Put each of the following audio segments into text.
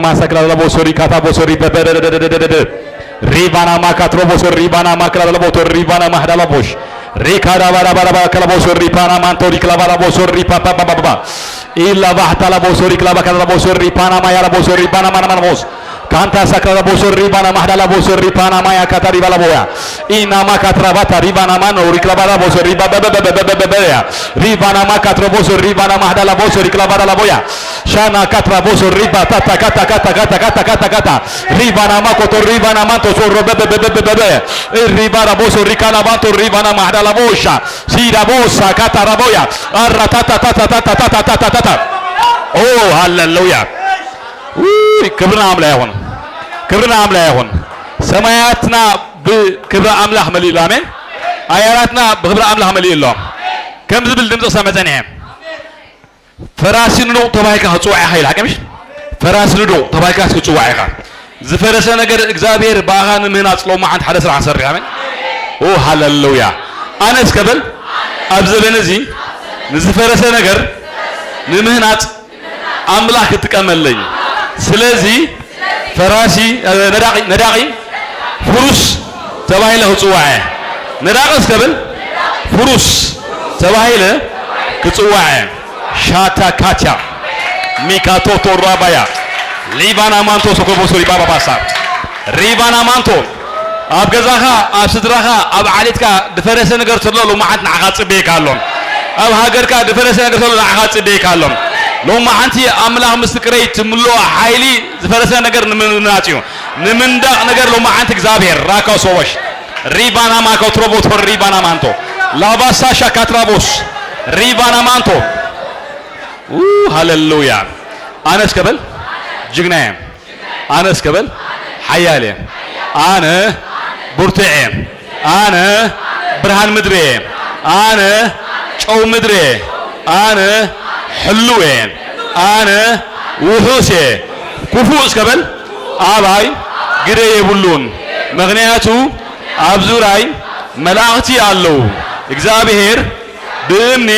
Masakla la bosori kata bosori bebebebebebebe. Ribana makatro bosori ribana makla la boto ribana mahdala bosh. Rikada bara bara bara kala bosori ribana manto rikla bara bosori pa pa pa pa pa. Illa bahta la bosori kla bakala la bosori ribana maya la bosori ribana mana mana bos. Kanta sakla la bosori ribana mahdala bosori ribana maya kata ribala boya. Ina makatra bata ribana mano rikla bara bosori bebebebebebebe. Ribana makatro bosori ribana mahdala bosori rikla bara la boya. Shana katra boso riba tata kata kata kata kata kata kata. Ribana makoto ribana manto soro bebe bebe bebe bebe. Ribana boso rikana manto ribana mahdala bosha. Sida bosa kata raboya. Arra tata tata tata tata tata tata. Oh, ሃሌሉያ። ውይ፣ ክብሪ ንኣምላኽ ይኹን። ክብሪ ንኣምላኽ ይኹን። ሰማያትና ብክብሪ ኣምላኽ መሊኡ ኣሎ። ኣሜን። ኣየራትና ብክብሪ ኣምላኽ መሊኡ ኣሎ። ከም ዝብል ድምፂ ክሰምዕ ጸኒሐ። ፈራሲ ንዱቕ ተባሂልካ ክትጽዋዕ ኢኻ ኢሉ፣ ሓቂ ምሽ? ፈራሲ ንዱቕ ተባሂልካ ክትጽዋዕ ኢኻ። ዝፈረሰ ነገር እግዚኣብሔር ብኣኻ ንምህናጽ ሎማዓንቲ ሓደ ስራሕ ንሰርሕ። ኣሜን። ኦ ሃሌሉያ። ኣነ እስከ በል፣ ኣብ ዘበን እዚ ንዝፈረሰ ነገር ንምህናጽ ኣምላኽ ክጥቀመለይ። ስለዚ ፈራሲ፣ እ፣ ነዳቒ፣ ነዳቒ ፍሩስ ተባሂለ ክጽዋዕ እየ። ነዳቒ እስከ በል፣ ፍሩስ ተባሂለ ክጽዋዕ እየ። ሻታ ካቻ ሚካቶቶ ራባያ ሊባና ማንቶ ሶኮቦሶ ሪባባ ባሳ ሪባና ማንቶ ኣብ ገዛኻ፣ ኣብ ስድራኻ፣ ኣብ ዓሌትካ ዝፈረሰ ነገር ተሎ ሎማዓንቲ ንዓኻ ጽበየካ ኣሎ። ኣብ ሃገርካ ዝፈረሰ ነገር ተሎ ንዓኻ ጽበየካ ኣሎ። ሎማዓንቲ ኣምላኽ ምስክረይ ትምልኦ ሓይሊ ዝፈረሰ ነገር ንምንዳጽ እዩ። ንምንዳቕ ነገር ሎማዓንቲ እግዚኣብሔር ራካ ሶቦሽ ሪባና ማኮ ትሮቦቶ ሪባና ማንቶ ላባሳ ሻካትራቦስ ሪባና ማንቶ። ኡ፣ ሃሌሉያ። ኣነ እስከ በል ጅግና እየ። ኣነ እስከ በል ሓያል እየ። ኣነ ብርቱዕ እየ። ኣነ ብርሃን ምድሪ እየ። ኣነ ጨው ምድሪ እየ። ኣነ ሕሉው እየ። ኣነ ውሑስ እየ። ክፉእ እስከ በል ኣባይ ግደ የብሉን። ምኽንያቱ ኣብ ዙራይ መላእኽቲ ኣለዉ። እግዚኣብሔር ብእምኒ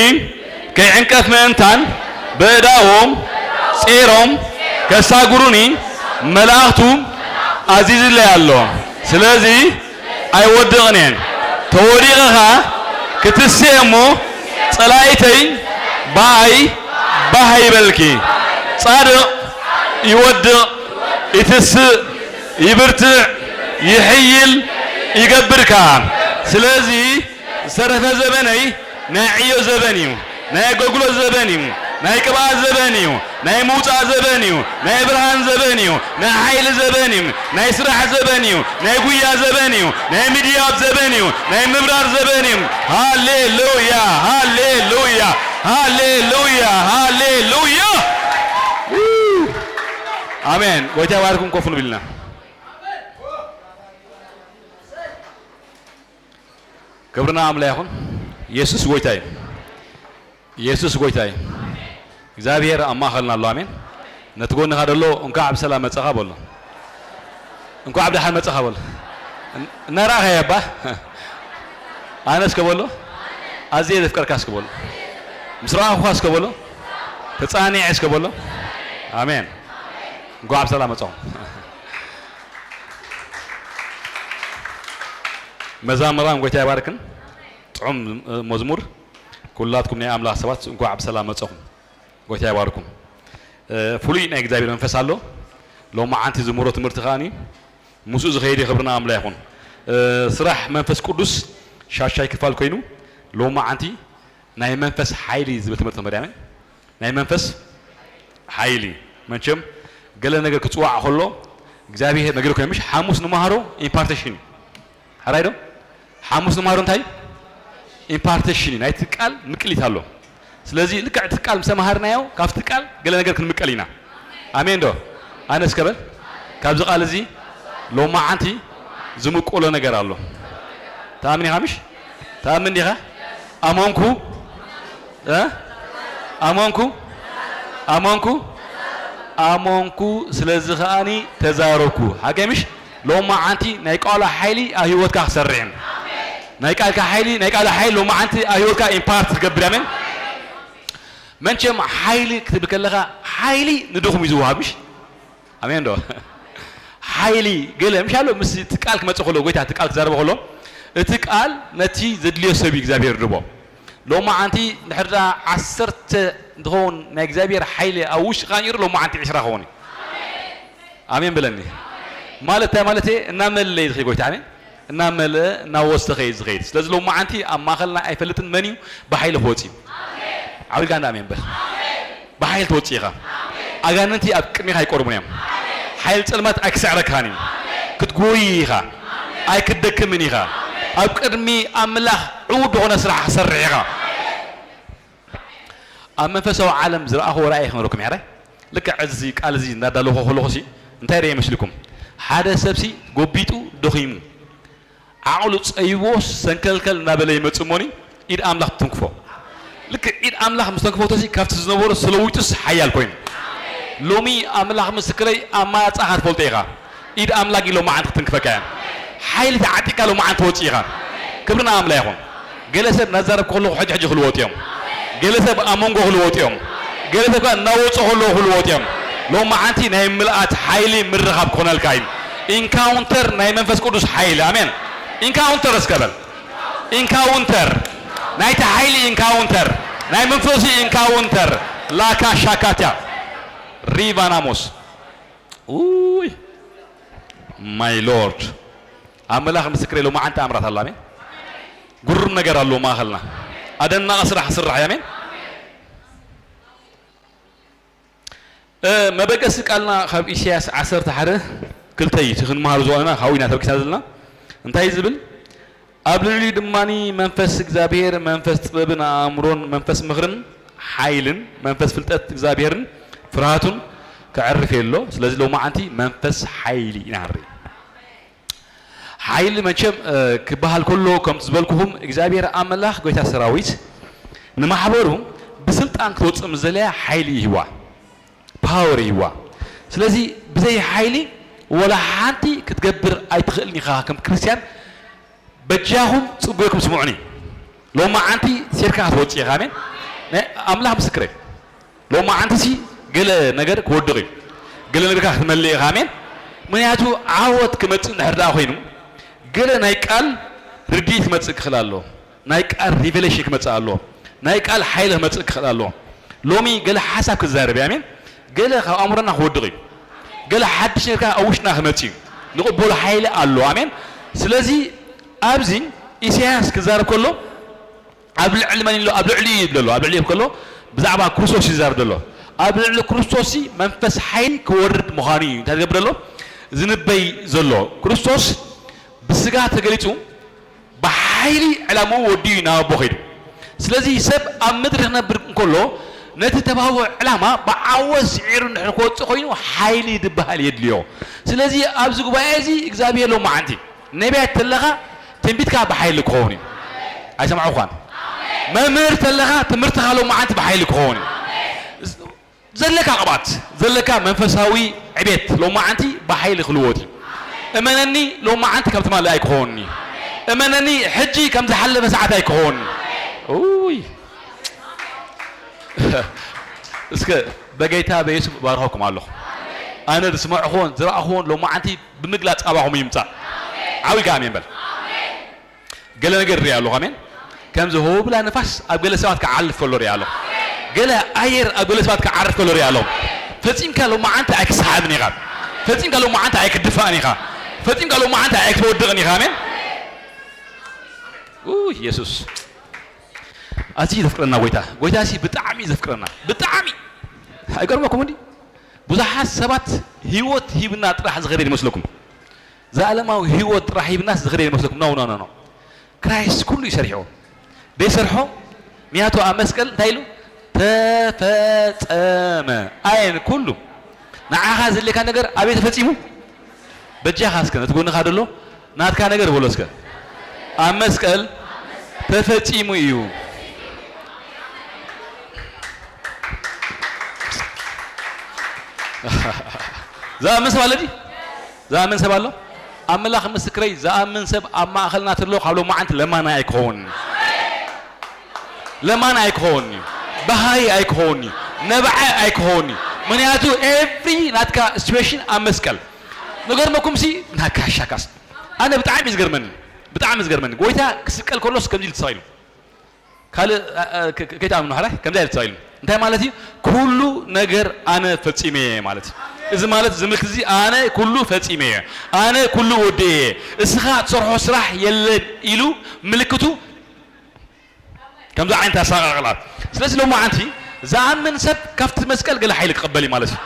ከይዕንቀፍ ምእንታን፣ በእዳዎም ጼሮም ከሳጉሩኒ መላእኽቱ ኣዚዝለይ ኣሎ። ስለዚ ኣይወድቕን እየ። ተወዲቕኻ ክትስእ እሞ፣ ጸላኢተይ ብኣይ ባህ ይበልኪ። ጻድቕ ይወድቕ፣ ይትስእ፣ ይብርትዕ፣ ይሕይል፣ ይገብር ከኣ። ስለዚ ዝተረፈ ዘበነይ ናይ ዕዮ ዘበን እዩ። ናይ ኣገልግሎት ዘበን እዩ። ናይ ቅብኣት ዘበን እዩ። ናይ ምውጻእ ዘበን እዩ። ናይ ብርሃን ዘበን እዩ። ናይ ሓይሊ ዘበን እዩ። ናይ ስራሕ ዘበን እዩ። ናይ ጉያ ዘበን እዩ። ናይ ምድያብ ዘበን እዩ። ናይ ምብራር ዘበን እዩ። ሃሌሉያ፣ ሃሌሉያ፣ ሃሌሉያ፣ ሃሌሉያ። ኣሜን። ጎይታ ይባርኩም። ኮፍ ንብል ኢና። ክብርና ኣምላኽ ይኹን። ኢየሱስ ጎይታ እዩ። ኢየሱስ ጎይታ እዩ። እግዚኣብሔር ኣብ ማእኸልና ኣሎ። ኣሜን። ነቲ ጎንኻ ደሎ እንኳዕ ብሰላም መጻኻ በሎ። እንኳዕ ብደሓን መጻኻ በሎ። እን-፣ እናረኣኻዮ እባ። ኣነ እስከ በሎ። ኣዝየ ዘፍቀርካ እስከ በሎ። ምስ ረኣኹኻ እስከ በሎ። ተጻኒዐ እስከ በሎ። ኣሜን። እንኳዕ ብሰላም መጻኹም። መዛምራን ጎይታ ይባርክን። ጥዑም መዝሙር። ኩላትኩም ናይ ኣምላኽ ሰባት እንኳዕ ብሰላም መጻኹም። ጎይታ ይባርኩም። እ፣ ፍሉይ ናይ እግዚኣብሔር መንፈስ ኣሎ። ሎማዓንቲ ዝምህሮ ትምህርቲ ከኣኒ ምስኡ ዝኸይድ ክብርና ኣምላኽ ይኹን። እ፣ ስራሕ መንፈስ ቅዱስ ሻሻይ ክፋል ኮይኑ ሎማዓንቲ ናይ መንፈስ ሓይሊ ዝብል ትምህርቲ ክንበል ኢና። ናይ መንፈስ ሓይሊ። መቸም ገለ ነገር ክጽዋዕ ከሎ እግዚኣብሔር ነጊርኩም እዩ፣ ምሽ? ሓሙስ ንመሃሮ ኢምፓርቴሽን እዩ። ሕራይ ዶ? ሓሙስ ንመሃሮ እንታይ? ኢምፓርቴሽን እዩ። ናይቲ ቃል ምቅሊት ኣሎ። ስለዚ ልክዕ እቲ ቃል ምስ ተመሃርናዮ፣ ካብቲ ቃል ገለ ነገር ክንምቀል ኢና። ኣሜን ዶ? ኣነ እስከ በል፣ ካብዚ ቃል እዚ ሎማዓንቲ ዝምቀሎ ነገር ኣሎ። ትኣምን ኢኻ ምሽ? ትኣምን ዲኻ? ኣመንኩ። እ? ኣመንኩ። ኣመንኩ። ኣመንኩ። ስለዚ ከኣኒ ተዛረብኩ። ሓቂ ምሽ? ሎማዓንቲ ናይ ቃሉ ሓይሊ ኣብ ህይወትካ ክሰርሕ እዩ። ናይ ቃልካ ሓይሊ፣ ናይ ቃሉ ሓይሊ ሎማዓንቲ ኣብ ህይወትካ ኢምፓርት ክገብር። ኣሜን። መንቸም ሓይሊ ክትብል ከለኻ፣ ሓይሊ ንድኹም እዩ ዝወሃብ፣ ምሽ? ኣሜን ዶ? ሓይሊ ገለ ምሻሎ ምስ እቲ ቃል ክመጽእ ከሎ፣ ጎይታ እቲ ቃል ክዛረበ ከሎ፣ እቲ ቃል ነቲ ዘድልዮ ሰብ እዩ እግዚኣብሔር ድቦ። ሎማዓንቲ እንድሕር ደኣ ዓሰርተ እንትኸውን ናይ እግዚኣብሔር ሓይሊ ኣብ ውሽጥኻ ነይሩ፣ ሎማዓንቲ ዕስራ ክኸውን እዩ። ኣሜን ብለኒ። ማለት እንታይ ማለት እየ? እናመለየ ዝኸይድ ጎይታ፣ ኣሜን። እናመለአ እናወሰኸ እዩ ዝኸይድ። ስለዚ ሎማዓንቲ ኣብ ማእኸልና ኣይፈልጥን መን እዩ ብሓይሊ ክወፅእ እዩ። ዓዊልካ እንዳ ኣሜን በል። ብሓይሊ ትወፅእ ኢኻ። ኣጋንንቲ ኣብ ቅድሚኻ ኣይቆርቡን እዮም። ሓይሊ ጸልማት ኣይክስዕረካን እዩ። ክትጎይ ኢኻ። ኣይክትደክምን ኢኻ። ኣብ ቅድሚ ኣምላኽ ዕዉት ዝኾነ ስራሕ ክሰርሕ ኢኻ። ኣብ መንፈሳዊ ዓለም ዝረኣኹዎ ራእይ ክነግረኩም ይሕራይ። ልክዕ እዚ ቃል እዚ እናዳለኹ ከለኹ ሲ እንታይ ርኤ ይመስልኩም? ሓደ ሰብ ሲ ጎቢጡ ደኺሙ ዓቕሉ ጸይቦ ሰንከልከል እናበለ ይመጽእ እሞኒ ኢድ ኣምላኽ ትንክፎ። ልክዕ ኢድ ኣምላኽ ምስ ተንክፎቶ ሲ ካብቲ ዝነበሮ ተለዊጡስ ሓያል ኮይኑ። ሎሚ ኣምላኽ ምስክረይ ኣማራጻኻ ትፈልጦ ኢኻ። ኢድ ኣምላኽ ኢሎ መዓንቲ ክትንክፈካ እያ። ሓይሊ ተዓጢቕካ ሎመዓንቲ ትወጽእ ኢኻ። ክብሪ ንኣምላኽ ይኹን። ገለ ሰብ እናዛረብኩ ከለኹ ሕጂ ሕጂ ክልወጡ እዮም። ገለ ሰብ ኣብ መንጎ ክልወጡ እዮም። ገለ ሰብ ከኣ እናወጹ ከለዉ ክልወጡ እዮም። ሎመዓንቲ ናይ ምልኣት ሓይሊ ምርኻብ ክኾነልካ እዩ። ኢንካውንተር ናይ መንፈስ ቅዱስ ሓይሊ። ኣሜን። ኢንካውንተር እስከ በል። ኢንካውንተር ናይቲ ሓይሊ ኢንካውንተር ናይ መንፈሱ ኢንካውንተር ላካ ሻካትያ ሪቫናሞስ ውይ ማይ ሎርድ ኣምላኽ ምስክር የለው። መዓንተ ኣምራት ኣላ ኣሜን። ጉሩም ነገር ኣሎ ማእኸልና። ኣደናቂ ስራሕ ስራሕ ኣሜን። እ፣ መበገሲ ቃልና ካብ ኢሳያስ ዓሰርተ ሓደ ክልተ እዩ። እቲ ክንመሃሩ ዝኾንና ካብኡ ኢና ተበጊስና ዘለና። እንታይ ዝብል? ኣብ ልዕሊኡ ድማ መንፈስ እግዚኣብሔር፣ መንፈስ ጥበብን ኣእምሮን፣ መንፈስ ምኽርን ሓይልን፣ መንፈስ ፍልጠት እግዚኣብሔርን ፍርሃቱን ከዕርፍ የሎ። ስለዚ ሎማዓንቲ መንፈስ ሓይሊ ኢና ንርኢ። ሓይሊ መቸም፣ እ፣ ክበሃል ከሎ ከምቲ ዝበልኩኹም እግዚኣብሔር ኣምላኽ ጎይታ ሰራዊት ንማሕበሩ ብስልጣን ክትወፅእ ምስ ዘለያ ሓይሊ ይህዋ፣ ፓወር ይህዋ። ስለዚ ብዘይ ሓይሊ ወላ ሓንቲ ክትገብር ኣይትኽእልን ኢኻ። ከም ክርስትያን በጃኹም ጽጉየኩም ስምዑኒ። ሎማዓንቲ ሴርካ ክትወጽእ ኢኻ። ኣሜን። ናይ ኣምላኽ ምስክረይ። ሎማዓንቲሲ ገለ ነገር ክወድቕ እዩ። ገለ ነገርካ ክትመልእ ኢኻ። ኣሜን። ምኽንያቱ ዓወት ክመጽእ እንድሕር ደኣ ኮይኑ ገለ ናይ ቃል ርድኢት ክመጽእ ክኽእል ኣሎ። ናይ ቃል ሪቨሌሽን ክመጽእ ኣሎ። ናይ ቃል ሓይሊ ክመጽእ ክኽእል ኣሎ። ሎሚ ገለ ሓሳብ ክዛረብ እየ። ኣሜን። ገለ ካብ ኣእምሮና ክወድቕ እዩ። ገለ ሓድሽ ነገርካ ኣብ ውሽጥና ክመጽእ እዩ። ንቕበሎ ሓይሊ ኣሎ። ኣሜን። ስለዚ ኣብዚ ኢሳያስ ክዛረብ ከሎ ኣብ ልዕሊ መን ኢሉ? ኣብ ልዕሊ እዩ ይብል ኣሎ። ኣብ ልዕሊ እዩ ከሎ ብዛዕባ ክርስቶስ ይዛረብ ዘሎ። ኣብ ልዕሊ ክርስቶስ መንፈስ ሓይሊ ክወርድ ምዃኑ እዩ እንታይ ዝገብር ዘሎ? ዝንበይ ዘሎ። ክርስቶስ ብስጋ ተገሊጹ ብሓይሊ ዕላምኡ ወዲኡ እዩ ናብ ኣቦ ከይዱ። ስለዚ ሰብ ኣብ ምድሪ ክነብር እንከሎ ነቲ ተባህቦ ዕላማ ብዓወት ስዒሩ እንድሕር ክወፅእ ኮይኑ ሓይሊ ዝበሃል የድልዮ። ስለዚ ኣብዚ ጉባኤ እዚ እግዚኣብሔር ሎማዓንቲ ነቢያት ተለኻ ትንቢትካ ብሓይሊ ክኸውን እዩ። ኣይሰማዕኳን? መምህር ተለኻ ትምህርትኻ ሎማዓንቲ ብሓይሊ ክኸውን እዩ። ዘለካ ቅብኣት፣ ዘለካ መንፈሳዊ ዕቤት ሎማዓንቲ ብሓይሊ ክልወጥ እዩ። እመነኒ፣ ሎማዓንቲ ከም ትማሊ ኣይክኸውንኒ። እመነኒ፣ ሕጂ ከም ዝሓለፈ ሰዓት ኣይክኸውንኒ። ኡይ። እስከ በጌታ በኢየሱስ እባርኸኩም ኣለኹ። ኣነ ዝስማዕኹዎን ዝረኣኹዎን ሎማዓንቲ ብምግላጽ ኣባኹም ይምጻእ። ዓው ኢልካ ኣሜን በል። ገለ ነገር ርኢ ኣለኹ። ኣሜን። ከምዚ ህውብላ ንፋስ ኣብ ገለ ሰባት ክዓልፍ ከሎ ርኢ ኣለኹ። ገለ ኣየር ኣብ ገለ ሰባት ክዓርፍ ከሎ ርኢ ኣለኹ። ፈጺምካ ሎማዓንቲ ኣይክሰሓብን ኢኻ። ፈጺምካ ሎማዓንቲ ኣይክድፋእን ኢኻ። ፈጺምካ ሎማዓንቲ ኣይክትወድቕን ኢኻ። ኣሜን። ኡ፣ የሱስ። ኣዝዩ ዘፍቅረና ጎይታ። ጎይታ ሲ ብጣዕሚ ዘፍቅረና። ብጣዕሚ። ኣይገርመኩም እንዲ? ብዙሓት ሰባት ህይወት ሂብና ጥራሕ ዝኸደ ይመስለኩም። ዘላለማዊ ህይወት ጥራሕ ሂብናስ ዝኸደ ይመስለኩም? ኖ፣ ኖ፣ ኖ፣ ኖ። ክራይስት ኩሉ እዩ ሰሪሕዎ። ደይሰርሖ? ምክንያቱ ኣብ መስቀል እንታይ ኢሉ? "ተፈጸመ." ኣየን ኩሉ። ንዓኻ ዘድልየካ ነገር ኣበይ ተፈጺሙ? በጃኻ እስከ ነቲ ጎንኻ ደሎ ናትካ ነገር በሎ እስከ። ኣብ መስቀል ተፈጺሙ እዩ። ዝኣምን ሰብ ኣሎ ድዩ? ዝኣምን ሰብ ኣሎ? ኣምላኽ ምስክረይ፣ ዝኣምን ሰብ ኣብ ማእኸልና ተሎ ካብ ሎማዓንቲ ለማናይ ኣይክኸውን። ለማናይ ኣይክኸውን እዩ። በሃይ ኣይክኸውን እዩ። ነብዓይ ኣይክኸውን እዩ። ምክንያቱ every ናትካ situation ኣብ መስቀል። ንገርመኩም ሲ ናካሻካስ ኣነ ብጣዕሚ ዝገርመኒ፣ ብጣዕሚ ዝገርመኒ ጎይታ ክስቀል ከሎስ ከምዚ ኢሉ ተሳኢሉ። ካልእ ከይትኣምኑ ሓራይ ከምዚ ኢሉ ተሳኢሉ። እንታይ ማለት እዩ? ኩሉ ነገር ኣነ ፈጺመ እየ ማለት እዩ። እዚ ማለት እዚ ምልክት እዚ ኣነ ኩሉ ፈጺመ እየ፣ ኣነ ኩሉ ወዲኤ እየ፣ እስኻ ትሰርሖ ስራሕ የለን ኢሉ ምልክቱ ከምዚ ዓይነት ኣሰቃቕላ። ስለዚ ሎማዓንቲ ዝኣምን ሰብ ካብቲ መስቀል ገለ ሓይሊ ክቕበል እዩ ማለት እዩ።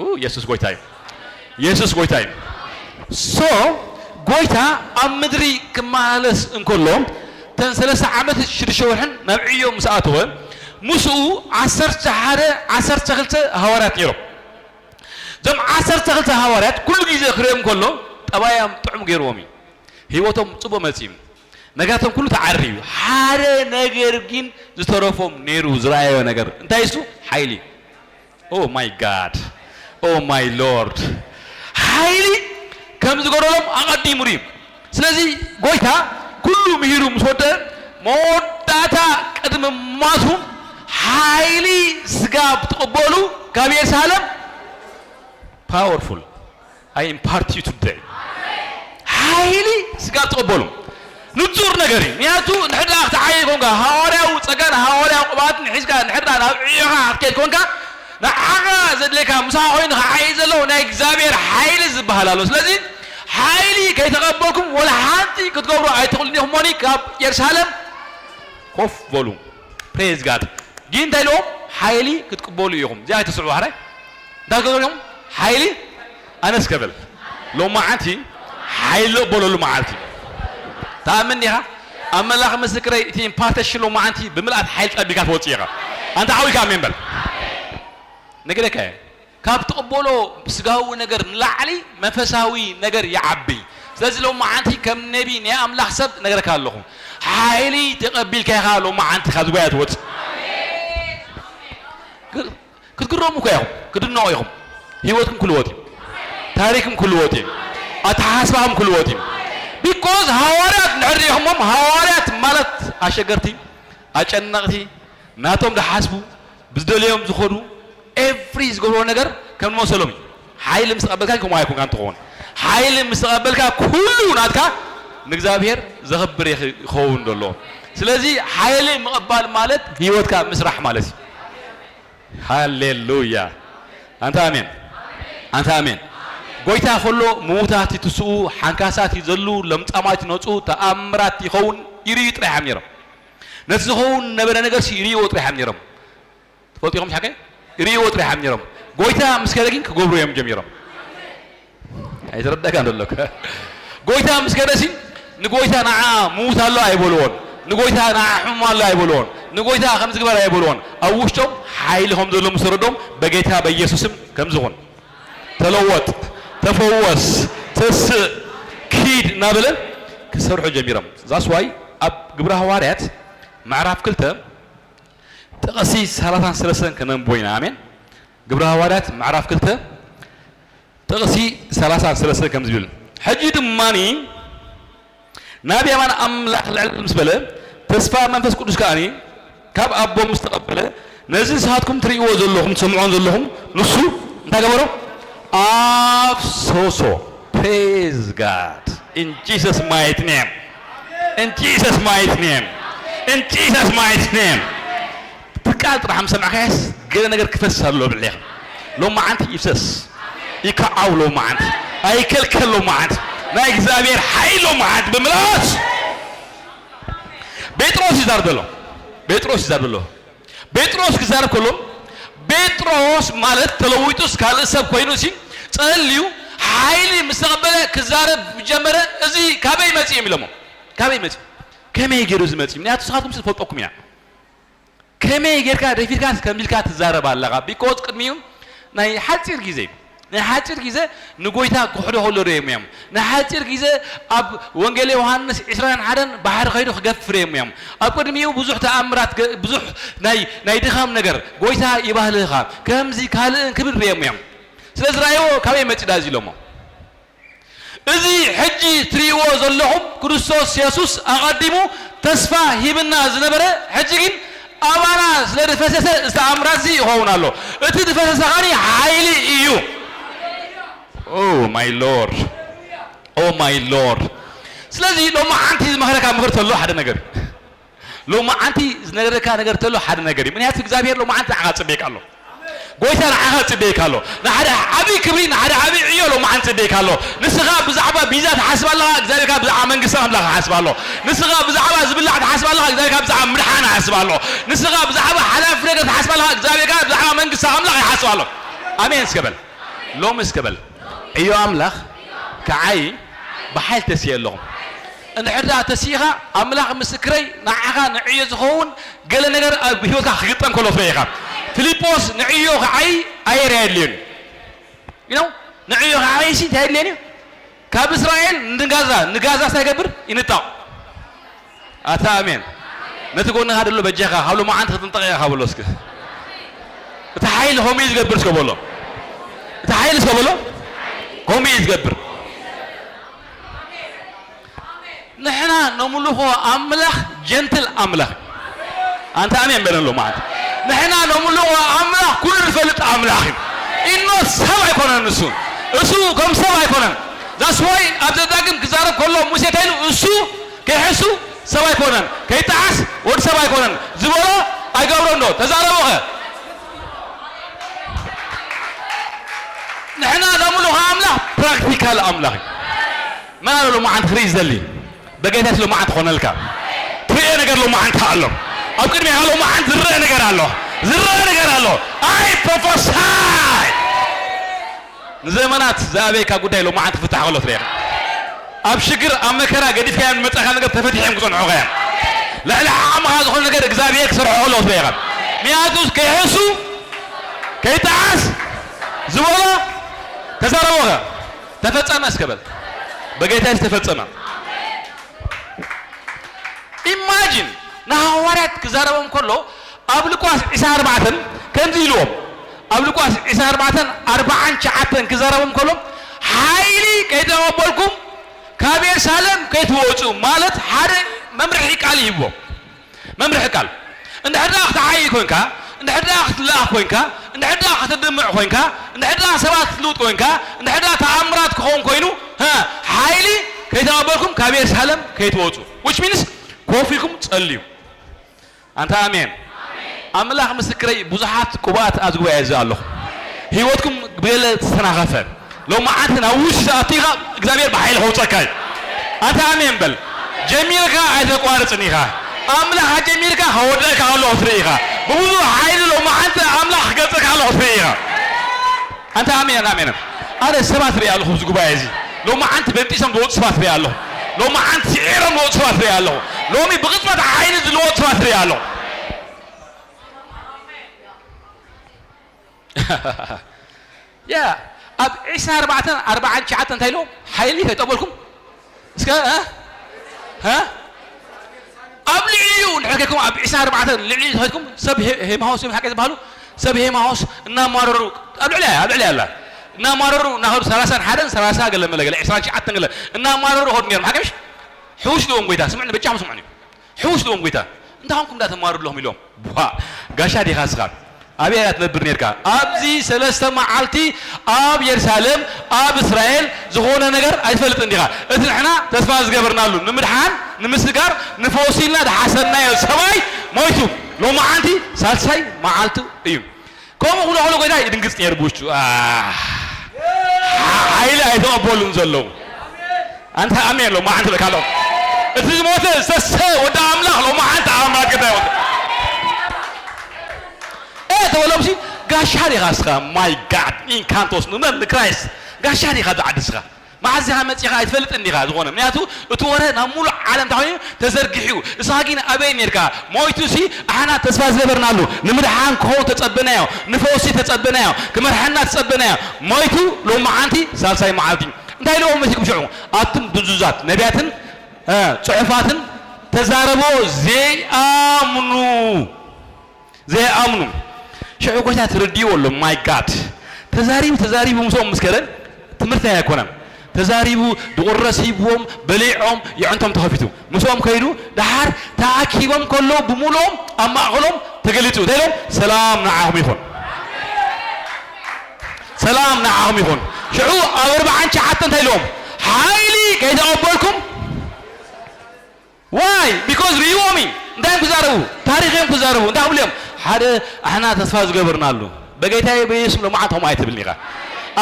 ኡ፣ የሱስ ጎይታ እዩ። የሱስ ጎይታ እዩ። ሶ ጎይታ ኣብ ምድሪ ክመላለስ እንከሎ እተን ሰለስተ ዓመት ሽዱሽተ ወርሕን ናብ ዕዮ ምስ ኣተወ ምስኡ ዓሰርተ ሓደ ዓሰርተ ክልተ ሃዋርያት ነይሮም። እዞም ዓሰርተ ክልተ ሃዋርያት ኩሉ ግዜ ክሪኦም ከሎ ጠባያም ጥዑም ገይርዎም እዩ። ህይወቶም ጽቡቕ መጺኡ። ነጋቶም ኩሉ ተዓርዩ ሓደ ነገር ግን ዝተረፎም ነይሩ ዝረኣዮ ነገር እንታይ እሱ ሓይሊ። Oh my God, oh my Lord, ሓይሊ ከም ዝጎደሎም ኣቐዲሙ ርዩ። ስለዚ ጎይታ ኩሉ ምሂሩ ምስ ወደ መወዳእታ ቅድሚ ማቱ ሓይሊ ስጋ ብትቕበሉ ካብ የሩሳሌም powerful I impart you today። ሓይሊ ስጋ ትቕበሉ ንጹር ነገር እዩ። ምክንያቱ ንሕድራ ክትዓየ ኮንካ ሃዋርያዊ ጸጋን ሃዋርያዊ ቅብኣትን ሒዝካ ንሕድራ ናብ ዕዮኻ ክትከድ ኮንካ ንዓኻ ዘድልየካ ምሳኻ ኮይኑ ክዓየ ዘለዎ ናይ እግዚኣብሔር ሓይሊ ዝበሃል ኣሎ። ስለዚ ሓይሊ ከይተቐበልኩም ወላ ሓንቲ ክትገብሩ ኣይትኽእሉን ኢኹም። ሞኒ ካብ የሩሳሌም ኮፍ በሉ። Praise God። ግን እንታይ ኢልዎም? ሓይሊ ክትቅበሉ ኢኹም። እዚኣ ኣይትስዕቡ። ሓራይ እንታይ ክትገብሩ ኢኹም? ሓይሊ ኣነስ ከብል ሎማዓንቲ ሓይሊ በለሉ መዓልቲ። ተኣምን ዲኻ? ኣመላኽ ምስክረይ እቲ ኢምፓርቴሽን ሎማዓንቲ ብምልኣት ሓይሊ ጠቢካ ትወፅእ ኢኻ። ኣንተ ዓዊካ ኣሜን በል። ነግረካ እየ። ካብ ትቕበሎ ስጋዊ ነገር ንላዕሊ መንፈሳዊ ነገር ይዓቢ። ስለዚ ሎማዓንቲ ከም ነቢ ናይ ኣምላኽ ሰብ ነግረካ ኣለኹ። ሓይሊ ተቐቢልካ ኢኻ ሎማዓንቲ ካብ ዝጓያ ትወፅእ። ክትግረሙ እኮ ኢኹም፣ ክትድነቑ ኢኹም። ህይወትኩም ክልወጥ እዩ። ታሪክኩም ክልወጥ እዩ። ኣተሓሳስባኹም ክልወጥ እዩ። ቢኮዝ ሃዋርያት እንድሕር ሪኢኹሞም፣ ሃዋርያት ማለት ኣሸገርቲ፣ ኣጨነቕቲ፣ ናቶም ዝሓስቡ፣ ብዝደልዮም ዝኸዱ፣ ኤቭሪ ዝገብሮ ነገር ከም ዝመሰሎም እዩ። ሓይሊ ምስ ተቐበልካ ከምኡ ኣይኮንካን ትኸውን። ሓይሊ ምስ ተቐበልካ ኩሉ ናትካ ንእግዚኣብሔር ዘኽብር ይኽ-፣ ይኸውን ዘሎ። ስለዚ ሓይሊ ምቕባል ማለት ህይወትካ ምስራሕ ማለት እዩ። ሃሌሉያ። ኣንታ ኣሜን። ኣንታ ኣሜን። ጎይታ ከሎ ምዉታት ይትስኡ፣ ሓንካሳት ይዘሉ፣ ለምጻማት ይነጹ፣ ተኣምራት ይኸውን፣ ይርእዩ ጥራይ እዮም ነይሮም። ነቲ ዝኸውን ነበረ ነገርሲ ይርእይዎ ጥራይ እዮም ነይሮም። ትፈልጡ ኢኹም ሓቀይ? ይርእይዎ ጥራይ እዮም ነይሮም። ጎይታ ምስ ከደ ግን ክገብሩ እዮም ጀሚሮም። ኣይተረዳእካን ዘሎ እኮ። ጎይታ ምስ ከደሲ ንጎይታ ንዓ ምዉት ኣሎ ኣይበልዎን፣ ንጎይታ ንዓ ሕሙም ኣሎ ኣይበልዎን፣ ንጎይታ ከምዚ ግበር ኣይበልዎን። ኣብ ውሽጦም ሓይሊ ከም ዘሎ ምስ ተረድኦም በጌታ በኢየሱስም ከምዚ ኹን። ተለወጥ፣ ተፈወስ፣ ተስእ፣ ኪድ እናበለ ክሰርሑ ጀሚሮም። That's why ኣብ ግብረ ሃዋርያት ምዕራፍ ክልተ ጥቕሲ ሰላሳን ሰለስተን ከነንብቦ ኢና። ኣሜን። ግብረ ሃዋርያት ምዕራፍ ክልተ ጥቕሲ ሰላሳን ሰለስተን ከምዚ ይብል፣ ሕጂ ድማኒ ናብ የማን ኣምላኽ ልዕል ምስ በለ፣ ተስፋ መንፈስ ቅዱስ ከኣኒ ካብ ኣቦ ምስ ተቐበለ፣ ነዚ ንስኻትኩም ትርእይዎ ዘለኹም ትሰምዖን ዘለኹም ንሱ እንታይ ገበሮ? ኣፍሰሶ። Praise God in Jesus mighty name, in Jesus mighty name, in Jesus mighty name። እቲ ቃል ጥራሕ ምስ ሰማዕካያስ ገለ ነገር ክፈስስ ኣሎ ኣብ ልዕሌኻ። ሎማዓንቲ ይፍሰስ፣ ይከዓው ሎማዓንቲ፣ ኣይከልከል ሎማዓንቲ፣ ናይ እግዚኣብሔር ሓይሊ ሎማዓንቲ ብምልኣት። ጴጥሮስ ይዛረብ ዘሎ፣ ጴጥሮስ ይዛረብ ዘሎ። ጴጥሮስ ክዛረብ ከሎ ጴጥሮስ ማለት ተለዊጡስ ካልእ ሰብ ኮይኑሲ ጸልዩ ሓይሊ ምስ ተቐበለ ክዛረብ ጀመረ። እዚ ካበይ መጺእ እዮም ኢሎሞ። ካበይ መጺእ? ከመይ ገይሩ ዝመጺእ? ምክንያቱ ንስኻትኩም ትፈልጠኩም ኢና። ከመይ ጌርካ ደፊርካስ ከምዚ ኢልካ ትዛረብ ኣለኻ? ቢኮዝ ቅድሚኡ ናይ ሓጺር ግዜ፣ ናይ ሓጺር ግዜ ንጎይታ ክሕዶ ከሎ ርእዮም እዮም። ናይ ሓጺር ግዜ ኣብ ወንጌል ዮሃንስ ዕስራን ሓደን ባሕሪ ከይዱ ክገፍር እዮም እዮም። ኣብ ቅድሚኡ ብዙሕ ተኣምራት ገ-፣ ብዙሕ ናይ፣ ናይ ድኻም ነገር፣ ጎይታ ይባህልኻ፣ ከምዚ ካልእን ክብል ርእዮም እዮም። ስለዚ ራእይዎ ካበይ መጺዳ እዚ ኢሎሞ። እዚ ሕጂ ትርእይዎ ዘለኹም ክርስቶስ የሱስ ኣቐዲሙ ተስፋ ሂብና ዝነበረ፣ ሕጂ ግን ኣባና ስለ ዝፈሰሰ እዚ ተኣምራት እዚ ይኸውን ኣሎ። እቲ ዝፈሰሰ ኸኒ ሓይሊ እዩ። Oh my Lord. Oh my Lord. ስለዚ ሎማዓንቲ ዝመኽረካ ምኽሪ ተሎ ሓደ ነገር እዩ። ሎማዓንቲ ዝነገረካ ነገር ተሎ ሓደ ነገር እዩ። ምክንያቱ እግዚኣብሔር ሎማዓንቲ ንዓኻ ጽበየካ ኣሎ። ጎይታ ንዓኻ ጽበየካ ኣሎ። ንሓደ ዓብዪ ክብሪ፣ ንሓደ ዓብዪ ዕዮ ሎማዓንቲ ጽበየካ ኣሎ። ንስኻ ብዛዕባ ቢዛ ትሓስብ ኣለኻ፣ እግዚኣብሔር ከኣ ብዛዕባ መንግስቲ ኣምላኽ ይሓስብ ኣሎ። ንስኻ ብዛዕባ ዝብላዕ ትሓስብ ኣለኻ፣ እግዚኣብሔር ከኣ ብዛዕባ ምድሓን ይሓስብ ኣሎ። ንስኻ ብዛዕባ ሓላፊ ነገር ትሓስብ ኣለኻ፣ እግዚኣብሔር ከኣ ብዛዕባ መንግስቲ ኣምላኽ ይሓስብ ኣሎ። ኣሜን እስከ በል። ሎሚ እስከ በል። ዕዮ ኣምላኽ ክዓዪ ብሓይሊ ተስየ ኣለኹ። እንድሕር ደኣ ተሲእኻ፣ ኣምላኽ ምስክረይ፣ ንዓኻ ንዕዮ ዝኸውን ገለ ነገር ኣብ ህይወትካ ክግጠም ከሎ ትርኢ ኢኻ። ፊልጶስ ንዕዮ ክዓዪ ኣየር ኣየድልዮን እዩ። You know? ንዕዮ ክዓዪ ሲ እንታይ የድልየን እዩ? ካብ እስራኤል ንጋዛ፣ ንጋዛ እንታይ ይገብር? ይንጣቕ። ኣታ ኣሜን። ነቲ ጎንኻ ደሎ በጃኻ፣ ካብ ሎማዓንቲ ክትንጠቕ ኢኻ በሎ እስኪ። እቲ ሓይሊ ከምኡ እዩ ዝገብር እስከ በሎ። እቲ ሓይሊ እስከ በሎ። ከምኡ እዩ ዝገብር። ንሕና ነምልኾ ኣምላኽ ጀንትል ኣምላኽ እዩ። ኣንታ ኣሜን በለሎ ማለት። ንሕና ነምልኾ ኣምላኽ ኩሉ ዝፈልጥ ኣምላኽ እዩ። ኢኖ ሰብ ኣይኮነን እሱ። እሱ ከም ሰብ ኣይኮነን። That's why ኣብ ዘዳግም ክዛረብ ከሎ ሙሴ እንታይ ኢሉ? እሱ ከይሕሱ ሰብ ኣይኮነን፣ ከይጠዓስ ወዲ ሰብ ኣይኮነን ዝበሎ ኣይገብሮን ዶ? ተዛረቦኸ? ንሕና ነምልኾ ኣምላኽ ፕራክቲካል ኣምላኽ እዩ። መን ኣሎ ሎማዓንቲ ክርኢ ዝደሊ? በጌታ ስለ ሎማዓንቲ ክኾነልካ። ትርእዮ ነገር ሎማዓንቲ ኣሎ። ኣብ ቅድሜኻ ሎማዓንቲ ዝረአ ነገር ኣሎ። ዝረአ ነገር ኣሎ። ኣይ ፕሮፈሳይ! ንዘመናት ዝኣበየካ ጉዳይ ሎማዓንቲ ክፍታሕ ከሎ ትርእዮ። ኣብ ሽግር፣ ኣብ መከራ ገዲፍካዮ ዝመጻኻ ነገር ተፈቲሖም ክጸንሑኻ እዮም። ልዕሊ ዓቕምኻ ዝኾነ ነገር እግዚኣብሔር ክሰርሖ ከሎ ትርእዮ ኢኻ። ምኽንያቱ ከይሕሱ፣ ከይጠዓስ ዝበሎ ተዛረቦኸ? ተፈጸመ እስከ በል። በጌታ ዝተፈጸመ። ኢማጂን ንሃዋርያት ክዛረቦም ከሎ ኣብ ሉቃስ ዕስራን ኣርባዕተን ከምዚ ኢልዎም። ኣብ ሉቃስ ዕስራን ኣርባዕተን ኣርባዓን ትሽዓተን ክዛረቦም ከሎ ሓይሊ ከይተቐበልኩም ካብ የሩሳሌም ከይትወጹ ማለት ሓደ መምርሒ ቃል ይህቦም። መምርሒ ቃል። እንድሕር ደኣ ክትዓዪ ኮይንካ፣ እንድሕር ደኣ ክትለኣኽ ኮይንካ፣ እንድሕር ደኣ ክትድምዕ ኮይንካ፣ እንድሕር ደኣ ሰባት ክትልውጥ ኮይንካ፣ እንድሕር ደኣ ተኣምራት ክኸውን ኮይኑ፣ ሃ፣ ሓይሊ ከይተቐበልኩም ካብ የሩሳሌም ከይትወጹ። Which means ኮፍ ኢልኩም ጸልዩ። ኣንታ ኣሜን። ኣምላኽ ምስክረይ፣ ብዙሓት ቅቡኣት ኣብዚ ጉባኤ እዚ ኣለኹ። ህይወትኩም ብገለ ዝተናኸፈ፣ ሎማዓንቲ ናብ ውሽጢ ዝኣቱ ኢኻ፣ እግዚኣብሔር ብሓይሊ ከውፀካ እዩ። ኣንታ ኣሜን በል። ጀሚርካ ኣይተቋርፅን ኢኻ። ኣምላኽ ኣጀሚርካ ከወደእካ ከሎ ክትርኢ ኢኻ። ብብዙሕ ሓይሊ ሎማዓንቲ ኣምላኽ ክገልፀካ ከሎ ክትርኢ ኢኻ። ኣንታ ኣሜን ኣሜን። ኣነ ሰባት ርኢ ኣለኹ ኣብዚ ጉባኤ እዚ። ሎማዓንቲ በንጢሶም ዝወፁ ሰባት ርኢ ኣለኹ። ሎማዓንቲ ስዒሮም ዝወፁ ሰባት ርኢ ኣለኹ። ሎሚ ብቕፅበት ሓይሊ ዝለወጡ ሰባት ርኢ ኣለኹ። ያ ኣብ ዕስራን ኣርባዕተን ኣርባዓን ትሽዓተን እንታይ ኢሉ? ሓይሊ ከይተቐበልኩም እስከ፣ እ? እ? ኣብ ልዕሊኡ እንድሕር ከይኩም ኣብ ዕስራን ኣርባዕተን ልዕሊኡ ተኸይድኩም ሰብ ሄ-፣ ሄማሆስ እዮም ሓቂ ዝበሃሉ ሰብ ሄማሆስ እናማረሩ ኣብ ልዕሊያ፣ ኣብ ልዕሊያ ኣላ። እናማረሩ እናኸዱ ሰላሳን ሓደን ሰላሳ ገለ መለ ገለ ዕስራን ትሽዓተን ገለ እናማረሩ ኸዱ ነይሮም። ሓቂ ምሽ? ሕውሽ ልዎም ጎይታ፣ ስምዑኒ፣ በጃኹም ስምዑኒ። ሕውሽ ልዎም ጎይታ፣ እንታይ ኾንኩም እንዳተማሩ ኣለኹም ኢሎም። ቧ፣ ጋሻ ዲኻ እስኻ? ኣበይ እያ ትነብር ነርካ? ኣብዚ ሰለስተ መዓልቲ ኣብ የሩሳሌም፣ ኣብ እስራኤል ዝኾነ ነገር ኣይትፈልጥን ዲኻ? እቲ ንሕና ተስፋ ዝገበርናሉ ንምድሓን፣ ንምስጋር፣ ንፈውሲ ኢልና ዝሓሰብናዮ ሰብኣይ ሞይቱ። ሎማዓንቲ ሳልሳይ መዓልቱ እዩ። ከምኡ ክብሎ ከሎ ጎይታ ይድንግጽ ነይሩ ብውሽጡ። ኣህ፣ ሓ-፣ ሓይሊ ኣይተቐበሉን ዘለዉ። ኣንታ ኣሜን ኣሎ፣ መዓንት በቃ ኣሎ። እቲ ዝሞተ ዝተሰ ወዲ ኣምላኽ ሎማዓንቲ ኣምላኽ ገታ ይወት። እ፣ ተበሎምሲ፣ ጋሻ ዲኻ እስኻ? My God፣ ኢንካንቶስ፣ ንመን? ንክራይስት። ጋሻ ዲኻ ኣብዚ ዓዲ እስኻ? መዓዝ ኢኻ መጺኻ ኣይትፈልጥን ዲኻ ዝኾነ? ምክንያቱ እቲ ወረ ናብ ሙሉእ ዓለም እንታይ ኮይኑ ተዘርጊሑ። እስኻ ግን ኣበይ ኔርካ? ሞይቱ ሲ ኣሕና ተስፋ ዝገበርናሉ ንምድሓን ክኸውን ተጸበናዮ፣ ንፈውሲ ተጸበናዮ፣ ክመርሐና ተጸበናዮ። ሞይቱ ሎማዓንቲ ሳልሳይ መዓልቲ። እንታይ ኢልዎም መሲልኩም ሽዑ? ኣቱም ድንዙዛት ነቢያትን፣ እ፣ ጽሑፋትን ተዛረቦ ዘይኣምኑ። ዘይኣምኑ። ሽዑ ጎይታ ተረዲእዎ ኣሎ። My God። ተዛሪቡ፣ ተዛሪቡ ምስኦም ምስ ከደ ትምህርቲ ኣይኮነን። ተዛሪቡ፣ ድቑረስ ሂብዎም፣ በሊዖም፣ የዕንቶም ተኸፊቱ። ምስኦም ከይዱ፣ ደሓር ተኣኪቦም ከለዉ ብምሉኦም ኣብ ማእከሎም ተገሊጹ። እንታይ ኢሎም? ሰላም ንዓኹም ይኹን፣ ሰላም ንዓኹም ይኹን። ሽዑ ኣብ ኣርብዓን ትሽዓተን እንታይ ኢሎም? ሓይሊ ከይተቐበልኩም። ዋይ? ቢኮዝ ርእይዎም እዩ። እንታይ እዮም ክዛረቡ? ታሪኽ እዮም ክዛረቡ። እንታይ ክብሉ እዮም? ሓደ ኣሕና ተስፋ ዝገበርናሉ፣ በጌታዬ በኢየሱስ ሎማዓንቲ ከምኡ ኣይትብልኒ ኢኻ።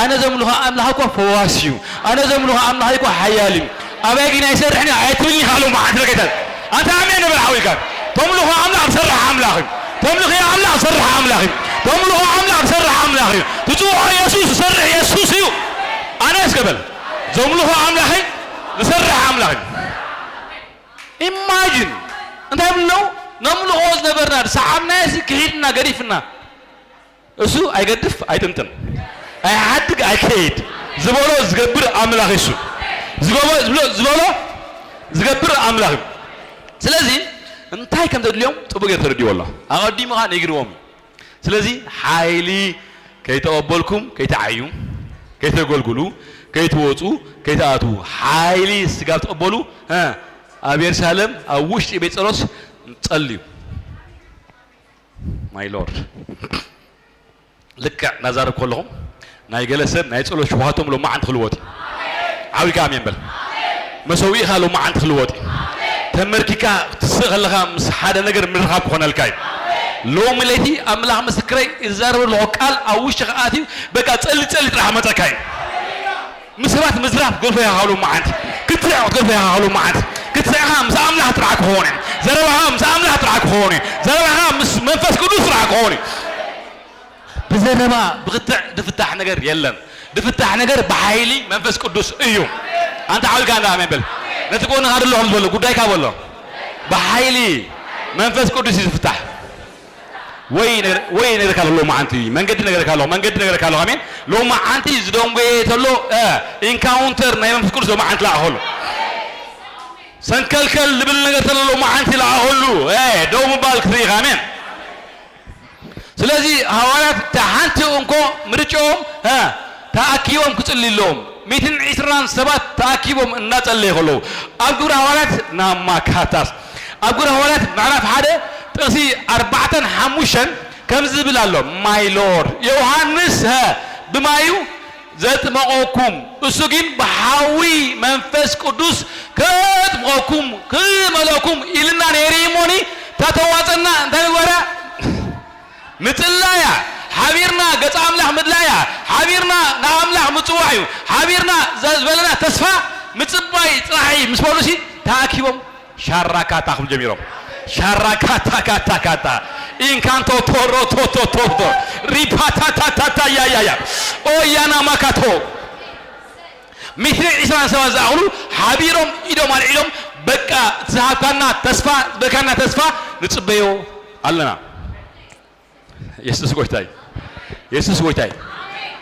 ኣነ ዘምልኾ ኣምላኽ እኮ ፈዋሲ እዩ። ኣነ ዘምልኾ ኣምላኽ እኮ ሓያል እዩ። ኣባይ ግን ኣይሰርሕን እዩ ኣይትብልኒ ኢኻ ሎማዓንቲ በጌታ። ኣንታ ኣሜን ንበል ሓው ኢልካ። ተምልኾ ኣምላኽ ዝሰርሕ ኣምላኽ እዩ። ተምልኾ ኣምላኽ ዝሰርሕ ኣምላኽ እዩ። ተምልኾ ኣምላኽ ዝሰርሕ ኣምላኽ እዩ። ትጽውዖ የሱስ ዝሰርሕ የሱስ እዩ። ኣነ እስከ በል፣ ዘምልኾ ኣምላኸይ ዝሰርሕ ኣምላኽ እዩ። ኢማጂን እንታይ ብለው? ነምልኾ ዝነበርና ዝሰዓብናዮ ሲ ክሒድና ገዲፍና። እሱ ኣይገድፍ ኣይጥንጥን፣ ኣይሓድግ ኣይከይድ፣ ዝበሎ ዝገብር ኣምላኽ እሱ። ዝገቦ-፣ ዝብሎ-፣ ዝበሎ ዝገብር ኣምላኽ እዩ። ስለዚ እንታይ ከም ዘድልዮም ጽቡቅ ገይሩ ተረዲዎ ኣሎ። ኣቐዲሙ ኸኣ ነጊርዎም እዩ። ስለዚ ሓይሊ ከይተቐበልኩም ከይትዓዩ፣ ከይተገልግሉ፣ ከይትወጹ፣ ከይትኣትዉ፣ ሓይሊ ስጋብ ትቐበሉ፣ እ፣ ኣብ የሩሳሌም ኣብ ውሽጢ ቤት ጸሎት ጸልዩ። ማይ ሎርድ። ልክዕ እናዛረብ ከለኹም ናይ ገለ ሰብ ናይ ጸሎት ሽውሃቶም ሎማዓንቲ ክልወጥ እዩ። ዓው ኢልካ ኣሜን በል። መሰውኢኻ ሎማዓንቲ ክልወጥ እዩ። ተመርኪካ ክትስእ ከለኻ ምስ ሓደ ነገር ምርኻብ ክኾነልካ እዩ። ሎሚ ለይቲ ኣምላኽ ምስክረይ፣ ይዛረብ ኣለኹ ቃል ኣብ ውሽጢ ከኣትዩ፣ በቃ ጸሊ ጸሊ ጥራሕ መጸካ እዩ። ምስ ሰባት ምዝራብ ክትገድፎ ኢኻ ካብ ሎማዓንቲ። ክትስዕቕ ክትገድፎ ኢኻ ካብ ሎማዓንቲ። ክትስዕኻ ምስ ኣምላኽ ጥራሕ ክኸውን እዩ። ዘረባኻ ምስ ኣምላኽ ጥራሕ ክኸውን እዩ። ዘረባኻ ምስ መንፈስ ቅዱስ ጥራሕ ክኸውን እዩ። ብዘረባ ብክትዕ ዝፍታሕ ነገር የለን። ዝፍታሕ ነገር ብሓይሊ መንፈስ ቅዱስ እዩ። ኣንታ ዓው ኢልካ እንዳ ኣሜን በል። ነቲ ጎንኻ ዘሎ ከም ዝበሎ ጉዳይካ በሎ። ብሓይሊ መንፈስ ቅዱስ እዩ ዝፍታሕ። ወይ ነገር-፣ ወይ ነገርካ ኣሎ ሎማዓንቲ፣ መንገዲ ነገርካ ኣሎ፣ መንገዲ ነገርካ ኣሎ። ኣሜን። ሎማዓንቲ ዝደንጎየ ተሎ፣ እ፣ ኢንካውንተር ናይ መንፈስ ቅዱስ ሎማዓንቲ ለኣኸሉ። ሰንከልከል ዝብል ነገር ተሎ ሎማዓንቲ ለኣኸሉ። እ፣ ደው ምባል ክትርኢ ኢኻ። ኣሜን። ስለዚ ሃዋርያት እታ ሓንቲ እንኮ ምርጫኦም፣ እ፣ ተኣኪቦም ክጽልዩ ኣለዎም። ሚእትን ዕስራን ሰባት ተኣኪቦም እናጸለዩ ከለዉ፣ ኣብ ግብረ ሃዋርያት ናማካታስ፣ ኣብ ግብረ ሃዋርያት ምዕራፍ ሓደ ጥቕሲ ኣርባዕተን ሓሙሽተን ከምዚ ዝብል ኣሎ፣ ማይ ሎርድ፣ ዮሃንስ፣ ሀ፣ ብማዩ ዘጥመቐኩም፣ እሱ ግን ብሓዊ መንፈስ ቅዱስ ከጥምቐኩም፣ ክመልኣኩም ኢልና ነይሩ እሞኒ፣ እታ ተዋጸና እንታይ ንግበራ? ንጽላያ፣ ሓቢርና ገጽ ኣምላኽ ምድላያ፣ ሓቢርና ንኣምላኽ ምጽዋዕ እዩ። ሓቢርና ዘ-፣ ዝበለና ተስፋ ምጽባይ ጥራሕ እዩ ምስ በሉሲ ተኣኪቦም ሻራካታ ክብሉ ጀሚሮም። ሻራካታ ካታ ካታ፣ ኢንካንቶ ቶሮ ቶቶ ቶቶ፣ ሪፓታታታታ ያያያ፣ ኦያና ማካቶ። ሚእትን ዕስራን ሰባት ዝኣኽሉ ሓቢሮም ኢዶም ኣልዒሎም፣ በቃ፣ ዝሃብካና ተስፋ፣ ዝበልካና ተስፋ ንጽበዮ ኣለና። የሱስ ጎይታ እዩ። የሱስ ጎይታ እዩ።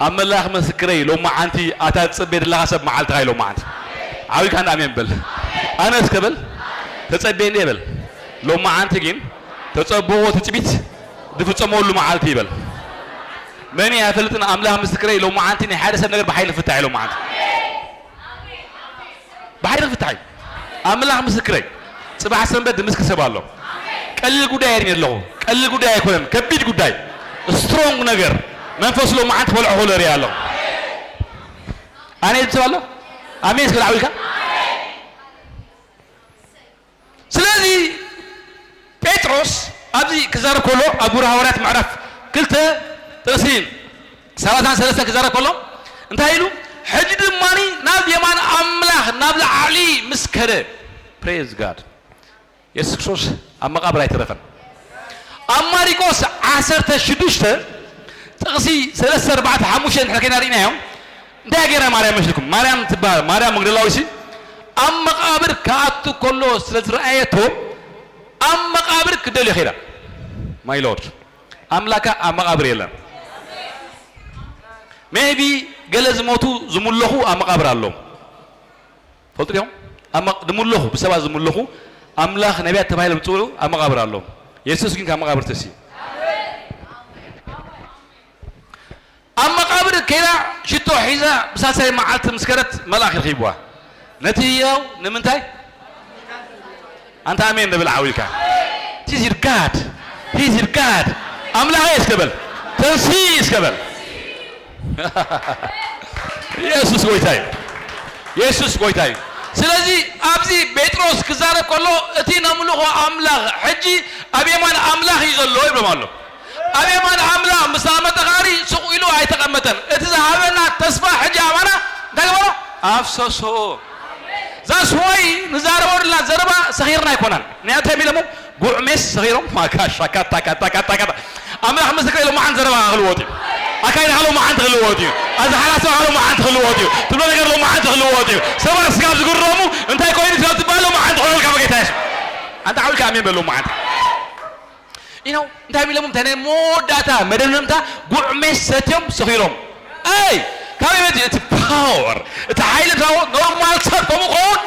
ኣምላኽ ምስክረይ፣ ሎማዓንቲ ኣታ ትጽበ ዘለኻ ሰብ መዓልትኻ እዩ ሎማዓንቲ። ዓው ኢልካ እንዳ ኣሜን በል። ኣነ እስከ በል፣ ተጸብየ እንደ በል። ሎማዓንቲ ግን ተጸብኦ ትጽቢት ዝፍጸመሉ መዓልቲ ይበል። መን እየ ኣይፈልጥን፣ ኣምላኽ ምስክረይ፣ ሎማዓንቲ ናይ ሓደ ሰብ ነገር ብሓይሊ ክፍታሕ እዩ ሎማዓንቲ። ብሓይሊ ክፍታሕ እዩ። ኣምላኽ ምስክረይ፣ ጽባሕ ሰንበት ዝምስክር ሰብ ኣሎ። ቀሊል ጉዳይ ኣይሪን ኣለኹ። ቀሊል ጉዳይ ኣይኮነን፣ ከቢድ ጉዳይ፣ ስትሮንግ ነገር፣ መንፈስ ሎማዓንቲ ክበልዖ ከሎ እሪኣ ኣለኹ። ኣነ ዝብል ሰብ ኣሎ? ኣሜን እስከ ዓው ኢልካ። ስለዚ ጴጥሮስ ኣብዚ ክዛረብ ከሎ፣ ኣብ ግብረ ሃዋርያት ምዕራፍ ክልተ ጥቕሲ ሰላሳን ሰለስተን ክዛረብ ከሎ እንታይ ኢሉ? ሕጂ ድማ ናብ የማን ኣምላኽ ናብ ላዕሊ ምስ ከደ፣ ፕሬዝ ጋድ፣ የሱስ ክርስቶስ ኣብ መቓብር ኣይተረፈን። ኣብ ማሪቆስ ዓሰርተ ሽዱሽተ ጥቕሲ ሰለስተ፣ ኣርባዕተ፣ ሓሙሽተ እንድሕር ኬና ርኢናዮም፣ እንታይ ገይራ ማርያም መስልኩም? ማርያም ትበሃል፣ ማርያም መግደላዊት ሲ ኣብ መቓብር ክኣቱ ከሎ ስለ ዝረኣየቶ ኣብ መቓብር ክደልዮ ኸይዳ። ማይ ሎርድ፣ ኣምላካ ኣብ መቓብር የለን። ሜይቢ ገለ ዝሞቱ ዝምለኹ ኣብ መቓብር ኣለዉ። ፈልጡ ዲኹም? ኣብ መቕ-፣ ዝምለኹ፣ ብሰባት ዝምለኹ፣ ኣምላኽ ነቢያት ተባሂሎም ዝጽውዑ ኣብ መቓብር ኣለዉ። የሱስ ግን ካብ መቓብር ተስዩ። ኣብ መቓብር ከይዳ ሽቶ ሒዛ ብሳልሳይ መዓልቲ ምስ ከደት መልኣኽ ረኺብዋ። ነቲ ህያው ንምንታይ? ኣንታ ኣሜን ንብል ዓው ኢልካ። It is your God። He is God. ኣምላኸይ እስከ በል። ተንሲ እስከ በል። ኢየሱስ ጎይታ እዩ። ኢየሱስ ጎይታ እዩ። ስለዚ ኣብዚ ጴጥሮስ ክዛረብ ከሎ እቲ ነምልኾ ኣምላኽ ሕጂ ኣብ የማን ኣምላኽ እዩ ዘሎ ይብሎም ኣሎ። ኣብ የማን ኣምላኽ ምስ ተቐመጠ ከኣኒ ስቕ ኢሉ ኣይተቐመጠን። እቲ ዝሃበና ተስፋ ሕጂ ኣባና እንታይ ገበሮ? ኣፍሰሶ። ዛስ ወይ ንዛረቦ ዘለና ዘረባ ሰኺርና ኣይኮናን። ንያተም ኢለሞ ጉዕ ሜስ ሰኺሮም ማካሻ ካታ ካታ ካታ ካታ ኣምላኽ ምስክር ኢሎም መዓንት ዘረባ ክልወጥ እዩ። ኣካይዳ ክልወጥ መዓንት ክልወጥ እዩ። ኣዝሓላስባ ክልወጥ መዓንት ክልወጥ እዩ። ትብሎ ነገር ሎ መዓንት ክልወጥ እዩ። ሰባት ስጋብ ዝግረሙ እንታይ ኮይኑ ስጋብ ትባሃሎ መዓንት ክኾነልካ በጌታ የሱስ። ኣንታ ዓውልካ ኣሜን በሎ መዓንት። ኢነው እንታይ ኢሎም እንታይ ናይ መወዳእታ መደምደምታ ጉዕ ሜስ ሰትዮም ሰኺሮም። ኣይ ካበይ መፂኡ እቲ ፓወር እቲ ሓይሊ ብዛቦ ኖርማል ሰብ ከምኡ ከውን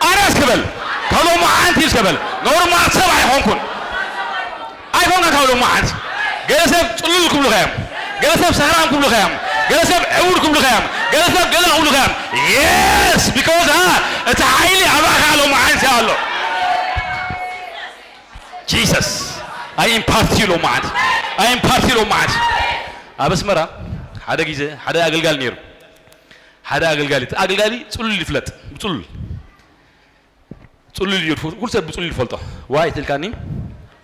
ኣነ እስከበል ካብ ሎሚ ዓንቲ እስከበል ኖርማል ሰብ ኣይኾንኩን። ኣይኮንካ ካብ ሎሚ ዓንቲ ገለ ሰብ ፅሉል ክብሉካ እዮም። ገለ ሰብ ሰኽራም ክብሉካ እዮም። ገለ ሰብ ዕውር ክብሉካ እዮም። ገለ ሰብ ገለ ክብሉካ እዮም። የስ ቢኮዝ እቲ ሓይሊ ኣባኻ ሎሚ ዓንቲ ኣሎ። ጂሰስ ኣይ ኢምፓርት ዩ ሎመዓንቲ ኣይ ኢምፓርት ዩ ሎመዓንቲ ኣብ ኣስመራ ሓደ ግዜ ሓደ ኣገልጋሊ ነይሩ። ሓደ ኣገልጋሊ እቲ ኣገልጋሊ ፅሉል ይፍለጥ ብፅሉል ፅሉል እዩ። ኩሉ ሰብ ብፅሉል ይፈልጦ። ዋይ ትልካኒ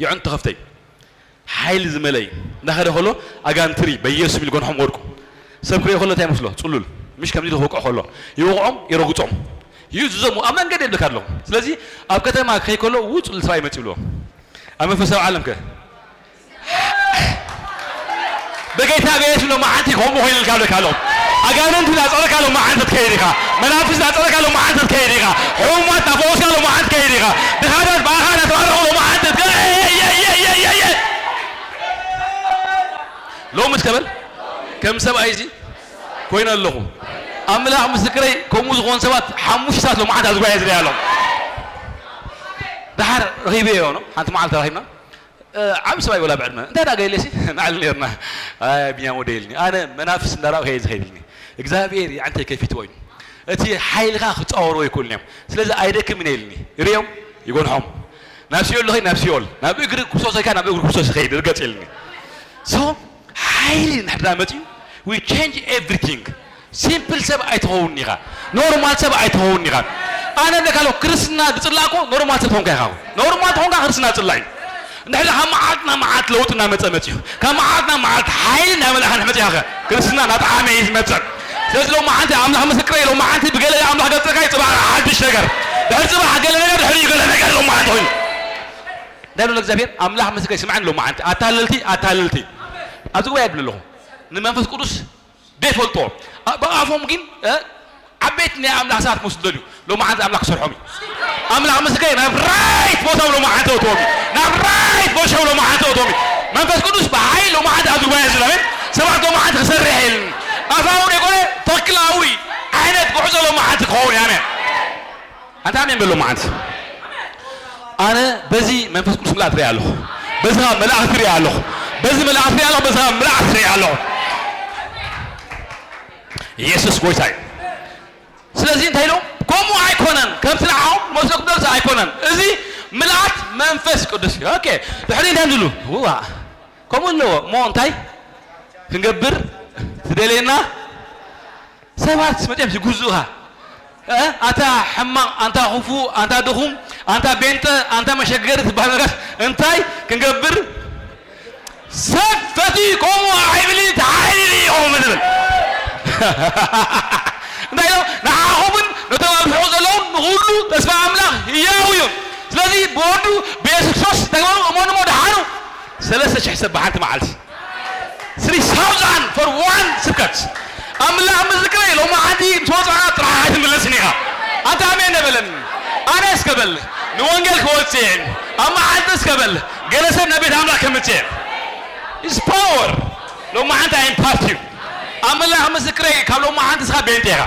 ይዕንቱ ከፍተይ ሓይሊ ዝመለእ እዩ። እንዳኸደ ከሎ ኣጋንትሪ በየሱስ ቢል ጎንሖም ወድቁ። ሰብ ክሪኦ ከሎ እንታይ መስሎ ፅሉል ምሽ ከምዚ ክወቅዖ ከሎ ይወቕዖም ይረግፆም ይእዝዞም ኣብ መንገዲ የብልካ ኣለኹ። ስለዚ ኣብ ከተማ ክኸይ ከሎ ው ፅሉል ሰብኣይ መፂ ብልዎ ኣብ መንፈሳዊ ዓለም ከ በጌታ በየሱስ ሎመዓንቲ ከምኡ ኮይኑልካ ኣለካ ኣለኹ። ኣጋንንቲ ናፀረካ ሎመዓንቲ ትከይድ ኢኻ። መናፍስ ናፀረካ ሎመዓንቲ ትከይድ ኢኻ። ሕሙማት ናፈወስካ ሎመዓንቲ ትከይድ ኢኻ። ድኻታት ብኣኻ ናተባረኹ ሎመዓንቲ ሎሚ ትከበል ከም ሰብኣይ እዚ ኮይነ ኣለኹ። ኣምላኽ ምስክረይ ከምኡ ዝኾኑ ሰባት ሓሙሽተ ሰዓት ሎመዓንቲ ኣብ ዝጓየ ዝሪኣ ኣለኹ። ደሓር ረኺበዮ ነው ሓንቲ መዓልቲ ረኺብና ዓብ ሰብኣይ ወላ ብዕድመ እንታይ ዳ ገይለሲ ንዓል ነርና። ቢኒያም ወደ ኢልኒ ኣነ መናፍስ እንዳራብ ከየ ዝኸይድልኒ እግዚኣብሔር ይዓንተ ከፊት ወይኑ እቲ ሓይልካ ክፃወሩ ይክእሉን እዮም። ስለዚ ኣይደክምን ኢልኒ ሪኦም ይጎንሖም ናብ ሲኦል ለኸይ ናብ ሲኦል ናብ እግሪ ክርስቶስ ከይካ ናብ እግሪ ክርስቶስ ይኸይድ ርገፅ ኢልኒ። So ሓይሊ ንሕድራ መፅዩ we change everything። ሲምፕል ሰብ ኣይትኸውን ኢኻ። ኖርማል ሰብ ኣይትኸውን ኢኻ። ኣነ ለካሎ ክርስትና ዝፅላእኮ ኖርማል ሰብ ተኾንካ ኢኻ። ኖርማል ተኾንካ ክርስትና ዝፅላእ እዩ። ንሕና ካብ መዓልትና መዓልት ለውጥና መፀ መፅዩ ካብ መዓልትና መዓልት ሓይሊ እንዳመልእኻ ንሕመፅ ኢኻ። ክርስትና ናጣዕመ እዩ ዝመፅእ። ስለዚ ሎመዓንቲ ኣምላኽ ምስክረ ሎመዓንቲ ብገለ ኣምላኽ ገፀካ ይፅባሕ ሓድሽ ነገር ድሕሪ ፅባሕ ገለ ነገር ድሕሪ ገለ ነገር ሎመዓንቲ ኮይኑ እንታይ ብሎ እግዚኣብሔር ኣምላኽ ምስክረ ይስምዓኒ ሎመዓንቲ ኣታለልቲ ኣታለልቲ ኣብዚ ጉባኤ ይብል ኣለኹ ንመንፈስ ቅዱስ ዘይፈልጦ ብኣፎም ግን ዓበይቲ ናይ ኣምላኽ ሰባት ክመስሉ ደልዩ ሎመዓንቲ ኣምላኽ ክሰርሖም እዩ። ኣምላኽ ምስከይ ናብ ራይት ቦታው ሎመዓንቲ እትዎም እዩ። ናብ ራይት ቦታው ሎመዓንቲ እትዎም እዩ። መንፈስ ቅዱስ ብሓይል ሎመዓንቲ ኣብ ዝጉባኤ ዝለበን ሰባት ሎመዓንቲ ክሰርሕ የልን ኣፋዊ ደይኮነ ተክላዊ ዓይነት ጉዕዞ ሎመዓንቲ ክኸውን እዩ። ኣሜን። ኣንታ ኣሜን በሎ መዓንቲ ኣነ በዚ መንፈስ ቅዱስ ምልኣት ሪኣ ኣለኹ። በዚ ካብ መላእክቲ ሪኣ ኣለኹ። በዚ መላእክቲ ሪኣ ኣለኹ። በዚ ካብ መላእክቲ ሪኣ ኣለኹ። ኢየሱስ ጎይታ እዩ። ስለዚ እንታይ ኢሎም ከምኡ ኣይኮነን ከምቲ ንዓኦም መስሎ ክደርስ ኣይኮነን። እዚ ምልኣት መንፈስ ቅዱስ እዩ። ኦኬ ድሕሪ እንታይ ዝሉ ዋ ከምኡ ኣለዎ እሞ እንታይ ክንገብር ትደልየና ሰባት መፅኦም ይጉዝኡኻ። ኣታ ሕማቕ፣ ኣንታ ክፉእ፣ ኣንታ ድኹም፣ ኣንታ ቤንጠ፣ ኣንታ መሸገሪ ትበሃል ነገራት እንታይ ክንገብር ሰብ ፈትዩ ከምኡ ኣይብልን ተሓይሉ ኢኹም ዝብል እንታይ ኢሎም ንዓኹምን ነቶም ኣብ ርሑቕ ዘለውን ንኹሉ ተስፋ ኣምላኽ ህያው እዩ። ስለዚ ብወዱ ብየሱስ ክርስቶስ ተግበሩ እመኑሞ ደሓኑ። ሰለስተ ሽሕ ሰብ ብሓንቲ መዓልቲ Three thousand for one ስብከት ኣምላኽ ምስክረይ ሎሚ ዓዲ ምስ ወፃእካ ጥራሕ ኣይትምለስን ኢኻ። ኣንታ ኣሜን ነበለኒ ኣነ እስከ በል ንወንጌል ክወፅእ እየ ኣብ መዓልቲ እስከ በል ገለ ሰብ ናብ ቤት ኣምላኽ ከምፅእ እየ is power ሎሚ ዓንታ I'm part እዩ ኣምላኽ ምስክረይ ካብ ሎሚ ዓንታ እስኻ ቤንጤ ኢኻ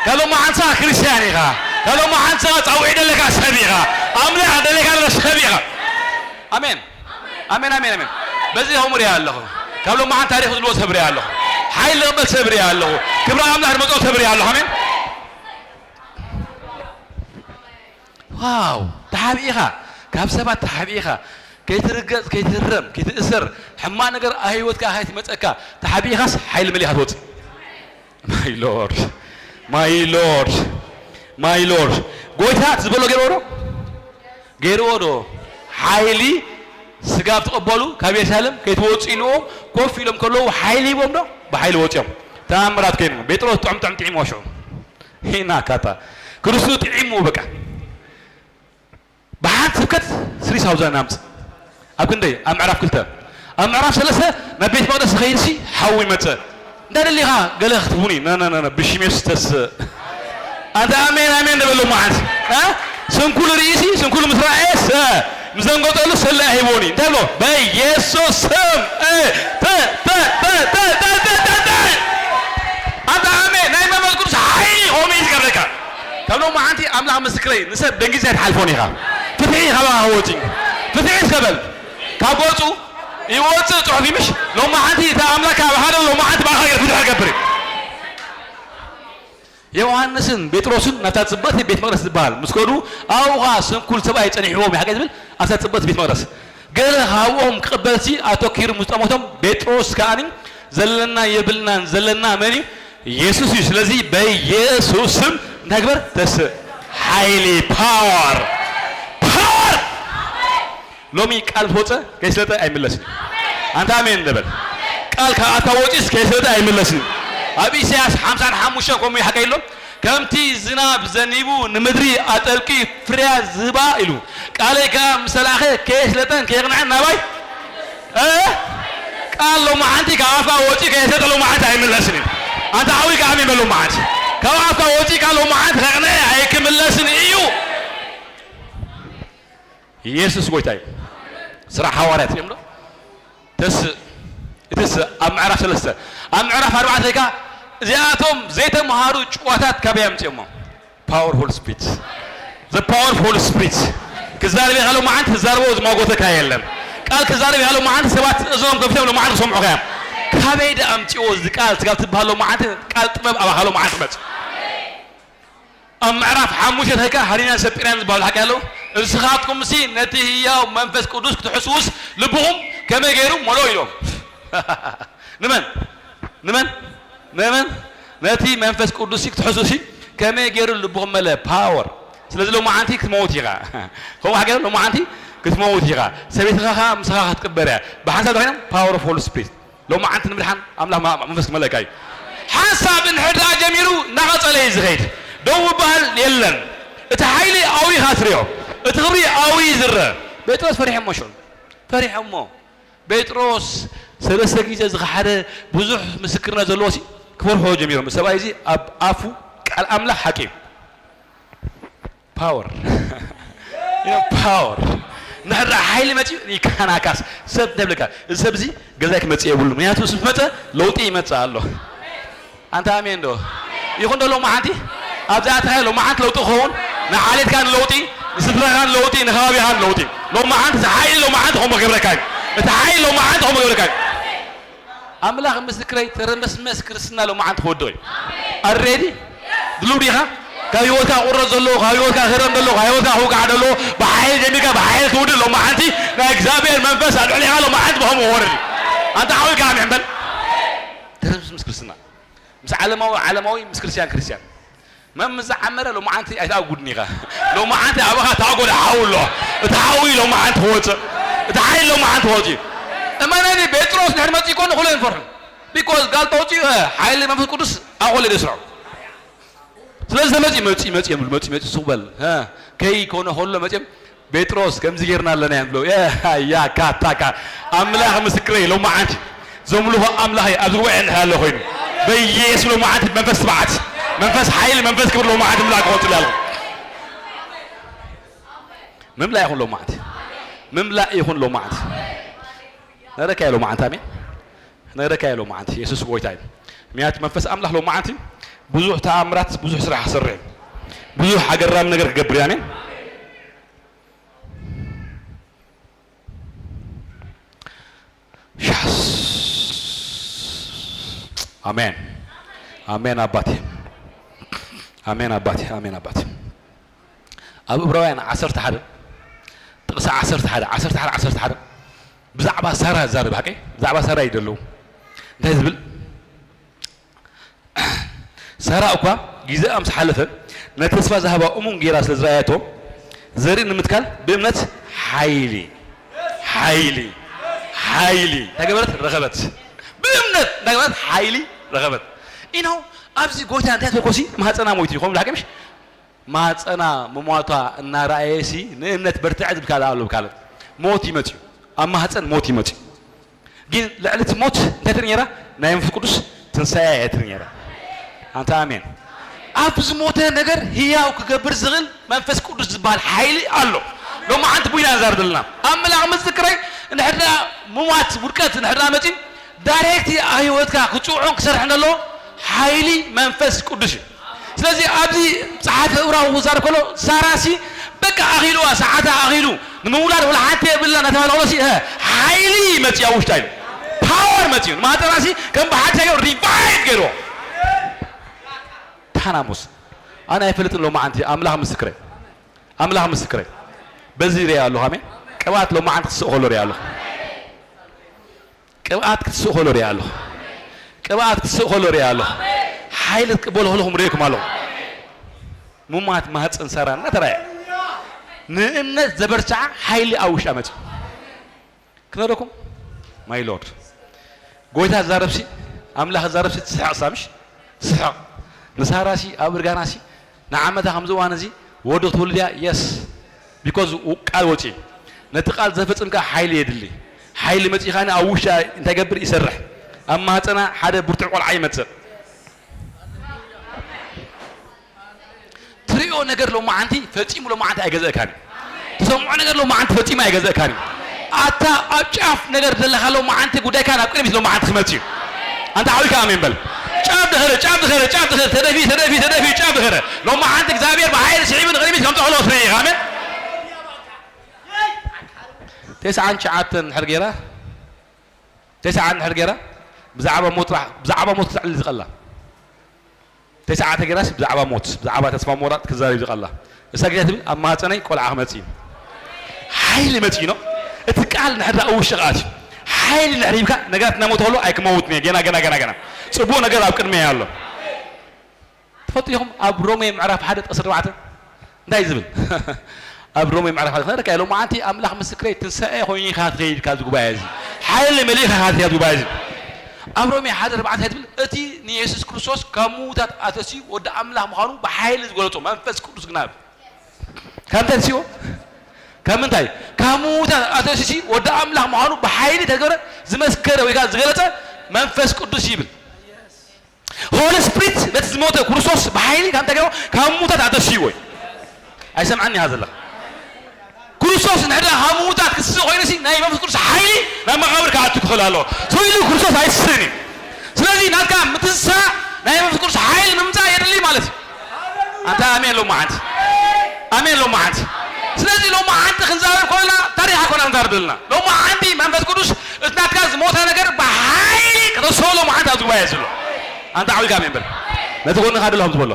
ካብ ሎሚ ዓንታ እስኻ ክርስቲያን ኢኻ ካብ ሎሚ ዓንታ እስኻ ፃውዒ ደለካ ሰብ ኢኻ ኣምላኽ ደለካ ሰብ ኢኻ ኣሜን ኣሜን ኣሜን ኣሜን። በዚ ሆም ሪኣ ኣለኹ። ካብ ሎማዓን ታሪኽ ዝልዎ ሰብ ሪኣ ኣለኹ። ሓይሊ ዝቕበል ሰብ ሪኣ ኣለኹ። ክብሪ ኣምላኽ ዝመፅኦ ሰብ ሪኣ ኣለኹ። ኣሜን። ዋው ተሓቢእኻ ካብ ሰባት ተሓቢእኻ ከይትርገጽ፣ ከይትህረም፣ ከይትእሰር፣ ሕማቕ ነገር ኣብ ህይወትካ ከይትመጸካ፣ ተሓቢእካስ ሓይሊ መሊእካ ትወጽእ። My Lord, my Lord, my Lord። ጎይታ ዝበሎ ገይርዎ ዶ? ገይርዎ ዶ? ሓይሊ ስጋብ ትቐበሉ ካብ የሩሳሌም ከይትወጹ ኢልዎም ኮፍ ኢሎም ከለዉ ሓይሊ ሂቦም ዶ? ብሓይሊ ወጺኦም። ተኣምራት ኮይኑ ጴጥሮስ ጥዑም ጥዑም ጥዒምዎ ሽዑ። ሂና ካታ ክርስቶስ ጥዒምዎ በቃ። ብሓንቲ ስብከት ስሪ ሳውዛን ኣምጽእ። ኣብ ክንደይ? ኣብ ምዕራፍ ክልተ። ኣብ ምዕራፍ ሰለስተ ናብ ቤት መቕደስ ዝኸይድ ሲ ሓዊ ይመጽእ። እንታይ ደሊኻ ገለ ክትቡኒ? ነ፣ ነ፣ ነ፣ ነ፣ ብሽም የሱስ ተስእ። ኣንተ ኣሜን፣ ኣሜን ደበሎ መዓት። እ? ስንኩል ርእሲ፣ ስንኩል ምስ ረኣየስ፣ እ፣ ምስ ዘንገጠሉ ሰላኢ ሂቦኒ። እንታይ ብሎ? በኢየሱስ ስም። እ፣ ተ፣ ተ፣ ተ፣ ተ፣ ተ፣ ተ፣ ተ፣ ተ። ኣንተ ኣሜን፣ ናይ መንፈስ ቅዱስ ሓይሊ ኾሚ እዩ ዝገብረካ። ካብ ሎማዓንቲ ኣምላኽ ምስክረይ፣ ንሰብ ደንጊጽ ኣይትሓልፎን ኢኻ። ፍትሒ ካባኻ ክወጽእ እዩ። ፍትሒ እስከ በል። ካብ ገጹ ይወጽእ ጽሑፍ እዩ ምሽ? ሎማዓንቲ እታ ኣምላኽ ካባኻ ዶ ሎማዓንቲ ብኣኻ ገይሩ ፍትሒ ክገብር እዩ። ዮሃንስን ጴጥሮስን ናብታ ጽብቕቲ ቤት መቕደስ ዝበሃል ምስ ከዱ፣ ኣብኡ ኸኣ ስንኩል ሰብኣይ ጸኒሕዎም እዩ። ሓቂ ዝብል ኣብታ ጽብቕቲ ቤት መቕደስ። ገለ ካብኦም ክቕበልሲ ኣተኲሩ ምስ ጠመቶም፣ ጴጥሮስ ከኣኒ ዘለና የብልናን፣ ዘለና መን እዩ? የሱስ እዩ። ስለዚ በየሱስ ስም እንታይ ግበር? ተስእ። ሓይሊ፣ ፓወር፣ ፓወር። ሎሚ ቃል ትወፀ ከይስለጠ ኣይምለስን። ኣንታ ኣሜን ንበል። ቃል ካብ ኣፍካ ወፂስ ከይስለጠ ኣይምለስን። ኣብ ኢሳያስ ሓምሳን ሓሙሽተን ከምኡ ይሓቀ ኣሎ። ከምቲ ዝናብ ዘኒቡ ንምድሪ ኣጠልቂ ፍርያ ዝህባ ኢሉ፣ ቃለይ ከኣ ምስ ተላእኸ ከየስለጠን ከየቕንዐን ናባይ፣ እ? ቃል ሎማዓንቲ ካብ ኣፍካ ወፂ ከየስለጠ ሎማዓንቲ ኣይምለስን እዩ። ኣንታ ሓውይ ከኣ ኣሜን በል። ሎማዓንቲ ካብ ኣፍካ ወፂ ቃል ሎማዓንቲ ከቕንዐ ኣይክምለስን እዩ። ኢየሱስ ጎይታ እዩ። ስራሕ ሃዋርያት እዮም ዶ? ተስእ፣ ተስእ ኣብ ምዕራፍ ሰለስተ። ኣብ ምዕራፍ ኣርባዕተ ከኣ እዚኣቶም ዘይተምሃሩ ጭዋታት ካበይ ኣምጺኦሞ? Powerful speech። The powerful speech። ክዛረብ ኢኻ ሎማዓንቲ ትዛረቦ ዝማጎተካ የለን። ቃል ክዛረብ ኢኻ ሎማዓንቲ ሰባት እዝኖም ከፊቶም ሎማዓንቲ ክሰምዑኻ እዮም። ካበይ ደኣ ኣምጺኦ እዚ ቃል ስጋብ ትበሃል ሎማዓንቲ ቃል ጥበብ ኣባኻ ሎማዓንቲ ትመጽእ። ኣብ ምዕራፍ ሓሙሽተ እንታይ ከኣ ሃሪናን ሰጲራን ዝበሃሉ ሓቂ ኣለዉ። ንስኻትኩምሲ ነቲ ህያው መንፈስ ቅዱስ ክትሕስዉስ ልብኹም ከመይ ገይሩ መሎ ኢሎም። ንመን? ንመን? ንመን? ነቲ መንፈስ ቅዱስሲ ክትሕስዉሲ ከመይ ገይሩ ልብኹም መለ? ፓወር። ስለዚ ሎማዓንቲ ክትመውት ኢኻ። ከምኡ ሓቂ ሎማዓንቲ ክትመውት ኢኻ። ሰበይትኻ ኸኣ ምሳኻ ክትቅበር እያ። ብሓንሳብ ኮይኖም powerful speech። ሎማዓንቲ ንምድሓን ኣምላኽ ማ-፣ መንፈስ ክመልአካ እዩ። ሓንሳብ እንድሕር ደኣ ጀሚሩ እናቐጸለ እዩ ዝኸይድ። ደው ዝበሃል የለን። እቲ ሓይሊ ኣብኡ ኢኻ ትሪኦ። እቲ ክብሪ ኣብኡ እዩ ዝረአ። ጴጥሮስ ፈሪሖሞ ሽዑ። ፈሪሖሞ። ጴጥሮስ ሰለስተ ግዜ ዝኸሓደ ብዙሕ ምስክርነት ዘለዎ ሲ ክፈርሖ ጀሚሮም። ሰብኣይ እዚ ኣብ ኣፉ ቃል ኣምላኽ ሓቂ እዩ። ፓወር። ዩ ኖ፣ ፓወር። እንድሕር ደኣ ሓይሊ መፅዩ ይካናካስ። ሰብ እንታይ ይብለካ? እዚ ሰብ እዚ ገዛይ ክመፅእ የብሉ። ምክንያቱ ምስ መፀ ለውጢ ይመፅእ ኣሎ። ኣንታ ኣሜን ዶ? ይኹን ዶ ሎማዓንቲ? ኣብዚ ኣተኻዮ ሎማዓንቲ ለውጢ ክኸውን? ንዓሌትካ ንለውጢ፣ ንስድራኻ ንለውጢ፣ ንከባቢኻ ንለውጢ። ሎማዓንቲ እዚ ሓይሊ ሎማዓንቲ ከምኡ ክገብረካ እዩ። እቲ ሓይሊ ሎማዓንቲ ከምኡ ክገብረካ እዩ። ኣምላኽ ምስክረይ፣ ተረመስመስ ክርስትና ሎማዓንቲ ክወድቕ እዩ። ኣሬዲ ድሉው ዲኻ? ካብ ህይወትካ ቁረጽ ዘሎ፣ ካብ ህይወትካ ክረም ዘሎ፣ ካብ ህይወትካ ክውቃዕ ዘሎ፣ ብሓይሊ ጀሚርካ ብሓይሊ ትውድእ ሎማዓንቲ ናይ እግዚኣብሔር መንፈስ ኣብ ልዕሌኻ ሎማዓንቲ ብኸምኡ ክወርድ እዩ። ኣንታ ሓዊካ ኣሜን በል። ተረመስመስ ክርስትና። ምስ ዓለማዊ ዓለማዊ፣ ምስ ክርስትያን ክርስትያን። መም ዝዓመረ ሎማዓንቲ ኣይትኣጉድን ኢኻ። ሎማዓንቲ ኣባኻ ታጎደ ሓው ኣሎ። እቲ ሓዊ ሎማዓንቲ ክወፅእ። እቲ ሓይሊ ሎማዓንቲ ክወፅእ እዩ። እመነኒ፣ ጴጥሮስ ድሕሪ መፅኡ ይኮን ኩሎ ይንፈርሑ። ቢኮዝ ጋል ተውፅኡ፣ እ፣ ሓይሊ መንፈስ ቅዱስ ኣቆለ ደስርዖ። ስለዚ ተመፂ፣ መፂ፣ መፂ እዮም፣ መፂ፣ መፂ፣ ሱቕ በል። እ፣ ከይኮነ ከሎ መፂኦም፣ ጴጥሮስ ከምዚ ጌርና ኣለና እዮም ብለው። እ፣ ያ፣ ካታካ። ኣምላኽ ምስክረይ፣ ሎማዓንቲ ዘምልኾ ኣምላኸይ ኣብዚ ጉባኤ እንድሕር ኣሎ ኮይኑ፣ በኢየሱስ ሎማዓንቲ መንፈስ ትብዓት፣ መንፈስ ሓይሊ፣ መንፈስ ክብሪ ሎማዓንቲ ምላእ ክኾንፅል ኣለኹ። ምምላእ ይኹን ሎማዓንቲ። ምምላእ ይኹን ሎማዓንቲ። ነረካ እየ ሎማዓንቲ፣ ኣሜን። ነረካ እየ ሎማዓንቲ። የሱስ ጎይታ እዩ። ምክንያቱ መንፈስ ኣምላኽ ሎማዓንቲ ብዙሕ ተኣምራት፣ ብዙሕ ስራሕ ክሰርሕ እዩ። ብዙሕ ኣገራሚ ነገር ክገብር እዩ። ኣሜን። ሻስ። ኣሜን። ኣሜን ኣባቴ። ኣሜን ኣባቴ። ኣሜን ኣባቴ። ኣብ ዕብራውያን ዓሰርተ ሓደ ጥቕሲ ዓሰርተ ሓደ ዓሰርተ ሓደ ዓሰርተ ሓደ ብዛዕባ ሳራ ዝዛረብ ሓቀይ ብዛዕባ ሳራ ይደለዉ እንታይ ዝብል ሳራ እኳ ግዜኣ ምስ ሓለፈ ነቲ ተስፋ ዝሃባ እሙን ጌራ ስለ ዝረኣየቶ ዘርኢ ንምትካል ብእምነት ሓይሊ ሓይሊ ሓይሊ እንታይ ገበረት ረኸበት ብእምነት እንታይ ገበረት ሓይሊ ረኸበት ኢኖ ኣብዚ ጎይታ እንታይ ተኮሲ ማህፀና ሞይቱ ይኾን ብላሓቂ ምሽ ማፀና ምሟቷ እናረኣየሲ ንእምነት በርትዐ ዝብል ካልእ ኣሎ ካልእ ሞት ይመፅዩ ኣብ ማህፀን ሞት ይመፅዩ ግን ልዕሊ እቲ ሞት እንታይ ትርኢ ነራ ናይ መንፈስ ቅዱስ ትንሳኤ እያ ትርኢ ነራ ኣንታ ኣሜን ኣብ ዝሞተ ነገር ህያው ክገብር ዝኽእል መንፈስ ቅዱስ ዝበሃል ሓይሊ ኣሎ ሎማዓንቲ ቡይና ንዛር ዘለና ኣብ መላኽ ምዝክረይ እንድሕዳ ምሟት ውድቀት እንድሕዳ መፂ ዳይሬክት ኣብ ህይወትካ ክፅውዖን ክሰርሕ እንከሎ ሓይሊ መንፈስ ቅዱስ እዩ ስለዚ ኣብዚ ፀሓፊ እብራዊ ክዛረብ ከሎ ሳራሲ በቃ ኣኺልዋ ሰዓታ ኣኺሉ ንምውላድ ወላ ሓንቲ የብልና እናተባለ ከሎሲ ሓይሊ መፅያ ውሽጣ እዩ ፓወር መፅዩ ንማፀናሲ ከም ብሓድሻ ገይሩ ሪቫይቭ ገይርዎ ታናሙስ ኣነ ኣይፈልጥን ሎማዓንቲ ኣምላኽ ምስክረ ኣምላኽ ምስክረ በዚ ሪኣ ኣለኹ ኣሜን ቅብኣት ሎማዓንቲ ክስእ ከሎ ሪኣ ኣለኹ ቅብኣት ክትስእ ከሎ ሪኣ ኣለኹ። ቅብኣት ክትስእ ከሎ ሪኣ ኣለኹ። ሓይሊ ክትቅበሉ ከለኹም ሪእኩም ኣለኹ። ሙማት ማህፀን ሳራ እናተራእየ ንእምነት ዘበርትዓ ሓይሊ ኣብ ውሽጣ መፅዩ። ክነረኩም ማይ ሎርድ ጎይታ ዛረብሲ ኣምላኽ ዛረብሲ ትስሕቕ ሳምሽ ስሕቕ ንሳራሲ ኣብ እርጋናሲ ንዓመታ ከምዚ እዋን እዚ ወዲ ክትወልድ እያ የስ ቢኮዝ ቃል ወፂ ነቲ ቃል ዘፈፅም ከዓ ሓይሊ የድሊ ሓይሊ መፂኻኒ ኣብ ውሽጢ እንታይ ገብር ይሰርሕ ኣብ ማህፀና ሓደ ብርቱዕ ቆልዓ ይመፅእ ትሪኦ ነገር ሎማዓንቲ ፈፂሙ ሎማዓንቲ ኣይገዘእካን እዩ ትሰምዖ ነገር ሎማዓንቲ ፈፂሙ ኣይገዘእካን እዩ ኣታ ኣብ ጫፍ ነገር ዘለካ ሎማዓንቲ ጉዳይካ ናብ ቅድሚት ሎማዓንቲ ክመፅ እዩ ኣንታ ዓዊካ ኣሜን በል ጫፍ ድኸረ ጫፍ ድኸረ ጫፍ ድኸረ ተደፊ ተደፊ ተደፊ ጫፍ ድኸረ ሎማዓንቲ እግዚኣብሔር ብሓይሊ ስሒቡ ንቅድሚት ከምፅኦ ከለዎ ትርኢ ኢኻ ኣሜን ተስዓን ትሽዓተን እንድሕር ገይራ ተስዓን እንድሕር ገይራ ብዛዕባ ሞት ጥራሕ ብዛዕባ ሞት ክትዕልል ዝቐላ ተስዓተ ገይራስ ብዛዕባ ሞት ብዛዕባ ተስፋ ምቑራፅ ክትዛረብ ዝቐላ እሳ ግዜ ትብል ኣብ ማህፀነይ ቆልዓ ክመፅእ እዩ ሓይሊ መፅእ ነው እቲ ቃል ንሕድራ እውሽቕ ኣትዩ ሓይሊ ንሕሪብካ ነገራት እናሞተ ከሎ ኣይክመውትን እየ ገና ገና ገና ገና ፅቡቕ ነገር ኣብ ቅድመ ኣሎ ትፈልጡ ኢኹም ኣብ ሮሜ ምዕራፍ ሓደ ጥቕሲ ኣርባዕተ እንታይ ዝብል ኣብ ሮሜ ምዕራፍ ሓደ ክነረካ ሎማዓንቲ ኣምላኽ ምስክረይ ትንሳኤ ኮይኑ ኢኻ ትኸይድ ካብዚ ጉባኤ እዚ ሓይሊ መሊእኻ ኢኻ ትኸይድ ጉባኤ እዚ ኣብ ሮሜ ሓደ ኣርባዕተ እንታይ ትብል እቲ ንየሱስ ክርስቶስ ካብ ምዉታት ኣተስዩ ወዲ ኣምላኽ ምዃኑ ብሓይሊ ዝገለጾ መንፈስ ቅዱስ ግናብ ካብ እንታይ ተሲዎ ካብ ምንታይ ካብ ምዉታት ኣተስዩ ወዲ ኣምላኽ ምዃኑ ብሓይሊ ተገረ ዝመስከረ ወይ ከዓ ዝገለጸ መንፈስ ቅዱስ ይብል ሆሊ ስፕሪት ነቲ ዝሞተ ክርስቶስ ብሓይሊ ካብ እንታይ ካብ ምዉታት ኣተስይዎ እዩ ኣይሰምዓኒ ኢኻ ዘለኻ ክርስቶስ ንሕዳ ካብ ምዉታት ክስእ ኮይኑሲ ናይ መንፈስ ቅዱስ ሓይሊ ናብ መቓብር ክኣቱ ክኽእል ኣለዎ ሰው ኢሉ ክርስቶስ ኣይስእን እዩ ስለዚ ናትካ ምትንሳእ ናይ መንፈስ ቅዱስ ሓይሊ ምምፃእ የድሊ ማለት እዩ ኣንታ ኣሜን ሎማዓንቲ ኣሜን ሎማዓንቲ ስለዚ ሎማዓንቲ ክንዛረብ ኮለና ታሪክ ኣይኮና ክንዛረብ ዘለና ሎማዓንቲ መንፈስ ቅዱስ እቲ ናትካ ዝሞተ ነገር ብሓይሊ ከተስኦ ሎማዓንቲ ኣብዚ ጉባኤ ዘሎ ኣንታ ዓዊካ ኣሜን በል ነቲ ጎንኻ ደሎ ከምዚ በሎ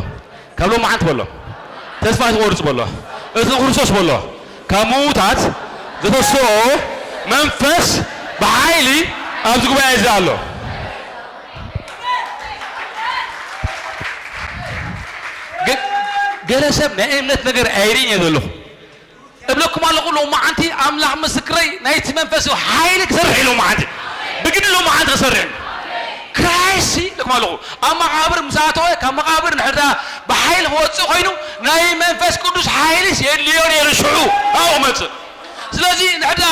ካብ ሎማዓንቲ በሎ ተስፋ ትቆርፅ በሎ እቲ ንክርስቶስ በሎ ካብ ምዉታት ዝተስኦ መንፈስ ብሓይሊ ኣብዚ ጉባኤ እዚ ኣሎ ገለ ሰብ ናይ እምነት ነገር ኣይርእን እየ ዘለኹ እብለኩም ኣለኹ ሎማዓንቲ ኣምላኽ ምስክረይ ናይቲ መንፈስ ሓይሊ ክሰርሕ እዩ ሎማዓንቲ ብግዲ ሎማዓንቲ ክሰርሕ እዩ ክራይስት እብለኩም ኣለኹ ኣብ መቓብር ምስ ኣተወ ካብ መቓብር ንሕዳ ብሓይሊ ክወፅእ ኮይኑ ናይ መንፈስ ቅዱስ ሓይሊስ የድልዮ ነይሩ ሽዑ ኣብኡ መፅእ ስለዚ ንሕዳ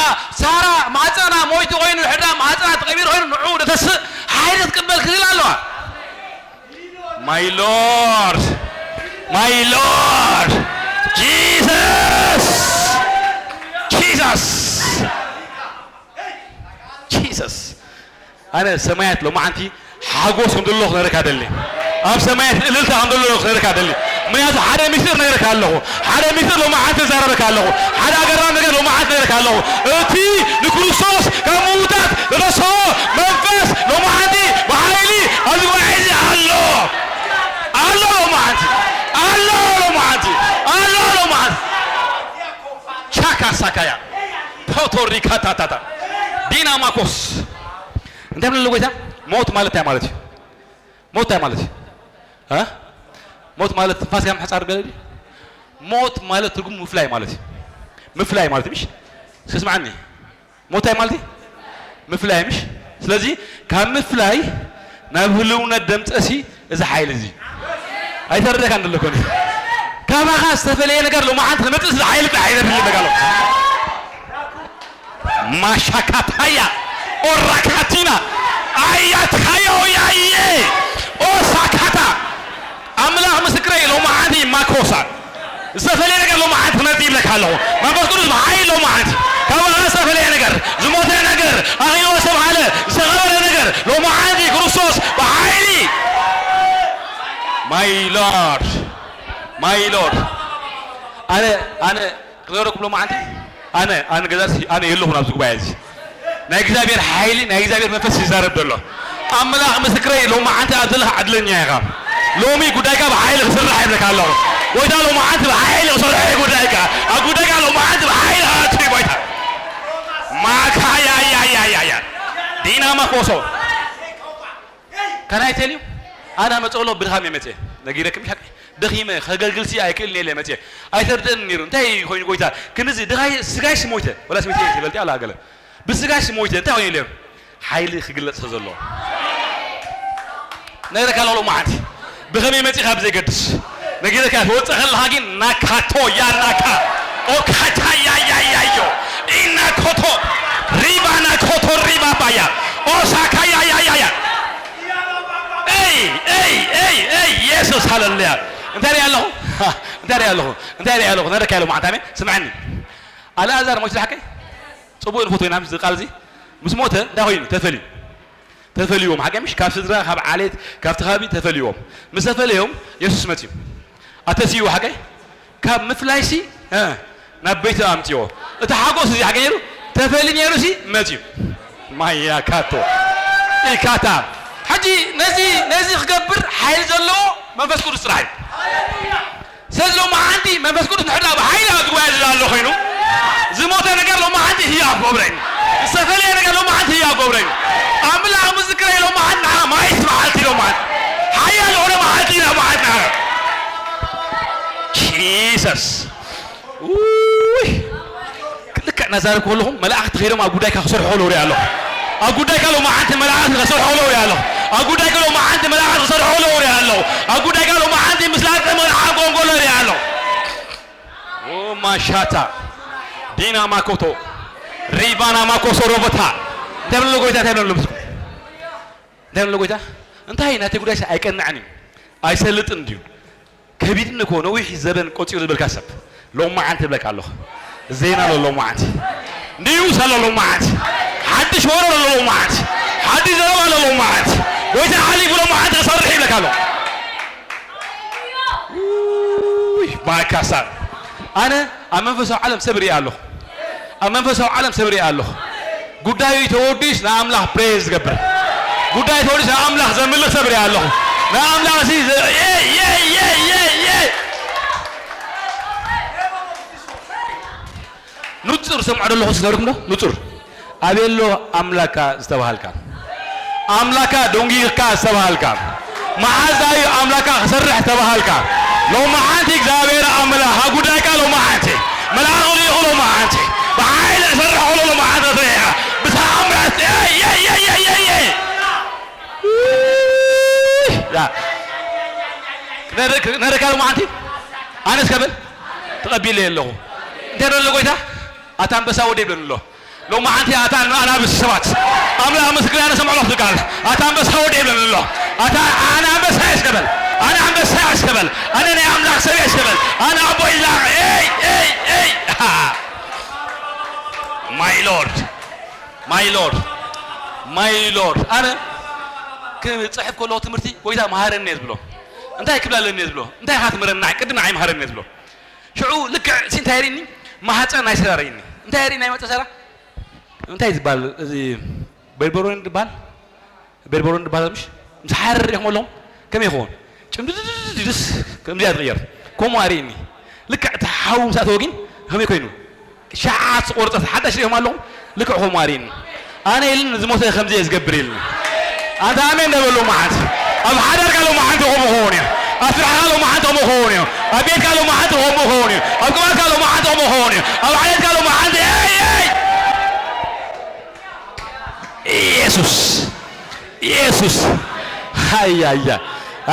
ሳራ ማህፀና ሞይቱ ኮይኑ ንሕዳ ማህፀና ተቐቢሩ ኮይኑ ንዑ ደተስእ ሓይሊ ክትቅበል ክኽእል ኣለዋ My Lord, my Lord, Jesus, Jesus, Jesus. ኣነ ሰማያት ሎማዓንቲ ሓጎስ ከም ዘሎ ክነረካ ደሊ ኣብ ሰማያት እልልታ ከም ዘሎ ክነረካ ደሊ ምክንያቱ ሓደ ሚስጥር ነረካ ኣለኹ ሓደ ሚስጥር ሎማዓንቲ ዛረበካ ኣለኹ ሓደ ኣገራም ነገር ሎማዓንቲ ነረካ ኣለኹ እቲ ንክርስቶስ ካብ ምዉታት ዝተነስኦ መንፈስ ሎማዓንቲ ብሓይሊ ኣብዚ ጉባኤ እዚ ኣሎ ኣሎ ሎማዓንቲ ኣሎ ሎማዓንቲ ኣሎ ሎማዓንቲ ቻካ ሳካያ ቶሪካታታታ ዲናማኮስ እንታይ ብለሉ ጎይታ? ሞት ማለት እንታይ ማለት እዩ? ሞት እንታይ ማለት እዩ? እ? ሞት ማለት ትንፋስካ ምሕጻር ገለ ድዩ? ሞት ማለት ትርጉም ምፍላይ ማለት እዩ። ምፍላይ ማለት ምሽ? እስኪ ስምዓኒ። ሞት እንታይ ማለት እዩ? ምፍላይ ምሽ? ስለዚ ካብ ምፍላይ ናብ ህልውነት ደምጸሲ እዚ ሓይሊ እዚ ኣይተረደካን ዘሎ ኮነ። ካባኻ ዝተፈለየ ነገር ሎማዓንቲ ክመጽእ እዚ ሓይሊ ጥራሕ ኣይነብር ይበቃ ኣሎ። ማሻካታያ ኦራካቲና ኣያትካዮ ያየ ኦሳካታ ኣምላኽ ምስክረይ ሎማዓንቲ ማኮሳ ዝተፈለየ ነገር ሎማዓንቲ ክመጽእ ይብለካ ኣለኹ። መንፈስ ቅዱስ ብሓይሊ ሎማዓንቲ ካብ ዝተፈለየ ነገር ዝሞተ ነገር ኣኺዎ ዝተብሃለ ዝተቐበረ ነገር ሎማዓንቲ ክርስቶስ ብሓይሊ my lord my lord ኣነ ኣነ ክዘረኩም ሎማዓንቲ ኣነ ኣነ ገዛእሲ ኣነ የለኹን ኣብዚ ጉባኤ እዚ ናይ እግዚኣብሔር ሓይሊ ናይ እግዚኣብሔር መንፈስ ይዛረብ ዘሎ ኣምላኽ ምስክረይ ሎማዓንቲ ኣብ ዘለኻ ዕድለኛ ኢኻ ሎሚ ጉዳይካ ብሓይሊ ክስራሕ ይብለካ ኣለኹ ጎይታ ሎማዓንቲ ብሓይሊ ክሰርሖ እዩ ጉዳይካ ኣብ ጉዳይካ ሎማዓንቲ ብሓይሊ ኣትሪ ጎይታ ማካያያያያያ ዲናማ ኮሶ ካናይ ቴል ዩ ኣና መፀሎ ብድኻም እየ መፅየ ነጊረክም ሓቂ ደኺመ ከገልግልሲ ኣይክእልን የለ መፅየ ኣይተርድእን ነይሩ እንታይ ኮይኑ ጎይታ ክንዚ ድኻይ ስጋይስ ሞይተ ወላስ ሚተ ይበልጥ ኣላ ገለ ብስጋይስ ሞይተ እንታይ ኮይኑ የለ ሓይሊ ክግለፅ ስለ ዘለዎ ነረካ ሎሎ መዓንቲ ብኸመይ መፂኻ ብዘይገድስ ነጊረካ ትወፅእ ከለኻ ግን ናካቶ ያናካ ኦካቻ ያያያዮ ኢናኮቶ ሪባ ናኮቶ ሪባ ባያ ኦሳካ ያያያያ ኤይ ኤይ ኤይ ኤይ የሱስ ሃለሉያ እንታይ ሪኣ ኣለኹ እንታይ ሪኣ ኣለኹ እንታይ ሪኣ ኣለኹ ነረካ ያለ መዓንቲ ኣሜን ስምዐኒ ኣልኣዛር ሞይቱ ዝሓቀይ ፅቡቅ ንፎቶ ኢና ምስ ቃል እዚ ምስ ሞተ እንታይ ኮይኑ ተፈልዩ ተፈልይዎም ሓቀይ ምሽ ካብ ስድራ ካብ ዓሌት ካብቲ ከባቢ ተፈልይዎም ምስ ተፈለዮም የሱስ መፅዩ ኣተስይዎ ሓቀይ ካብ ምፍላይሲ ናብ ቤት ኣምፅዎ እቲ ሓጎስ እዚ ሓቀይ ነይሩ ተፈሊ ነይሩ ሲ መፅዩ ማያ ካቶ ኢካታ ሕጂ ነዚ ነዚ ክገብር ሓይሊ ዘለዎ መንፈስ ቅዱስ ጥራሕ እዩ ስለዚ ሎማዓንቲ መንፈስ ቅዱስ ንሕና ብሓይሊ ኣብ ጉባኤ ዝላ ኣሎ ኮይኑ ዝሞተ ነገር ሎማዓንቲ ህያው ክገብረ እዩ ዝተፈለየ ነገር ሎማዓንቲ ህያው ክገብረ እዩ ኣምላኽ ምዝክረ ሎማዓንቲ ንዓ ማይስ መዓልቲ ሎማዓንቲ ሓያል ዝኾነ መዓልቲ ኢና መዓልቲ ንዓ ጂሰስ ውይ ልክዕ እናዛረብኩ ከለኹም መላእኽቲ ከይዶም ኣብ ጉዳይካ ክሰርሑ ከለዉ ሪኣ ኣለኹ ኣብ ጉዳይካ ሎማዓንቲ መላእኽቲ ክሰርሑ ከለዉ ሪኣ ኣለኹ ኣብ ጉዳይካ ሎማዓንቲ መላእኽቲ ክሰርሑ ከለዉ ሪኣ ኣለኹ ኣብ ጉዳይካ ሎማዓንቲ ምስ ላፀ መልሓም ኮንኮሎ ሪኣ ኣለኹ ማሻታ ዲና ማኮቶ ሪባና ማኮሶ ሮቦታ እንታይ ብለሎ ጎይታ እንታይ ብለሎ ምስኩ እንታይ ብለሎ ጎይታ እንታይ ናተይ ጉዳይ ኣይቀንዕን እዩ ኣይሰልጥን ድዩ ከቢድኒ እኮ ነዊሕ ዘበን ቆፂሩ ዝበልካ ሰብ ሎማዓንቲ ይብለካ ኣለኹ ዜና ኣሎ ሎማዓንቲ ኒውስ ኣሎ ሎማዓንቲ ሓድሽ ወረ ኣሎ ሎማዓንቲ ሓድሽ ዘረባ ኣሎ ሎማዓንቲ ጎይታ ሓሊፉ ሎማዓንቲ ክሰርሕ ይብለካ ኣሎ ማካሳ ኣነ ኣብ መንፈሳዊ ዓለም ሰብ ሪኣ ኣለኹ ኣብ መንፈሳዊ ዓለም ሰብ ሪኣ ኣለኹ ጉዳዩ ተወዲስ ንኣምላኽ ፕሬዝ ዝገብር ጉዳይ ተወዲስ ንኣምላኽ ዘምልኽ ሰብ ሪኣ ኣለኹ ንኣምላኽ ሲ ንጹር ሰምዖ ደለኹ ዝነበርኩም ዶ ንጹር ኣበሎ ኣምላካ ዝተባሃልካ ኣምላካ ደንጊርካ ዝተባሃልካ መዓዝ እዩ ኣምላካ ክሰርሕ ዝተባሃልካ ሎማዓንቲ እግዚኣብሔር ኣምላኽ ኣብ ጉዳይካ ሎማዓንቲ መልኣኹ ልኢኹ ሎማዓንቲ ብሓይሊ ክሰርሕ ከሎ ሎማዓንቲ ትረአ ብተኣምራት ክነረካ ሎማዓንቲ ኣነስ ከብል ተቐቢለ ኣለኹ እንታይ ደሎ ጎይታ ኣታ ኣንበሳ ወደ ይብለኒ ኣሎ ሎማዓንቲ ኣታ ኣናብስ ሰባት ኣምላኽ ምስክር ኣነ ሰምዖ ኣለኹ ቃል ኣታ ኣንበሳ ወደ ይብለኒ ኣሎ ኣታ ኣነ ኣንበሳ የስከበል ኣነ ኣንበሳ የስከበል ኣነ ናይ ኣምላኽ ሰብ የስከበል ኣነ ኣቦ ይላ ኤይ ኤይ ኤይ my lord my lord my lord ኣነ ክፅሕፍ ከለኹ ትምህርቲ ጎይታ መሃረኒ እየ ዝብሎ እንታይ ክብላለኒ እየ ዝብሎ እንታይ ኢኻ ትምህረኒ ንዓይ ቅድም ንዓይ መሃረኒ እየ ዝብሎ ሽዑ ልክዕ ሲ እንታይ ርኒ ማህፀን ናይ ሰራ ርኒ እንታይ ርኒ ናይ መፀ ሰራ እንታይ ዝበሃል እዚ ቤርበሮን ዝበሃል ቤርበሮን ዝበሃል ምሽ ምስ ሓርር ኢኹም ኣለኹም ከመይ ይኸውን ጭምድድድድስ ከምዚኣ ትቕየር ከምኡ ኣርእኒ ልክዕ እቲ ሓው ምስ ኣተወ ግን ከመይ ኮይኑ ሸዓት ዝቆርጸት ሓዳሽ ሪኦም ኣለኹም። ልክዕ ከምኡ ኣርእኒ። ኣነ ኢልን ዝሞተ ከምዚ እየ ዝገብር ኢልን። ኣንታ ኣሜን ዶ በል ሎማዓንቲ። ኣብ ሓዳርካ ሎማዓንቲ ከምኡ ክኸውን እዩ። ኣብ ስራሕካ ሎማዓንቲ ከምኡ ክኸውን እዩ። ኣብ ቤትካ ሎማዓንቲ ከምኡ ክኸውን እዩ። ኣብ ቅባትካ ሎማዓንቲ ከምኡ ክኸውን እዩ። ኣብ ዓሌትካ ሎማዓንቲ፣ ኤይ፣ ኤይ! ኢየሱስ፣ ኢየሱስ። ሃያ፣ ሃያ።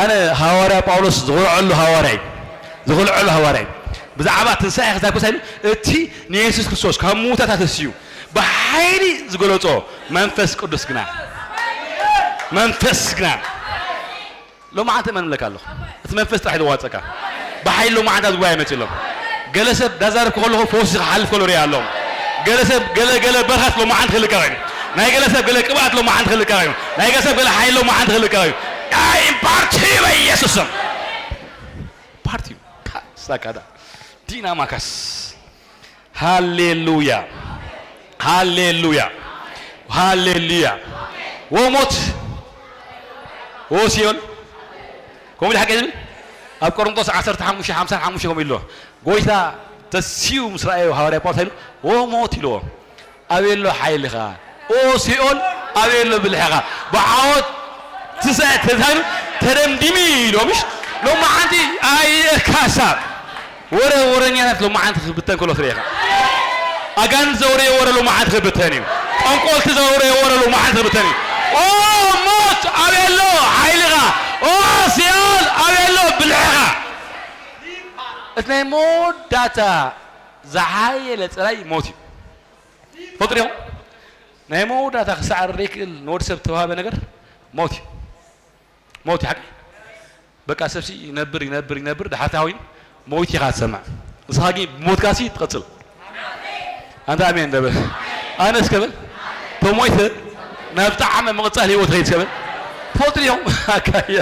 ኣነ ሃዋርያ ጳውሎስ ዝኹልዐሉ ሃዋርያ እዩ። ዝኹልዐሉ ሃዋርያ እዩ። ብዛዕባ ትንሳኤ ክዛብ ክሳብ ኢሉ፣ እቲ ንየሱስ ክርስቶስ ካብ ምዉታት ኣተስዩ ብሓይሊ ዝገለጾ መንፈስ ቅዱስ ግና፣ መንፈስ ግና፣ ሎማዓንቲ እመን እብለካ ኣለኹ። እቲ መንፈስ ጥራሕ እዩ ዝዋጸካ። ብሓይሊ ሎማዓንቲ ኣብዚ ጉባኤ መጺኡ ኣሎ። ገለ ሰብ ዳዛረብኩ ከለኹ ፈውሲ ክሓልፍ ከሎ ሪኣ ኣለኹ። ገለ ሰብ ገለ፣ ገለ በረኸት ሎማዓንቲ ክልቀቕ እዩ። ናይ ገለ ሰብ ገለ ቅብኣት ሎማዓንቲ ክልቀቕ እዩ። ናይ ገለ ሰብ ገለ ሓይሊ ሎማዓንቲ ክልቀቕ እዩ። ኣይ፣ ኢምፓርት እዩ በኢየሱስ ስም። ፓርቲ እዩ። ካ-፣ ሳካዳ። ዲና ማካስ። ሃሌሉያ፣ ሃሌሉያ፣ ሃሌሉያ። ወሞት፣ ወሲኦል፣ ከምኡ ድዩ ሓቂ ዝብል? ኣብ ቆሮንቶስ ዓሰርተ ሓሙሽተ ሓምሳ ሓሙሽተ ከምኡ ኢሉ፣ ጎይታ ተሲኡ ምስ ረኣዮ ሃዋርያ ጳውሎስ ኢሉ፣ "ወሞት" ኢልዎ፣ "ኣበይ ኣሎ ሓይልኻ? ኦ ሲኦል፣ ኣበይ ኣሎ ብልሕኻ?" ብዓወት ትንሳኤ ተዛኑ ተደምዲሙ ኢሉ፣ ምሽ? ሎማዓንቲ ኣየካሳ። ወረ ወረኛታት ሎማዓንቲ ክብተን ከሎ ትርኢ ኢኻ። ኣጋንንት ዘውረየ ወረ ሎማዓንቲ ክብተን እዩ። ጠንቆልቲ ዘውረየ ወረ ሎማዓንቲ ክብተን እዩ። ኦ ሞት፣ ኣበይ ኣሎ ሓይልኻ? ኦ ሲኦል፣ ኣበይ ኣሎ ብልሕኻ? እቲ ናይ መወዳእታ ዝሓየለ ጸላኢ ሞት እዩ። ትፈልጡ ዲኹም? ናይ መወዳእታ ክሳዕ ርደይ ክእል ንወዲ ሰብ ዝተዋህበ ነገር ሞት እዩ። ሞት እዩ ሓቂ። በቃ ሰብሲ ይነብር፣ ይነብር፣ ይነብር፣ ድሓር እንታይ ኮይኑ? ሞይት ኢኻ ትሰምዕ። ንስኻ ግን ብሞትካሲ ትቐጽል። ኣንታ ኣሜን እንደ በል። ኣነ እስከ በል። ተሞይተ ናብ ጣዕመ ምቕጻል ህይወት ኸይድ እስከ በል። ትፈልጡ ዲኹም? ኣካያ።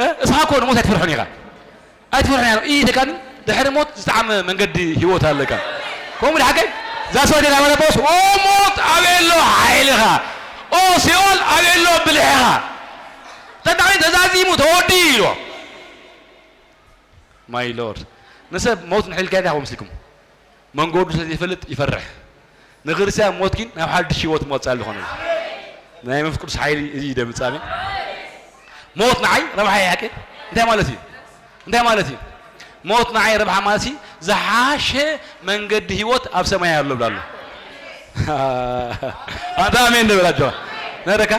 እ? እስኻ እኮ ንሞት ኣይትፈርሖን ኢኻ። ኣይትፈርሖን ኢኻ። ኢኻ ግን ድሕሪ ሞት ዝጠዓመ መንገዲ ህይወት ኣለካ። ከምኡ ድሓቀይ? እዛ ሰበይቲ ናይ ባርናባስ፣ "ኦ ሞት፣ ኣበይ ኣሎ ሓይልኻ? ኦ ሲኦል፣ ኣበይ ኣሎ ብልሕኻ?" ተጣዒም ተዛዚሙ ተወዲኡ ኢልዎ። ማይ ሎርድ። ንሰብ ሞት ንሕልካ እንታይ ይኸውን መስልኩም? መንገዱ ስለ ዘይፈልጥ ይፈርሕ። ንክርስትያን ሞት ግን ናብ ሓድሽ ህይወት ምቕጻል ዝኾነ እዩ። ናይ መንፈስ ቅዱስ ሓይሊ እዚ እዩ ደምጻሜ። ሞት ንዓይ ረብሓ እዩ ሓቂ። እንታይ ማለት እዩ? እንታይ ማለት እዩ? ሞት ንዓይ ረብሓ ማለት ሲ ዝሓሸ መንገዲ ህይወት ኣብ ሰማይ ኣሎ ብላ ኣሎ። ኣንታ ኣሜን ንበል ኣጆኻ። ነረካ?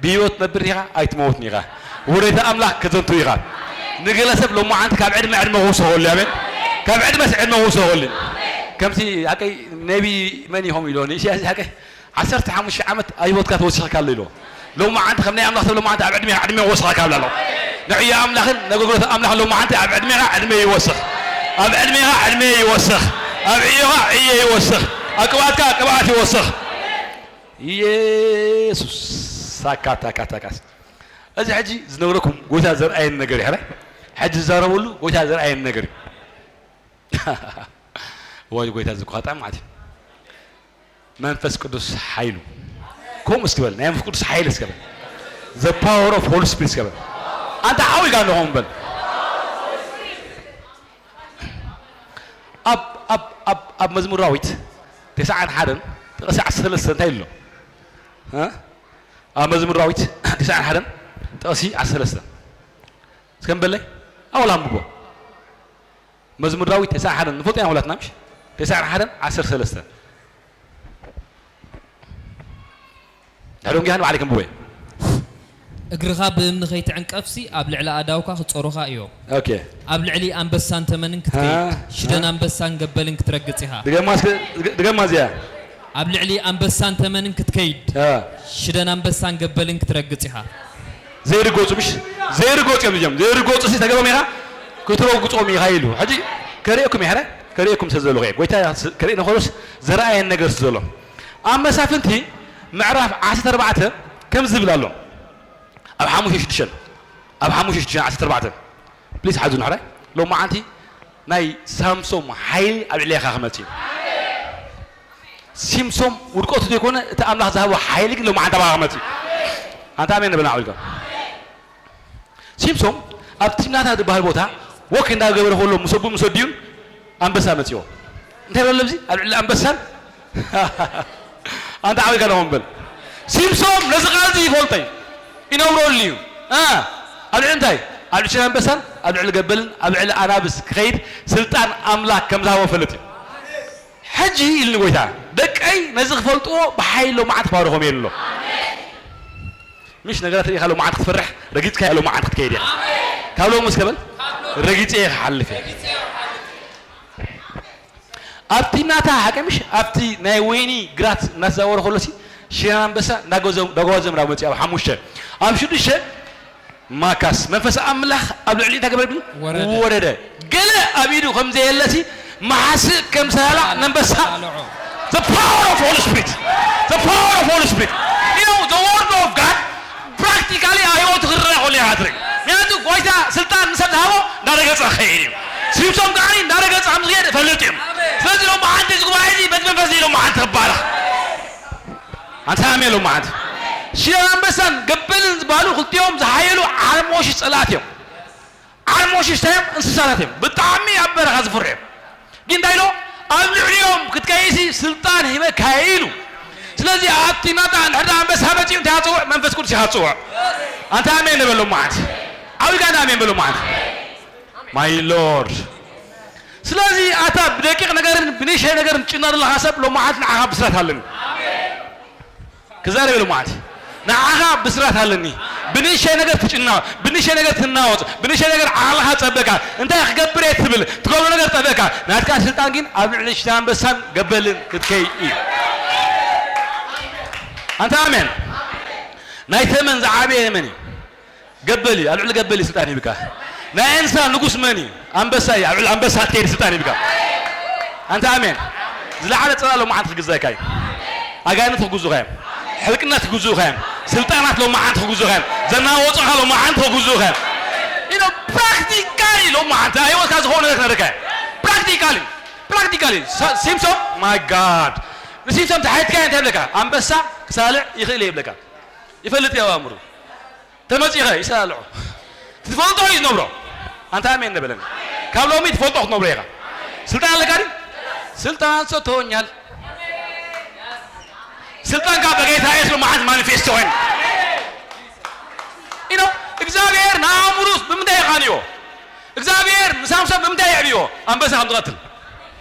ብህይወት ትነብር ኢኻ፣ ኣይትመውትን ኢኻ። ውረድ ኣምላኽ ከዘንቱ ኢኻ። ንገለ ሰብ ሎማዓንቲ ካብ ዕድመ ዕድመ ክውሰኸሉ፣ ኣሜን። ካብ ዕድመስ ዕድመ ክውሰኸሉ። ከምቲ ሓቀይ ነቢ መን ኢኹም ኢሎ፣ ንእስያስ ሓቀይ ዓሰርተ ሓሙሽተ ዓመት ኣብ ህይወትካ ተወሲኽካ ኣሎ ኢሎ። ሎማዓንቲ ከም ናይ ኣምላኽ ሰብ ሎማዓንቲ ኣብ ዕድሜ ዕድመ ክወስኸካ ብላ ኣሎ። ንዕዮ ኣምላኽን ነገልግሎት ኣምላኽን ሎማዓንቲ ኣብ ዕድሜኻ ዕድመ ይወስኽ። ኣብ ዕድሜኻ ዕድመ ይወስኽ። ኣብ ዕዮኻ ዕዮ ይወስኽ። ኣብ ቅብኣትካ ቅብኣት ይወስኽ። ኢየሱስ ሳካታካታካስ። እዚ ሕጂ ዝነግረኩም ጎይታ ዘርኣየኒ ነገር እዩ። ሕጂ ዝዛረበሉ ጎይታ ዘርኣየኒ ነገር እዩ። ወይ ጎይታ ዝኳጣ ማለት እዩ። መንፈስ ቅዱስ ሓይሉ። ከምኡ እስኪ በል፣ ናይ መንፈስ ቅዱስ ሓይሊ እስከ በል። The power of Holy Spirit እስከ በል። ኣንታ ሓዊ ጋር ንኾም በል። ኣብ፣ ኣብ፣ ኣብ፣ ኣብ መዝሙር ዳዊት ተስዓን ሓደን ጥቕሲ ዓሰርተ ሰለስተ እንታይ ኣሎ? እ? ኣብ መዝሙር ዳዊት ተስዓን ሓደን ጥቕሲ ዓሰርተ ሰለስተ። እስከ ንበለይ? ኣወል ኣንብቦ። መዝሙር ዳዊት ተስዓን ሓደን ንፈልጦ ኢና ሁላትና፣ ምሽ? ተስዓን ሓደን ዓሰርተ ሰለስተ። ድሕሪ ወንጌል ንባዕለይ ከንብቦ እየ። እግርኻ ብእምኒ ከይትዕንቀፍሲ፣ ኣብ ልዕሊ ኣእዳውካ ክጾሩኻ እዮም። ኦኬ። ኣብ ልዕሊ ኣንበሳን ተመንን ክትከይድ፣ ሃ? ሽደን ሃ? ኣንበሳን ገበልን ክትረግጽ ኢኻ። ድገማ እስከ፣ ድገ-፣ ድገማ እዚኣ። ኣብ ልዕሊ ኣንበሳን ተመንን ክትከይድ፣ ሃ? ሽደን ኣንበሳን ገበልን ክትረግጽ ኢኻ። ዘይርገጹ፣ ምሽ? ዘይርገጹ እዮም እዚኦም። ዘይርገጹ ሲ ተገሮም ኢኻ፣ ክትረግጾም ኢኻ ኢሉ። ሕጂ ከርእየኩም እየ፣ ሕረ? ከርእየኩም ስለ ዘለኹ እየ። ጎይታ ከርእየኒ ከሎስ ዘረኣየን ነገር ስለ ዘሎ። ኣብ መሳፍንቲ ምዕራፍ ዓሰርተ ኣርባዕተ ከምዚ ዝብል ኣሎ። ኣብ ሓሙሽተ ሽዱሽተ፣ ኣብ ሓሙሽተ ሽዱሽተ ዓሰርተ ኣርባዕተ። ፕሊስ ሓዙ ንሕራይ። ሎማዓንቲ ናይ ሳምሶም ሓይሊ ኣብ ልዕሌኻ ክመጽእ እዩ። ሲምሶም ውድቀቱ ዘይኮነ፣ እቲ ኣምላኽ ዝሃቦ ሓይሊ ግን ሎማዓንቲ ኣባኻ ክመጽእ እዩ። ኣንታ ኣሜን ንበል፣ ንዓው ኢልካ። ሲምሶም ኣብ ቲምናታ ዝበሃል ቦታ ወክ እንዳገበረ ከሎ፣ ምስ ኣቦኡ ምስ ኣዲኡን ኣንበሳ መጺዎ። እንታይ በሎ ኣብዚ ኣብ ልዕሊ ኣንበሳን ኣንታ ዓብይ ካለኹም በል። ሲምሶም ነዚ ቃል እዚ ይፈልጦ እዩ፣ ይነብረሉ እዩ። እ፣ ኣብ ልዕሊ እንታይ? ኣብ ልዕሊ ሽን ኣንበሳን ኣብ ልዕሊ ገበልን ኣብ ልዕሊ ኣናብስ ክኸይድ ስልጣን ኣምላኽ ከም ዝሃቦ ፈልጥ እዩ። ሕጂ ኢልኒ ጎይታ፣ ደቀይ ነዚ ክፈልጥዎ ብሓይሊ ሎመዓንቲ ክባርኾም እየ ኣሎ። ምሽ ነገራት ርኢኻ ሎመዓንቲ ክትፈርሕ፣ ረጊጽካ ሎመዓንቲ ክትከይድ እያ። ካብ ሎሚ እስከ በል፣ ረጊጸ እየ ክሓልፍ እየ። ኣብቲ ናታ ሓቂ ምሽ፣ ኣብቲ ናይ ወይኒ ግራት እናተዛወረ ከሎ ሲ ሽን ኣንበሳ እንዳጓዘም እንዳጓዘም ናብ መጽእ ኣብ ሓሙሽተ፣ ኣብ ሽዱሽተ ማካስ መንፈስ ኣምላኽ ኣብ ልዕሊ እንታይ ገበረ ብል? ወረደ። ወረደ። ገለ ኣብ ኢዱ ከም ዘየለሲ መሓስእ ከም ሳላ ኣንበሳ ሳልዖ። The power of Holy Spirit. The power of Holy Spirit. You know, the word of God practically ኣብ ህይወቱ ክረአ ከሎ ኢኻ ትርኢ። ምክንያቱ ጎይታ ስልጣን ንሰብ ዝሃቦ እንዳረገጸ ክኸይድ እዩ። ሲምሶም ከዓኒ እንዳረገጸ ከም ዝኸይድ እፈልጥ እዩ። ስለዚ ሎመዓንቲ እዚ ጉባኤ እዚ በቲ መንፈስ እዚ ሎመዓንቲ ክባረኽ። ኣንታ ኣሜን ሎመዓንቲ። ሽን ኣንበሳን ገበልን ዝበሃሉ ክልቲኦም ዝሓየሉ ዓርሞሽ ጸላእት እዮም። ዓርሞሽ እንታይ እዮም? እንስሳታት እዮም። ብጣዕሚ ኣብ በረኻ ዝፍርሑ እዮም። ግን እንታይ ኢሎ? ኣብ ልዕሊኦም ክትከይሲ ስልጣን ሂበካ ኢሉ። ስለዚ ኣብቲ ናታ እንድሕር ደኣ ኣንበሳ መጺኡ እንታይ ይጽውዕ? መንፈስ ቅዱስ ኢኻ ትጽውዕ። ኣንታ ኣሜን ንበል ሎመዓንቲ። ዓብይ ጋና ኣሜን በል ሎመዓንቲ። My Lord። ስለዚ ኣታ ብደቂቕ ነገርን ብንእሽተይ ነገርን ትጭነቕ ዘለኻ ሰብ ሎመዓንቲ ንዓኻ ብስራት ኣለኒ። ክዛረብ ሎመዓንቲ ንዓኻ ብስራት ኣለኒ። ብንእሽተይ ነገር ትጭነቕ፣ ብንእሽተይ ነገር ትናወጽ፣ ብንእሽተይ ነገር ዓቕልኻ ጸበካ፣ እንታይ ክገብር እየ ትብል፣ ትገብሮ ነገር ጠበካ። ናትካ ስልጣን ግን ኣብ ልዕሊ ሽታ ኣንበሳን ገበልን ክትከይ እዩ። ኣንታ ኣሜን። ናይ ተመን ዝዓበየ መን እዩ? ገበል እዩ። ኣብ ልዕሊ ገበል እዩ ስልጣን ሂብካ። ናይ እንስሳ ንጉስ መን እዩ? ኣንበሳ እዩ። ኣብ ልዕሊ ኣንበሳ ትከይድ ስልጣን ሂብካ። ኣንታ ኣሜን። ዝለዓለ ጽላእ ሎመዓንቲ ክግዛእካ እዩ። ኣጋንንቲ ክግዙኻ እዮም። ሕልቅነት ክግዙኻ እዮም። ስልጣናት ሎመዓንቲ ክግዙኻ እዮም። ዘናወጹኻ ሎመዓንቲ ክግዙኻ እዮም። You know, practically ሎመዓንቲ ኣብ ህይወትካ ዝኾነ ነገር ክነግረካ እየ። Practically፣ practically። ሳ-፣ ሲምሶን፣ my God። ንሲምሶን ተሓይትካ እንታይ ይብለካ? ኣንበሳ ክሳልዕ ይኽእል እየ ይብለካ። ይፈልጥ እዩ ኣብ ኣእምሩ። ተመጺኸ ይሰላልዖ። ትፈልጦ እዩ ዝነብሮ። ኣንታ ኣሜን ነበለኒ። ካብ ሎሚ ትፈልጦ ክትነብሮ ኢኻ። ስልጣን ኣለካ ድዩ? ስልጣን ሰጥቶኛል። ስልጣንካ በጌታ የሱስ መዓት ማኒፌስቶ ኮይኑ። You know፣ እግዚኣብሔር ንኣእምሩስ ብምንታይ የቓንዮ? እግዚኣብሔር ንሳምሶን ብምንታይ የዕብዮ? ኣንበሳ ከም ዝቐትል።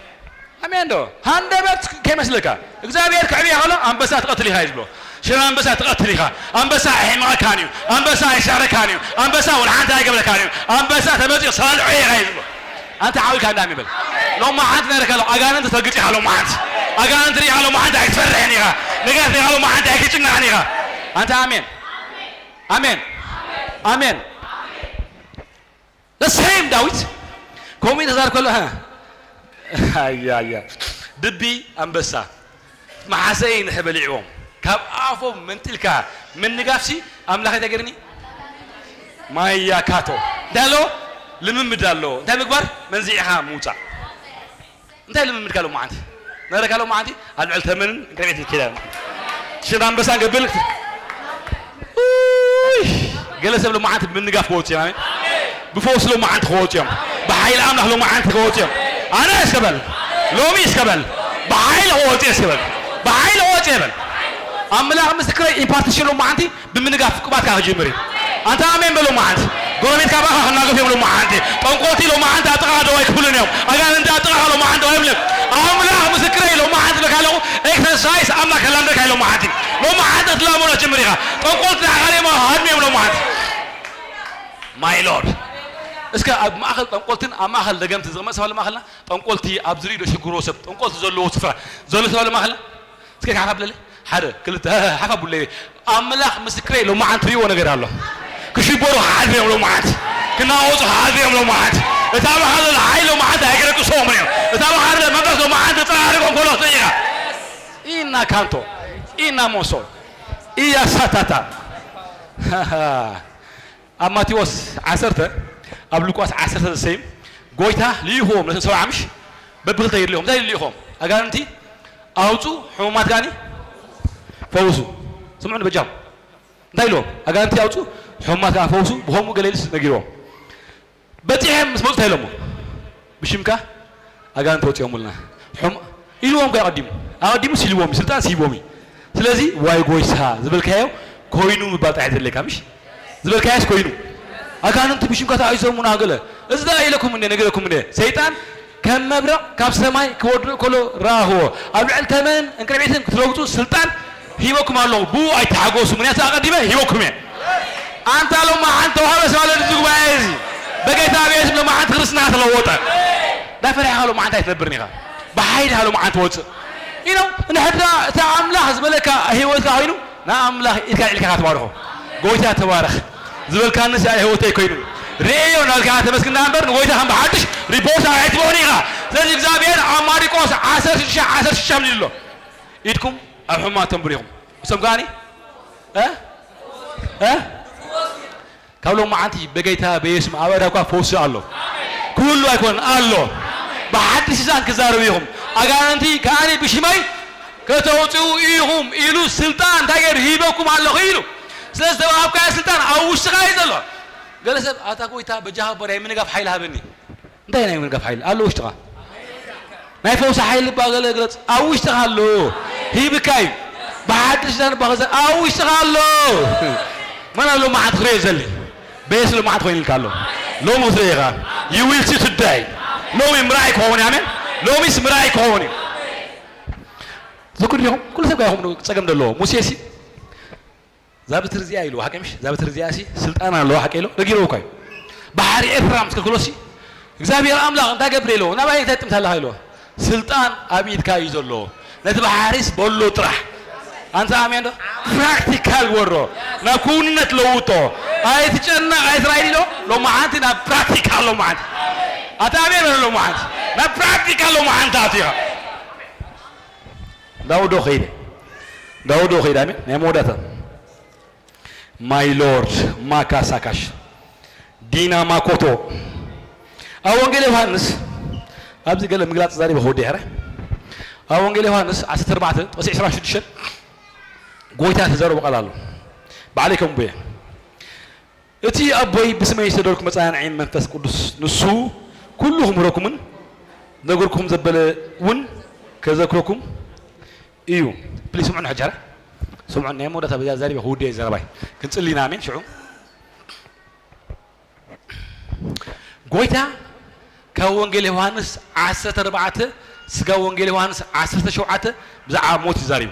ኣሜን ዶ? ሃንደበት ከይመስለካ። እግዚኣብሔር ክዕብያ ከሎ ኣንበሳ ትቐትል ኢኻ እዩ ዝብሎ። ሽራ ኣንበሳ ትቐትል ኢኻ። ኣንበሳ ኣይሕመቐካን እዩ። ኣንበሳ ኣይሻረካን እዩ። ኣንበሳ ወላ ሓንቲ ኣይገብረካን እዩ። ኣንበሳ ተመጺኡ ሰላልዖ ኢኻ እዩ ዝብሎ። ኣንተ ዓዊካ እንዳ ኣሜን በል። ሎማ ሓንቲ ነረካ ኣሎ። ኣጋንንቲ ተግጭ ኢኻ ሎማ ሓንቲ። ኣጋንንቲ ሪኻ ሎማ ሓንቲ ኣይትፈርሕን ኢኻ። ነገራት ሪኻ ሎማ ሓንቲ ኣይክጭናዕን ኢኻ። ኣንተ ኣሜን። ኣሜን። ኣሜን። The same ዳዊት ከምኡ ተዛር ከሎ፣ ሃ፣ ኣያ፣ ኣያ፣ ድቢ ኣንበሳ መሓሰይ ንሕ በሊዕዎም፣ ካብ ኣፎም መንጢልካ ምንጋፍሲ ኣምላኽ ተገርኒ ማያ ካቶ። እንታይ ኣሎ? ልምምድ ኣሎ። እንታይ ምግባር? መንዚዕኻ ምውፃእ። እንታይ ልምምድ ካሎ መዓንቲ? ነረ ካሎ መዓንቲ ኣብ ልዕሊ ተመንን ዕንቅርቤትን ኪዳን ሽራ ኣንበሳን ገብል። ኡይ፣ ገለ ሰብ ሎመዓንቲ ብምንጋፍ ክወጽእ እዮም። ኣሜን። ብፈውሲ ሎመዓንቲ ክወጽኡ እዮም። ብሓይሊ ኣምላኽ ሎመዓንቲ ክወጽኡ እዮም። ኣነ እስከ በል፣ ሎሚ እስከ በል፣ ብሓይሊ ክወጽእ እስከ በል፣ ብሓይሊ ክወጽእ በል። ኣምላኽ ምስክረይ፣ ኢምፓርቴሽን ሎመዓንቲ ብምንጋፍ ቅባትካ ክጅምር እዩ። ኣንታ ኣሜን በል ሎመዓንቲ። ጎረቤትካ ባኻ ክናገፍ እዮም ሎመዓንቲ። ጠንቆልቲ ሎመዓንቲ ኣብ ጥቓኻ ደው ኣይክብሉን እዮም። ኣጋንንቲ ኣብ ጥቓኻ ሎመዓንቲ ደው ኣይብልን። ኣምላኽ ምስክረይ ሎመዓንቲ በካ ኣለኹ። ኤክሰርሳይስ ኣምላኽ ከላምደካ እዩ ሎመዓንቲ። ሎመዓንቲ ክትላመዶ ጅምር ኢኻ። ጠንቆልቲ ንዓኻ ደማ ሃድሚ እዮም ሎመዓንቲ። My Lord። እስከ ኣብ ማእኸል ጠንቆልትን ኣብ ማእኸል ደገምትን ዝቕመጥ ሰብ ኣሎ ማእኸልና? ጠንቆልቲ ኣብ ዝርኡ ዶ ሽግሮ ሰብ፣ ጠንቆልቲ ዘለዎ ስፍራ ዘሎ ሰብ ኣሎ ማእኸልና? እስከ ሓፍ ኣብለለይ። ሓደ፣ ክልተ፣ ሓፍ ኣብለለይ። ኣምላኽ ምስክረይ፣ ሎመዓንቲ ትርእይዎ ነገር ኣሎ። ክሽበሩ ክሓድሩ እዮም ሎመዓንቲ። ክናወጹ ክሓድሩ እዮም ሎመዓንቲ። እታ ባኻ ዘሎ ሓይሊ ሎመዓንቲ ኣይክረቅሶምን እዮም። እታ ባኻ ዘሎ መንፈስ ሎመዓንቲ ጥራሕ ኣድርጎም ከሎ ትርኢ ኢኻ። ኢና ካንቶ፣ ኢና ሞሶ፣ እያ ሳታታ። ኣብ ማቴዎስ ዓሰርተ፣ ኣብ ሉቃስ ዓሰርተ ዘሰይም፣ ጎይታ ልኢኽዎም ነቶም ሰብዓ ምሽ በብኽልተ ይልኢኹም። እንታይ ልኢኹም? ኣጋንንቲ ኣውፁ፣ ሕሙማት ከኣኒ ፈውሱ። ስምዑኒ በጃኹም። እንታይ ኢልዎም? ኣጋንንቲ ኣውፁ፣ ሕሙማት ከኣ ፈውሱ፣ ብኸምኡ ገለ ኢሉስ ነጊርዎም። በጺሐም ምስ መጹ እንታይ ኢሎሞ? ብሽምካ ኣጋንንቲ ወጺኦሙልና። ሕም ኢልዎም ከ ኣቐዲሙ ኣቐዲሙስ ኢልዎም እዩ፣ ስልጣንስ ሂቦም እዩ። ስለዚ ዋይ ጎይታ ዝበልካዮ ኮይኑ ምባል ጥራሕ ዘድልየካ ምሽ ዝበልካዮስ ኮይኑ ኣጋንንቲ ብሽምካ ተኣይዞሙና ገለ እዚ ዳ ኢለኩም እንደ ነግረኩም እንደ ሰይጣን ከም መብረቕ ካብ ሰማይ ክወድቕ ከሎ ረኣኽዎ። ኣብ ልዕሊ ተመንን እንቅርቢትን ክትረግጹ ስልጣን ሂበኩም ኣለኹ። ብኡ ኣይተሓጎሱ፣ ምክንያቱ ኣቐዲመ ሂበኩም እየ። ኣንታ ሎማዓንቲ ተዋህዶ ስማ ለድዚ ጉባኤ እዚ በጌታ ብየሱስ ሎማዓንቲ ክርስትና ተለወጠ። እንዳፈሪሕኻ ሎማዓንቲ ኣይትነብርን ኢኻ። ብሓይልኻ ሎማዓንቲ ወፅእ ኢኖ። እንድሕር እታ ኣምላኽ ዝበለካ ህይወትካ ኮይኑ ንኣምላኽ ኢድካ ልዕልካ ትባርኾ። ጎይታ ተባረኽ ዝበልካንስ ኣይ ህይወተይ ኮይኑ ርእዮ እናበልካ ተመስግን እምበር ንጎይታ ከም ብሓድሽ ሪፖርት ኣይትበኹን ኢኻ። ስለዚ እግዚኣብሔር ኣብ ማሪቆስ ዓሰርተ ሽዱሽተ ዓሰርተ ሽዱሽተ ኣሎ ኢድኩም ኣብ ሕሙማት ተንብሩ ኢኹም። እሶም ከዓኒ እ? እ? ካብ ሎም መዓንቲ በጌታ በየሱም ኣብ ኣዳኳ ፈውሲ ኣሎ። ኩሉ ኣይኮን ኣሎ። ብሓድሽ ዛን ክዛረቡ ኢኹም። ኣጋንንቲ ከዓኒ ብሽመይ ከተውፅኡ ኢኹም ኢሉ ስልጣን እንታይ ገይሩ ሂበኩም ኣለኹ ኢሉ። ስለዚ ተዋሃብካዮ ስልጣን ኣብ ውሽጥኻ እዩ ዘሎ። ገለ ሰብ ኣታ ጎይታ በጃኻ እባ ናይ ምንጋፍ ሓይሊ ሃበኒ። እንታይ ናይ ምንጋፍ ሓይሊ ኣሎ ውሽጥኻ? ናይ ፈውሲ ሓይሊ እባ ገለ ግለጽ። ኣብ ውሽጥኻ ኣሎ። ሂብካ እዩ። ብሓድሽ ዛን እባ ክዘ-፣ ኣብ ውሽጥኻ ኣሎ። መን ኣሎ መዓት ክርእዮ ዘሊ? በየስ ሎ መዓት ኮይኑ ኢልካ ኣሎ። ሎሚ ክትርኢ ኢኻ። You will see today። ሎሚ ምርኣይ ክኸውን እዩ። ኣሜን። ሎሚስ ምርኣይ ክኸውን እዩ። ዝክሪ ዲኹም? ኩሉ ሰብ ጋር ይኹም ጸገም ዘለዎ። ሙሴ ሲ እዛ በትሪ እዚኣ ኢልዎ፣ ሓቂ ምሽ? እዛ በትሪ እዚኣ ሲ ስልጣን ኣለዋ፣ ሓቂ ኢሎ? ነጊርዎ እኮ እዩ። ባሕሪ ኤርትራ ምስ ከልክሎ ሲ እግዚኣብሔር ኣምላኽ እንታይ ገብር ኢልዎ? ናባይ እንታይ ጥምት ኣለኻ ኢልዎ? ስልጣን ኣብ ኢድካ እዩ ዘሎ። ነቲ ባሕሪስ በሎ ጥራሕ። ኣንታ ኣሜን ዶ? ፕራክቲካል ግበሮ። ናብ ክውንነት ለውጦ። ኣይትጨነቕ፣ ኣይትራይድ ኢሎ። ሎማዓንቲ ናብ ፕራክቲካል ሎማዓንቲ። ኣታ ኣሜን በሎ ሎማዓንቲ። ናብ ፕራክቲካል ሎማዓንቲ ኣትኻ። ዳውዶ ኸይደ። ዳውዶ ኸይደ፣ ኣሜን። ናይ መወዳእታ። My Lord፣ ማካ ሳካሽ፣ ዲና ማኮቶ። ኣብ ወንጌል ዮሃንስ፣ ኣብዚ ገለ ምግላጽ ዛሪበ ክወዲ ሕረ። ኣብ ወንጌል ዮሃንስ ዓሰርተ ኣርባዕተ ጥቕሲ ዕስራን ሽዱሽተን ጎይታ ተዘረቦ ቃል ኣሎ። ባዕለይ ከም ብየ። እቲ ኣቦይ ብስመይ ዝሰደድኩ መጻንዒ መንፈስ ቅዱስ ንሱ ኩሉ ክምህረኩምን ነገርኩም ዘበለ እውን ከዘክረኩም እዩ። ፕሊዝ ስምዑኒ ሕጂ፣ ኧረ ስምዑኒ። ናይ መወዳእታ በዚኣ ዛሪበ ክውድእ እየ ዘረባይ። ክንጽሊ ኢና፣ ኣሜን። ሽዑ ጎይታ ካብ ወንጌል ዮሃንስ ዓሰርተ ኣርባዕተ ስጋብ ወንጌል ዮሃንስ ዓሰርተ ሸውዓተ ብዛዕባ ሞት እዩ ዛሪቡ።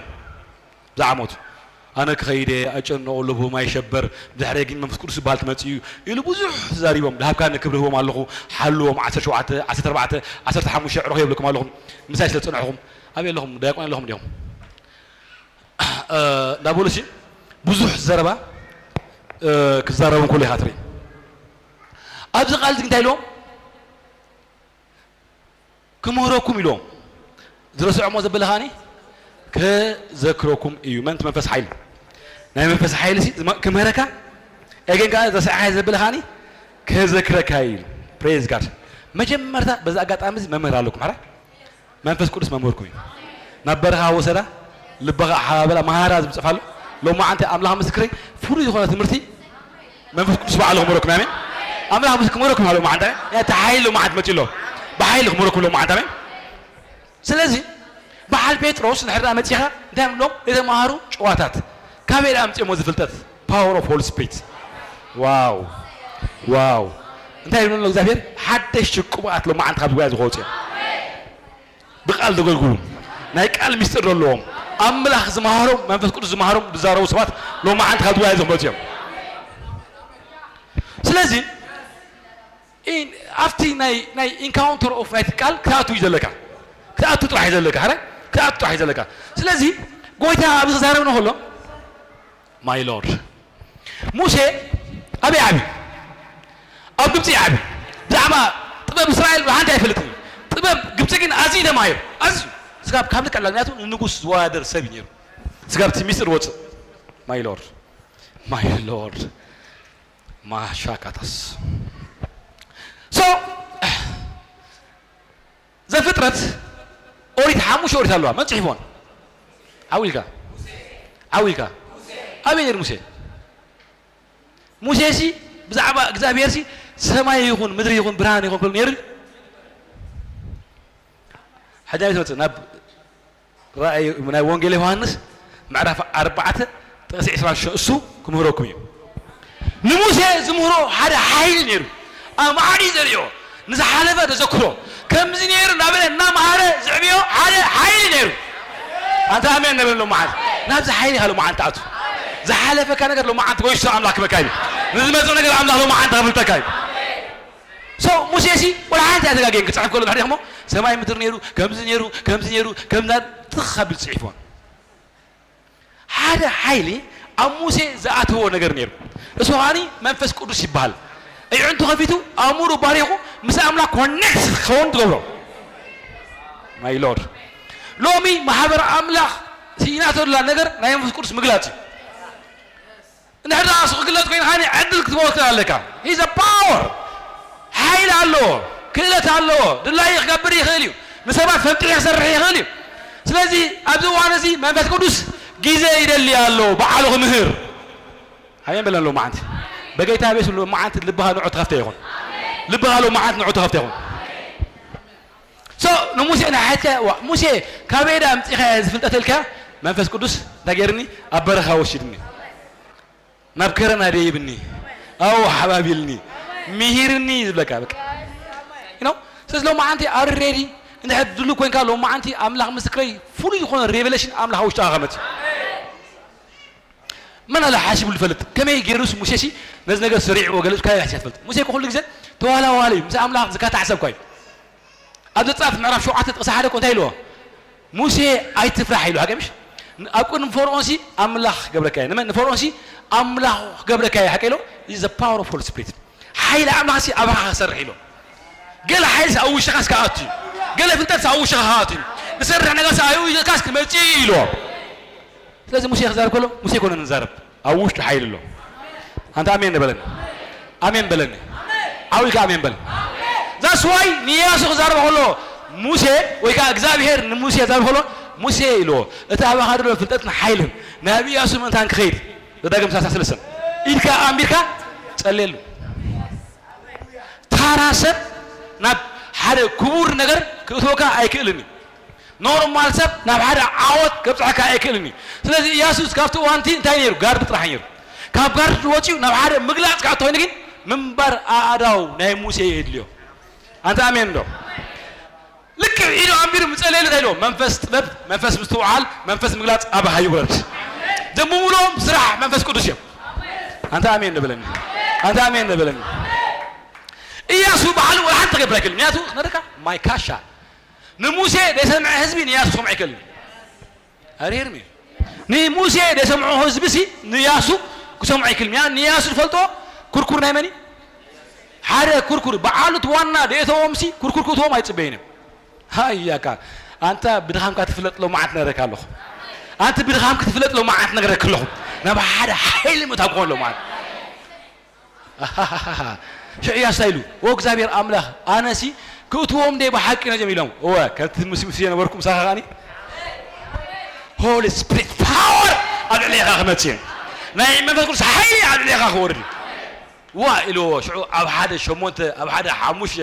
ብዛዕባ ሞት፣ ኣነ ክኸይደ ኣጨንቆ ለቦም ኣይሸበር፣ ብድሕረይ ግን መንፈስ ቅዱስ ዝበሃል ትመጽእ እዩ ኢሉ ብዙሕ ተዛሪቦም። ዝሃብካኒ ክብሪ ህቦም ኣለኹ፣ ሓልዎም። ዓሰርተ ሸውዓተ፣ ዓሰርተ ኣርባዕተ፣ ዓሰርተ ሓሙሽተ ዕረኹ የብለኩም ኣለኹ፣ ምሳይ ስለ ዝጸናሕኹም። ኣበይ ኣለኹም? ዳያቆን ኣለኹም ዲኹም? እ፣ እንዳበሉ ሲ ብዙሕ ዘረባ፣ እ፣ ክዛረቡ እንከሎ ኢኻ ትርኢ። ኣብዚ ቃል እዚ እንታይ ኢልዎም? ክምህረኩም ኢልዎም። ዝረስዖሞ ዘበለ ከዓኒ ክዘክረኩም እዩ። መን እቲ መንፈስ ሓይሊ? ናይ መንፈስ ሓይሊ ሲ ዝመ-፣ ክምህረካ፣ ኤገን ከኣ ዘስዓሐ ዘበለ ከዓኒ ክዘክረካ እዩ ኢሉ። ፕሬዝ ጋድ። መጀመርታ በዚ ኣጋጣሚ እዚ መምህር ኣለኩም፣ ሕራይ? መንፈስ ቅዱስ መምህርኩም እዩ። ናብ በረኻ ወሰዳ፣ ልበኻ ኣሓባበላ፣ መሃራ ዝብል ጽሑፍ ኣሎ። ሎማዓንቲ ኣምላኽ ምስክረይ፣ ፍሉይ ዝኾነ ትምህርቲ መንፈስ ቅዱስ ባዕሉ ክምህረኩም፣ ኣሜን። ኣምላኽ ምስ ክምህረኩም ኣሎ፣ ሎማዓንቲ፣ ኣሜን። እቲ ሓይሊ ሎማዓንቲ መጺኡ ኣሎ። ብሓይሊ ክምህረኩም ሎማዓንቲ፣ ኣሜን። ስለዚ በዓል ጴጥሮስ እንድሕር ደኣ መጺኻ፣ እንታይ ይብሎም? ንተምሃሩ ጭዋታት። ካበይ ደኣ ኣምጺኦሞ እዚ ፍልጠት? Power of Holy Spirit። ዋው፣ ዋው። እንታይ ይብሎም እግዚኣብሔር? ሓደሽቲ ቅቡኣት ሎማዓንቲ ካብዚ ጉባኤ እዚ ክወጹ እዮም። ብቃል ዘገልግሉ፣ ናይ ቃል ሚስጥር ዘለዎም፣ ኣምላኽ ዝመሃሮም፣ መንፈስ ቅዱስ ዝመሃሮም ዝዛረቡ ሰባት ሎማዓንቲ ካብዚ ጉባኤ እዚ ክመጹ እዮም። ስለዚ ኢን-፣ ኣብቲ ናይ፣ ናይ ኢንካውንተር ኦፍ ናይቲ ቃል ክትኣቱ እዩ ዘለካ። ክትኣቱ ጥራሕ እዩ ዘለካ። ሕራይ? ክትኣቱ ጥራሕ እዩ ዘለካ። ስለዚ ጎይታ ኣብዚ ክዛረብና ከሎ፣ ማይ ሎርድ፣ ሙሴ ኣበይ ዓብዩ? ኣብ ግብፂ እዩ ዓብዩ። ብዛዕባ ጥበብ እስራኤል ሓንቲ ኣይፈልጥን እዩ። ጥበብ ግብፂ ግን ኣዝዩ ተማሂሩ። ኣዝዩ። ስጋብ ካብ ልክዕ ላግናቱ ንንጉስ ዝወዳደር ሰብ እዩ ነይሩ። ስጋብ እቲ ሚስጥር ወፅእ። ማይ ሎርድ፣ ማይ ሎርድ። ማሻካታስ። ሶ፣ ዘፍጥረት ኦሪት ሓሙሽተ ኦሪት ኣለዋ። መን ጽሒፎን? ዓው ኢልካ። ዓው ኢልካ። ኣበይ ነይሩ ሙሴ? ሙሴሲ ብዛዕባ እግዚኣብሄርሲ ሰማይ ይኹን ምድሪ ይኹን ብርሃን ይኹን ክብል ነይሩ? ሕጂ ናበይ ትመጽእ? ናብ ራእይ፣ ናይ ወንጌል ዮሃንስ ምዕራፍ ኣርባዕተ ጥቕሲ ዕስራን ሽዱሽተን እሱ ክምህረኩም እዩ። ንሙሴ ዝምህሮ ሓደ ሓይሊ ነይሩ። ኣማዕዲ ዘርእዮ፣ ንዝሓለፈ ተዘክሮ፣ ከምዚ ነይሩ እናበለ እናምሃረ ዝዕብዮ ሓደ ሓይሊ ነይሩ። ኣንታ ኣሜን ንበል ሎማዓንቲ። ናብዚ ሓይሊ ኢኻ ሎማዓንቲ ትኣቱ። ዝሓለፈካ ነገር ሎማዓንቲ ጎይቶ ኣምላኽ ክበካ እዩ። ንዝመጽእ ነገር ኣምላኽ ሎማዓንቲ ከፍልጠካ እዩ። So ሙሴ ሲ ወላ ሓንቲ ኣይተጋገየን። ክጽሕፍ ከሎ ድሕሪ እሞ ሰማይ ምድሪ ነይሩ፣ ከምዚ ነይሩ፣ ከምዚ ነይሩ፣ ከምዛ ትኽ ኣቢሉ ጽሒፍዎ። ሓደ ሓይሊ ኣብ ሙሴ ዝኣተዎ ነገር ነይሩ። እሱ ኸኣኒ መንፈስ ቅዱስ ይበሃል። ኣዕይንቱ ከፊቱ ኣእምሩ ባሪኹ ምስ ኣምላኽ ኮኔክት ክኸውን ትገብሮ። My Lord፣ ሎሚ ማሕበር ኣምላኽ ስኢናቶ ዘላ ነገር ናይ መንፈስ ቅዱስ ምግላጽ እዩ። እንድሕር ደኣ እሱ ክግለጽ ኮይኑ፣ ሃኒ ዕድል ክትመወክል ኣለካ። He's a power። ሓይሊ ኣለዎ፣ ክእለት ኣለዎ፣ ድላዩ ክገብር ይኽእል እዩ፣ ንሰባት ፈንጢሑ ክሰርሕ ይኽእል እዩ። ስለዚ ኣብዚ እዋን እዚ መንፈስ ቅዱስ ግዜ ይደሊ ኣሎ፣ ባዕሉ ክምህር። ኣሜን በለን ሎማዓንቲ። በጌታ ቤት ሎማዓንቲ ልብኻ ንዑ ተኸፍተ ይኹን። ልብኻ ሎማዓንቲ ንዑ ተኸፍተ ይኹን። So ንሙሴ ንሓትካ፣ ዋ፣ ሙሴ ካበይ ደኣ ኣምጺእካዮ እዚ ፍልጠት ኢልካ፣ መንፈስ ቅዱስ እንታይ ገይርኒ? ኣብ በረኻ ወሲድኒ። ናብ ከረን ኣደይብኒ፣ ኣብኡ ሓባቢልኒ፣ ምሂርኒ ዝብለካ በቃ። You know? ስለዚ ሎማዓንቲ are you ready? እንድሕር ድሉው ኮይንካ ሎማዓንቲ ኣምላኽ ምስክረይ ፍሉይ ዝኾነ ሬቨሌሽን ኣምላኽ ኣብ ውሽጥኻ ከመጽእ። መን ኣለ ሓሲቡ ዝፈልጥ? ከመይ ገይሩስ ሙሴሲ ነዚ ነገር ሰሪዕዎ ገለ ኢልካ ሓሲብካ ትፈልጥ? ሙሴ እኮ ኩሉ ግዜ ተዋላዋሊ እዩ፣ ምስ ኣምላኽ ዝካታዕ ሰብ እኳ እዩ። ኣብ ዘጸኣት ምዕራፍ ሸውዓተ ጥቕሲ ሓደ እኮ እንታይ ኢልዎ? ሙሴ ኣይትፍራሕ ኢሉ፣ ሃገምሽ? ኣብ ቅድሚ ፈርዖንሲ ኣምላኽ ክገብረካ እየ። ንመን? ንፈርዖንሲ ኣምላኽ ክገብረካ እየ፣ ሓቂ ኢሎ? Is the power of Holy Spirit። ሓይሊ ኣምላኽሲ ኣባኻ ክሰርሕ ኢሎ። ገለ ሓይልሲ ኣብ ውሽጥኻስ ክኣቱ እዩ። ገለ ፍልጠትሲ ኣብ ውሽጥኻ ክኣቱ እዩ። ዝሰርሕ ነገርሲ ኣብ ውሽጥካስ ክመጽእ እዩ ኢልዎ። ስለዚ ሙሴ ክዛረብ ከሎ ሙሴ ኮነ ንዛረብ፣ ኣብ ውሽጡ ሓይሊ ኣሎ። ኣንታ ኣሜን በለኒ። ኣሜን በለኒ። ዓው ኢልካ ኣሜን በል። That's why ንኢያሱ ክዛረብ ከሎ ሙሴ ወይ ከዓ እግዚኣብሔር ንሙሴ ክዛረብ ከሎ ሙሴ ኢልዎ፣ እቲ ኣባኻ ዘሎ ፍልጠትን ሓይልን ናብ ኢያሱ ምእንታን ክኸይድ ዘዳግም ሰላሳ ሰለስተ ኢድካ ኣንቢርካ ጸልየሉ። ታራ ሰብ ናብ ሓደ ክቡር ነገር ክእትወካ ኣይክእልን እዩ። ኖርማል ሰብ ናብ ሓደ ዓወት ከብጽሐካ ኣይክእልን እዩ። ስለዚ ኢያሱስ ካብቲ እዋንቲ እንታይ ነይሩ? ጋርድ ጥራሕ ነይሩ። ካብ ጋርድ ወጺኡ ናብ ሓደ ምግላጽ ክኣቱ ኮይኑ ግን ምንባር ኣእዳው ናይ ሙሴ የድልዮ። ኣንተ ኣሜን ዶ? ልክዕ ኢሉ ኣንቢሩ ምጸለየሉ እንታይ ኢልዎ? መንፈስ ጥበብ፣ መንፈስ ምስትውዓል፣ መንፈስ ምግላጽ ኣባኻ ይውረድ። ደምምሎም ስራሕ መንፈስ ቅዱስ እዮም። ኣንተ ኣሜን ንበለኒ። ኣንተ ኣሜን ንበለኒ። ኢያሱ ባዕሉ ወላ ሓንቲ ክገብር ኣይክእልን። ምክንያቱ ክነደካ ማይ ካሻ ንሙሴ ዘይሰምዐ ህዝቢ ንያሱ ክሰምዖ ኣይክእልን። ኣሪርም እዩ። ንሙሴ ዘይሰምዖ ህዝቢ ሲ ንያሱ ክሰምዖ ኣይክእልን። ያ ንያሱ ዝፈልጦ ኩርኩር ናይ መን እዩ? ሓደ ኩርኩር በዓሉ እቲ ዋና ደእተዎም ሲ ኩርኩር ክእትዎም ኣይጽበይን እዮም። ሃያካ ኣንታ ብድኻምካ ትፍለጥ ሎማዓት ነግረካ ኣለኹ። ኣንቲ ብድኻም ክትፍለጥ ሎማዓት ነግረካ ኣለኹ። ናብ ሓደ ሓይሊ ምእታው ክኾን ሎማዓት። ኣሃሃሃሃ። ሽዑ ኢያሱ እንታይ ኢሉ? "ኦ እግዚኣብሔር ኣምላኽ፣ ኣነሲ ክእትዎም ደይ ብሓቂ ነዚኦም?" ኢሎም። እወ፣ ከምቲ ምስ ሙሴ ነበርኩ፣ ምሳኻ ኸኣኒ ሆሊ ስፒሪት ፓወር ኣብ ልዕሌኻ ክመጽእ እዩ። ናይ መንፈስ ቅዱስ ሓይሊ ኣብ ልዕሌኻ ክወርድ እዩ። ዋ ኢልዎ። ሽዑ ኣብ ሓደ ሸሞንተ፣ ኣብ ሓደ ሓሙሽተ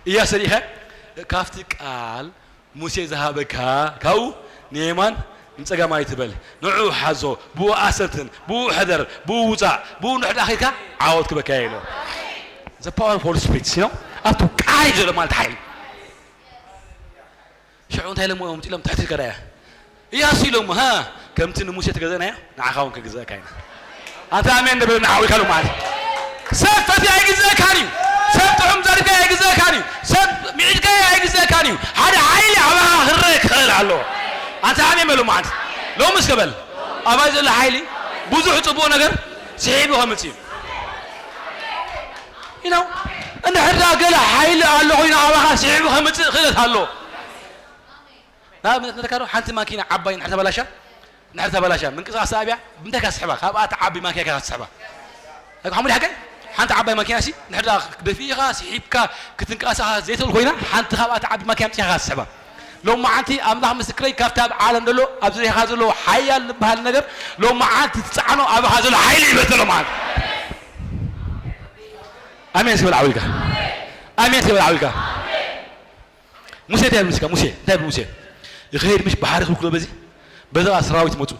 ኢያሱ ሪኢኸ፣ ካብቲ ቃል ሙሴ ዝሃበካ ካብኡ ንየማን ንጸጋም ኣይትበል፣ ንዕኡ ሓዞ፣ ብኡ ኣሰትን፣ ብኡ ሕደር፣ ብኡ ውጻእ፣ ብኡ ንድሕር ዳኣ ኸይድካ ዓወት ክበካ ኢሎ። The power of Holy Spirit፣ you know? ኣብቲ ቃል እዩ ዘሎ ማለት ሓይሊ። ሽዑ እንታይ ኢሎምዎ እዮም? ኢሎም ትሕቲ ኢልካ ዳኣ ኢያሱ ኢሎሞ፣ ሃ፣ ከምቲ ንሙሴ ትገዘእናዮ ንዓኻ እውን ክንግዘእካ ኢና። ኣንታ ኣሜን ንብል ንዓው ኢልካ ኢሎም ማለት። ሰብ ፈትያ ኣይግዘእካን እዩ። ሰብ ጥዑም ዘሪፍካዮ ኣይግዘእካን እዩ። ሰብ ምዒድካዮ ኣይግዘእካን እዩ። ሓደ ሓይሊ ኣባኻ ክረአ ክኽእል ኣለዎ። ኣንታ ኣሜን በሉ ማለት። ሎሚ እስከ በል፣ ኣባይ ዘሎ ሓይሊ ብዙሕ ጽቡቕ ነገር ስሒቡ ከምጽእ እዩ። You know? እንድሕር ደኣ ገለ ሓይሊ ኣሎ ኮይኑ ኣባኻ ስሒቡ ከምጽእ ክእለት ኣለዎ። ንኣብነት ንተካዶ ሓንቲ ማኪና ዓባይ እንድሕር ተበላሻ፣ እንድሕር ተበላሻ ምንቅስቃስ ኣብያ ብምንታይ ኢኻ ትስሕባ? ካብኣ ትዓቢ ማኪና ኢኻ ትስሕባ። ኣይኮ ሓሙድ ሓቀይ? ሓንቲ ዓባይ ማኪና ሲ እንድሕር ደኣ ደፊእኻ ስሒብካ ክትንቀሳቐስ ዘይትኽእል ኮይና ሓንቲ ካብኣ ትዓቢ ማኪና ኣምጺኻ ኢኻ ትስሕባ። ሎማዓንቲ ኣምላኽ ምስክረይ ካብቲ ኣብ ዓለም ዘሎ ኣብ ዙርያኻ ዘሎ ሓያል ዝበሃል ነገር ሎማዓንቲ ትጸዓኖ ኣባኻ ዘሎ ሓይሊ ይበልጽ ሎማዓንቲ። ኣሜን ስበል ዓው ኢልካ። ኣሜን ስበል ዓው ኢልካ። ሙሴ እንታይ ይብል እስከ? ሙሴ እንታይ ይብል? ሙሴ ይኸይድ ምሽ ባሕሪ ክልክሎ በዚ በዛ ሰራዊት መፁ።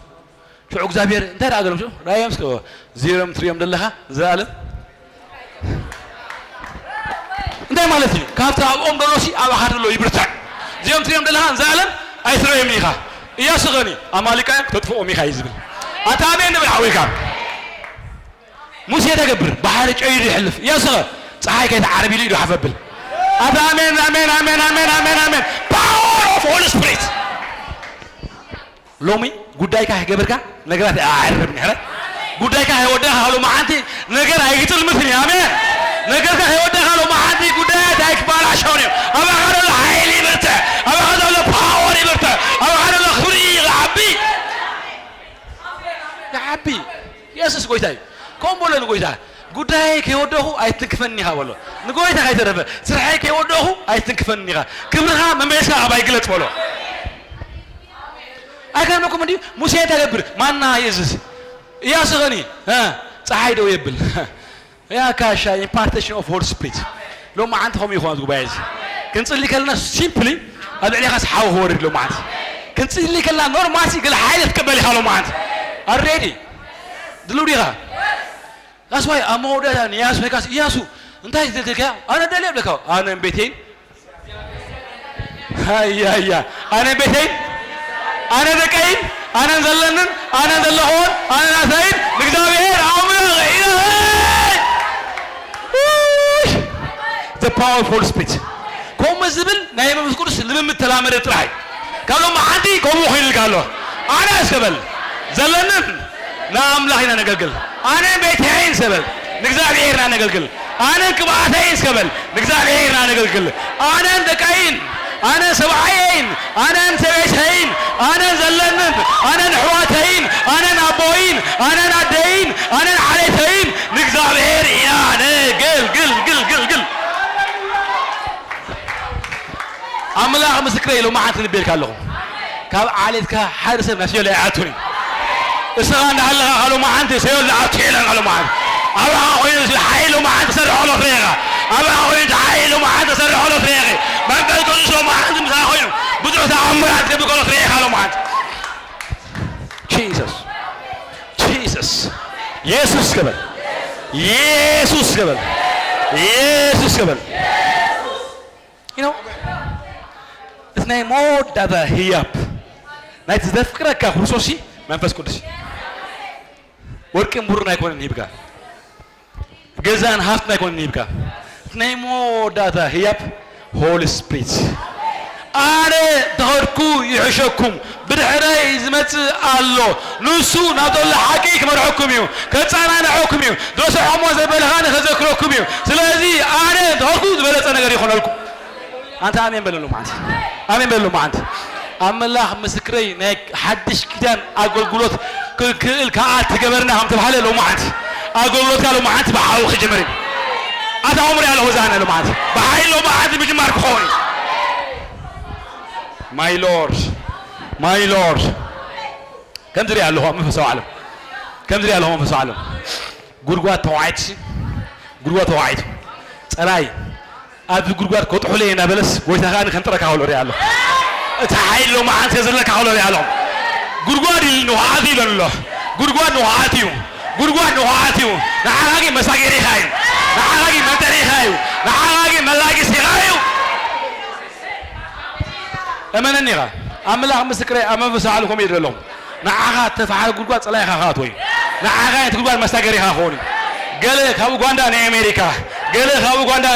ሽዑ እግዚኣብሔር እንታይ ደኣ ገሎም? ሽዑ ራእዮም እስከ እዚኦም ትሪኦም ዘለኻ ዘላለም እንታይ ማለት እዩ? ካብቲ ኣብኦም ዘሎ ሲ ኣባኻ ዘሎ ይብርታዕ። እዚኦም ትሪኦም ዘለኻ ዘላለም ኣይትረዮም ኢኻ። እያሱ ኸኒ ኣማሊቃውያን ክተጥፍኦም ኢኻ እዩ ዝብል። ኣታ ኣሜን ንብል ዓዊካ። ሙሴ ተገብር ባሕሪ ጨይሩ ይሕልፍ። እያሱ ኸ ፀሓይ ከይትዓርብ ኢሉ ኢዱ ሓፈብል። ኣታ ኣሜን ኣሜን ኣሜን ኣሜን ኣሜን ኣሜን። Power of Holy Spirit። ሎሚ ጉዳይካ ከይገበርካ ነገራት ኣዕርብ ንሕረት ጉዳይካ ከይወደእካ ሎማዓንቲ ነገር ኣይግጥልምትን እዩ። ኣሜን። ነገርካ ከይወደእካ ሎማዓንቲ ጉዳያት ኣይክባላሸውን እዩ። ኣባኻ ዘሎ ሓይሊ ይብርትዕ። ኣባኻ ዘሎ ፓወር ይብርትዕ። ኣባኻ ዘሎ ክብሪ ይዓቢ ይዓቢ። የሱስ ጎይታ እዩ። ከምኡ በሎ ንጎይታ፣ ጉዳየይ ከይወደኹ ኣይትንክፈኒ ኢኻ በሎ። ንጎይታ ከይተረፈ ስርሐይ ከይወደኹ ኣይትንክፈኒ ኢኻ። ክብርኻ መመልስካ ኣባይ ግለጽ በሎ። ኣይገርመኩም እንዲ ሙሴ እንታይ ገብር ማና ይእዝዝ እያሱ ኸኒ እ፣ ፀሓይ ደው የብል ያ ካሻ impartation of Holy Spirit። ሎማዓንቲ ከምኡ ይኾን ኣብዚ ጉባኤ እዚ ክንፅሊ ከለና ሲምፕሊ ኣብ ልዕሌኻስ ሓው ክወርድ ሎማዓንቲ ክንፅሊ ከለና ኖርማሲ ገለ ሓይሊ ትቀበል ኢኻ ሎማዓንቲ ኣረዲ ድልው ዲኻ ኣስዋይ ኣብ መወዳእታ ንያሱ ወይካስ እያሱ እንታይ ትልካ ኣነ ደልየ ብለካ ኣነ ቤተይን ሃያ ሃያ ኣነ ቤተይን ኣነ ደቀይን ኣነን ዘለንን ኣነን ዘለኽዎን ኣነ ናተይን ንእግዚኣብሔር ኣምላኽ ኢለይ the powerful spirit ከምኡ ዝብል ናይ መንፈስ ቅዱስ ልምምድ ተላመደ ጥራይ ካብ ሎም ሓንቲ ከምኡ ኮይኑልካ ኣሎ ኣነ እስከ በል ዘለንን ንኣምላኽ ኢና ነገልግል ኣነ ቤተይን ሰበል ንእግዚኣብሔር ኢና ነገልግል ኣነን ቅብኣተይን እስከ በል ንእግዚኣብሔር ኢና ነገልግል ኣነን ደቀይን ኣነን ሰብኣየይን ኣነን ሰበይተይን ኣነን ዘለንን ኣነን ኣሕዋተይን ኣነን ኣቦይን ኣነን ኣደይን ኣነን ዓሌተይን ንእግዚኣብሔር ኢና ነገልግል ግል ግል ግል ኣምላኽ ምስክረ ኢሉ መዓት ክንቤልካ ኣለኹ ካብ ዓሌትካ ሓደ ሰብ ናብ ሲኦል ኣይኣቱን እዩ እስኻ እንዳሃለኻ ካሎ መዓንቲ ሲኦል ዝኣቱ የለን ካሎ መዓንቲ ኣብኣ ኮይኑ ሓይሉ መዓንቲ ሰርሖ ሎ ትረኢኻ ኣብኣ ኮይኑ ሓይሉ መዓንቲ ሰርሖ ሎ ትረኢኺ መንፈስ ቅዱስ ሎ መዓንቲ ምሳ ኮይኑ ብዙሕ ተኣምራት ክብል ከሎ ትረኢኻ ሎ መዓንቲ Jesus Jesus የሱስ ክበል የሱስ ክበል የሱስ ክበል You know, እቲ ናይ መወዳእታ ህያብ ናይቲ ዘፍቅረካ ክርስቶስ መንፈስ ቅዱስ ወርቅን ብሩን ኣይኮነን ሂብካ ገዛን ሃፍትን ኣይኮነን ሂብካ እቲ ናይ መወዳእታ ህያብ Holy Spirit ኣነ ተኸድኩ ይሕሸኩም ብድሕረይ ዝመጽእ ኣሎ ንሱ ናብ ዘሎ ሓቂ ክመርሐኩም እዩ ከጸናንዐኩም እዩ ዝረስዖሞ ዘበለኻኒ ከዘክረኩም እዩ ስለዚ ኣነ ተኸድኩ ዝበለጸ ነገር ይኾነልኩም ኣንተ ኣሜን በለሉ መዓንቲ ኣሜን በለሉ መዓንቲ ኣምላኽ ምስክረይ ናይ ሓድሽ ኪዳን ኣገልግሎት ክክእል ከዓ ትገበርና ከም ተባሃለ ሎመዓንቲ ኣገልግሎትካ ሎመዓንቲ ብሓዊ ክጅምር እዩ ኣታ ዑምር ያለ ሆዛና ሎመዓንቲ ብሓይል ሎመዓንቲ ምጅማር ክኸውን እዩ My Lord, my Lord. ከምዚ ሪኣ ኣለኹ ኣብ መንፈሳዊ ዓለም ከምዚ ሪኣ ኣለኹ መንፈሳዊ ዓለም ጉድጓድ ተዋዒቱ ጉድጓድ ተዋዒቱ ፀላይ ኣብዚ ጉድጓድ ከጥሑለ እየ እናበለስ ጎይታ ከዓ ንከንጥረካ ከሎ ሪኣ ኣለኹ እቲ ሓይል ሎመዓንቲ ከዘለካ ከሎ ሪኣ ኣለኹ ጉድጓድ ንውዓት ይበሎ ጉድጓድ ንውዓት እዩ ጉድጓድ ንውዓት እዩ ንዓኻ ግን መሳገሪኻ እዩ ንዓኻ ግን መንጠሪኻ እዩ ንዓኻ ግን መላጊስኻ እዩ እመነኒ ኢኻ ኣምላኽ ምስክረይ ኣብ መንፈስ ዓለም ከምኡ ይደሎም ንዓኻ ተፋሓሪ ጉድጓድ ጸላኢኻ ክኣትዎ እዩ ንዓኻ እቲ ጉድጓድ መሳገሪኻ ክኸውን እዩ ገለ ካብ ኡጋንዳ ንኣሜሪካ ገለ ካብ ኡጋንዳ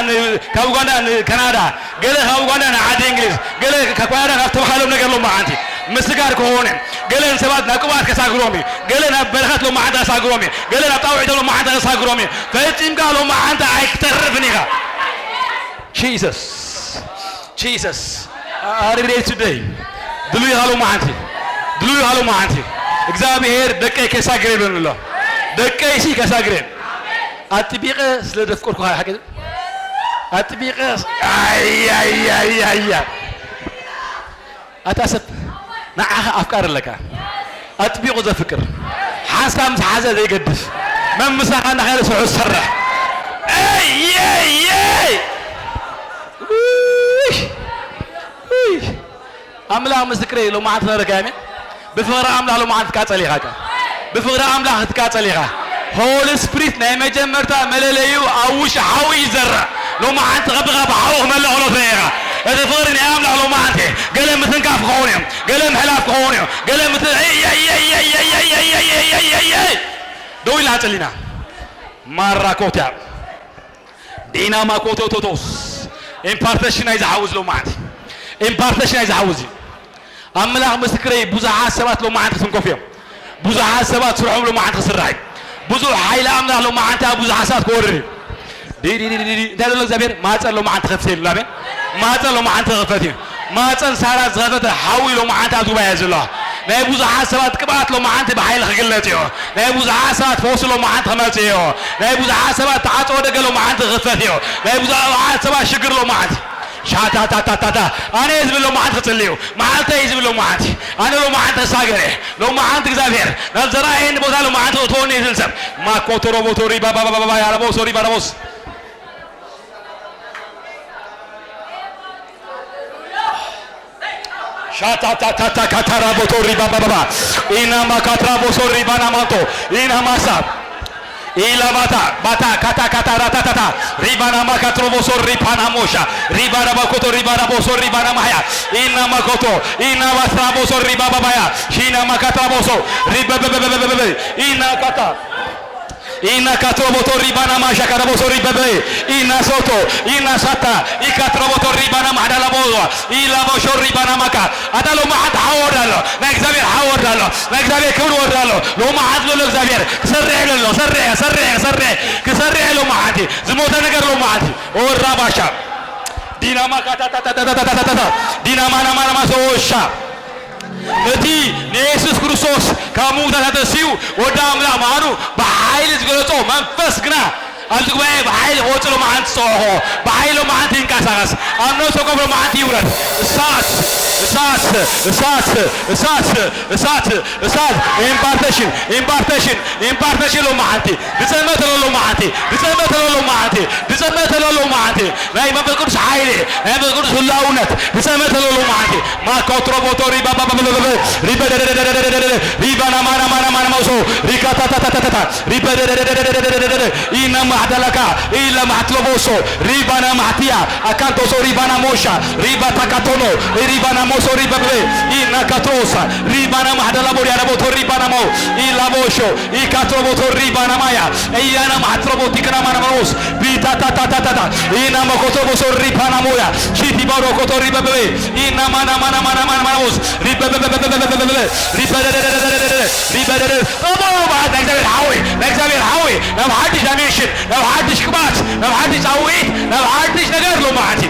ካብ ኡጋንዳ ንካናዳ ገለ ካብ ኡጋንዳ ንዓዲ እንግሊዝ ገለ ካብ ካናዳ ካብ ተባሃሎም ነገር ሎም መዓንቲ ምስጋር ክኸውን ገለ ንሰባት ናብ ቅብኣት ከሳግሮም እዩ ገለ ናብ በረኸት ሎም መዓንቲ ከሳግሮም እዩ ገለ ናብ ጣውዒቶም ሎም መዓንቲ ከሳግሮም እዩ ፈጺምካ ሎም መዓንቲ ኣይክተርፍን ኢኻ Jesus Jesus Are you ready today? ድሉይ ሃሎ መዓንቲ ድሉይ ሃሎ መዓንቲ እግዚኣብሔር ደቀይ ከሳግረ ይብለኒ ኣሎ ደቀይ ሲ ከሳግረ ኣጥቢቀ ስለ ዘፍቀርኩ ሓቂ ኣጥቢቀ ኣያያያያ ኣታ ሰብ ንዓኻ ኣፍቃሪ ኣለካ ኣጥቢቑ ዘፍቅር ሓንሳብ ምስ ሓዘ ዘይገድፍ መምሳኻ እናኸለ ስርሑ ዝሰርሕ እየየይ ኣምላኽ ምስክረይ፣ ሎማዓንቲ ክነግረካ እየ። ብፍቕሪ ኣምላኽ ሎማዓንቲ ክትቃጸል ኢኻ። ብፍቕሪ ኣምላኽ ክትቃጸል ኢኻ። ሆሊ ስፕሪት ናይ መጀመርታ መለለዩ ኣብ ውሽጢ ሓዊ ይዘርእ። ሎማዓንቲ ከብኻ ብሓዊ ክመልእ ከሎ ትርኢ ኢኻ። እቲ ፍቕሪ ናይ ኣምላኽ ሎማዓንቲ ገለ ምትንካፍ ክኸውን እዩ። ገለ ምሕላፍ ክኸውን እዩ። ገለ ምት-፣ ደው ኢልና ጸሊና። ማራኮትያ ዲናማ ኮቶቶቶስ። ኢምፓርቴሽን ናይ ዝሓውዝ ሎማዓንቲ። ኢምፓርቴሽን ናይ ዝሓውዝ እዩ። ኣምላኽ ምስክረይ፣ ብዙሓት ሰባት ሎማዓንቲ ክትንከፉ እዮም። ብዙሓት ሰባት ስርሖም ሎማዓንቲ ክስራሕ እዩ። ብዙሕ ሓይሊ ኣምላኽ ሎማዓንቲ ኣብ ብዙሓት ሰባት ክወርድ እዩ። ዲ-፣ ዲ-፣ ዲ-፣ ዲ-፣ ዲ-፣ እንታይ ዘሎ እግዚኣብሔር? ማፀን ሎማዓንቲ ክኸፍት እዩ። ኣሜን። ማፀን ሎማዓንቲ ክኸፍት እዩ። ማፀን ሳራ ዝኸፈተ ሓዊ ሎማዓንቲ ኣብ ጉባኤ ዘሎ። ናይ ብዙሓት ሰባት ቅብኣት ሎማዓንቲ ብሓይሊ ክግለጽ እዩ። ናይ ብዙሓት ሰባት ፈውሲ ሎማዓንቲ ክመጽእ እዩ። ናይ ብዙሓት ሰባት ተዓጽዎ ደገ ሎማዓንቲ ክኽፈት እዩ። ናይ ብዙሓት ሰባት ሽግር ሎማዓንቲ። ሻታታታታታ። ኣነ እየ ዝብል ሎማዓንቲ ክጽሊ እዩ። መዓልተይ እዩ ዝብል ሎማዓንቲ። ኣነ ሎማዓንቲ ክሳገር እየ። ሎማዓንቲ እግዚኣብሔር ናብ ዘርኣየኒ ቦታ ሎማዓንቲ እትወኒ እዩ ዝብል ሰብ። ማኮቶሮቦቶሪ ባባባባባ ያረቦሶሪ ባረቦስ። ሻታታታታ ካታራ ቦቶሪ ባባባባ። ኢና ማካትራ ቦሶሪ ባና ማንቶ። ኢና ማሳ። ኢላ ባታ፣ ባታ፣ ካታ፣ ካታ፣ ራታታታ። ሪባና ማካትሮ ቦሶ ሪፓና ሞሻ። ሪባና ባኮቶ ሪባና ቦሶ ሪባና ማያ። ኢና ማኮቶ፣ ኢና ባትራ ቦሶ ሪባባባያ። ሺና ማካትራ ቦሶ። ሪበበበበበበበ። ኢና ካታ። ኢና ካትሮቦቶ ሪባና ማሻ ካራቦሶ ሪበበ። ኢና ሶቶ፣ ኢና ሳታ፣ ኢካትሮቦቶ ሪባና ማሕዳላ ቦዞ፣ ኢላቦሾ ሪባና ማካ። ኣታ ሎማዓንቲ ሓወርድ ኣሎ፣ ናይ እግዚኣብሔር ሓወርድ ኣሎ፣ ናይ እግዚኣብሔር ክብሪ ወርድ ኣሎ። ሎማዓንቲ ዘሎ እግዚኣብሔር ክሰርሕ ኣሎ፣ ሰርሕ፣ ሰርሕ፣ ሰርሕ፣ ክሰርሕ ሎማዓንቲ፣ ዝሞተ ነገር ሎማዓንቲ። ኦራ ባሻ። ዲናማ ካታታታታታታታታ። ዲናማናማናማ ሰዎሻ። እቲ ንየሱስ ክርስቶስ ካብ ምዉታት ኣተሲኡ ወዲ ኣምላኽ ምዃኑ ብሓይሊ ዝገለጾ መንፈስ ግና ኣብዚ ጉባኤ ብሓይሊ ክወጽእ ሎማዓንቲ ጸውዖ። ብሓይሊ ሎማዓንቲ ይንቀሳቐስ። ኣብ ነፍሲ ወከፍ ሎማዓንቲ ይውረድ። እሳት፣ እሳት፣ እሳት፣ እሳት፣ እሳት፣ እሳት። ኢምፓርቴሽን፣ ኢምፓርቴሽን፣ ኢምፓርቴሽን ሎማዓንቲ። ድጸመ ተሎ ሎማዓንቲ። ድጸመ ተሎ ሎማዓንቲ። ድጸመ ተሎ ሎማዓንቲ። ናይ መንፈስ ቅዱስ ሓይሊ፣ ናይ መንፈስ ቅዱስ ህላውነት። ድጸመ ተሎ ሎማዓንቲ። ማኮትሮቦቶ ሪባባባባባባ፣ ሪበደደደደደደደደደ፣ ሪባናማናማናማናማውሶ፣ ሪካታታታታታታ፣ ሪበደደደደደደደደደደ፣ ኢናማሕደላካ፣ ኢላማሕትሎቦሶ፣ ሪባናማሕትያ፣ ኣካንቶሶ፣ ሪባናሞሻ፣ ሪባታካቶኖ፣ ሪባናሞሶ፣ ሪበብበ፣ ኢናካትሮሳ፣ ሪባናማሕደላቦ፣ ሪያዳቦቶ፣ ሪባናሞ፣ ኢላቦሾ፣ ኢካትሮቦቶ፣ ሪባናማያ፣ ኢያናማሕትሮቦ፣ ቲክናማናማኖስ፣ ቢታታታታታታ፣ ኢናማኮትሮቦሶ፣ ሪባናሞያ፣ ሺቲባሮኮቶ፣ ሪበብበ፣ ኢናማናማናማናማናማኖስ፣ ሪበበበበበበበበበ፣ ሪበደደደደደደደ፣ ሪበደደ-፣ እሞ በዓል ናይ እግዚኣብሔር ሓዊ፣ ናይ እግዚኣብሔር ሓዊ፣ ናብ ሓድሽ ዳይሜንሽን፣ ናብ ሓድሽ ቅብኣት፣ ናብ ሓድሽ ጻውዒት፣ ናብ ሓድሽ ነገር ሎማዓንቲ።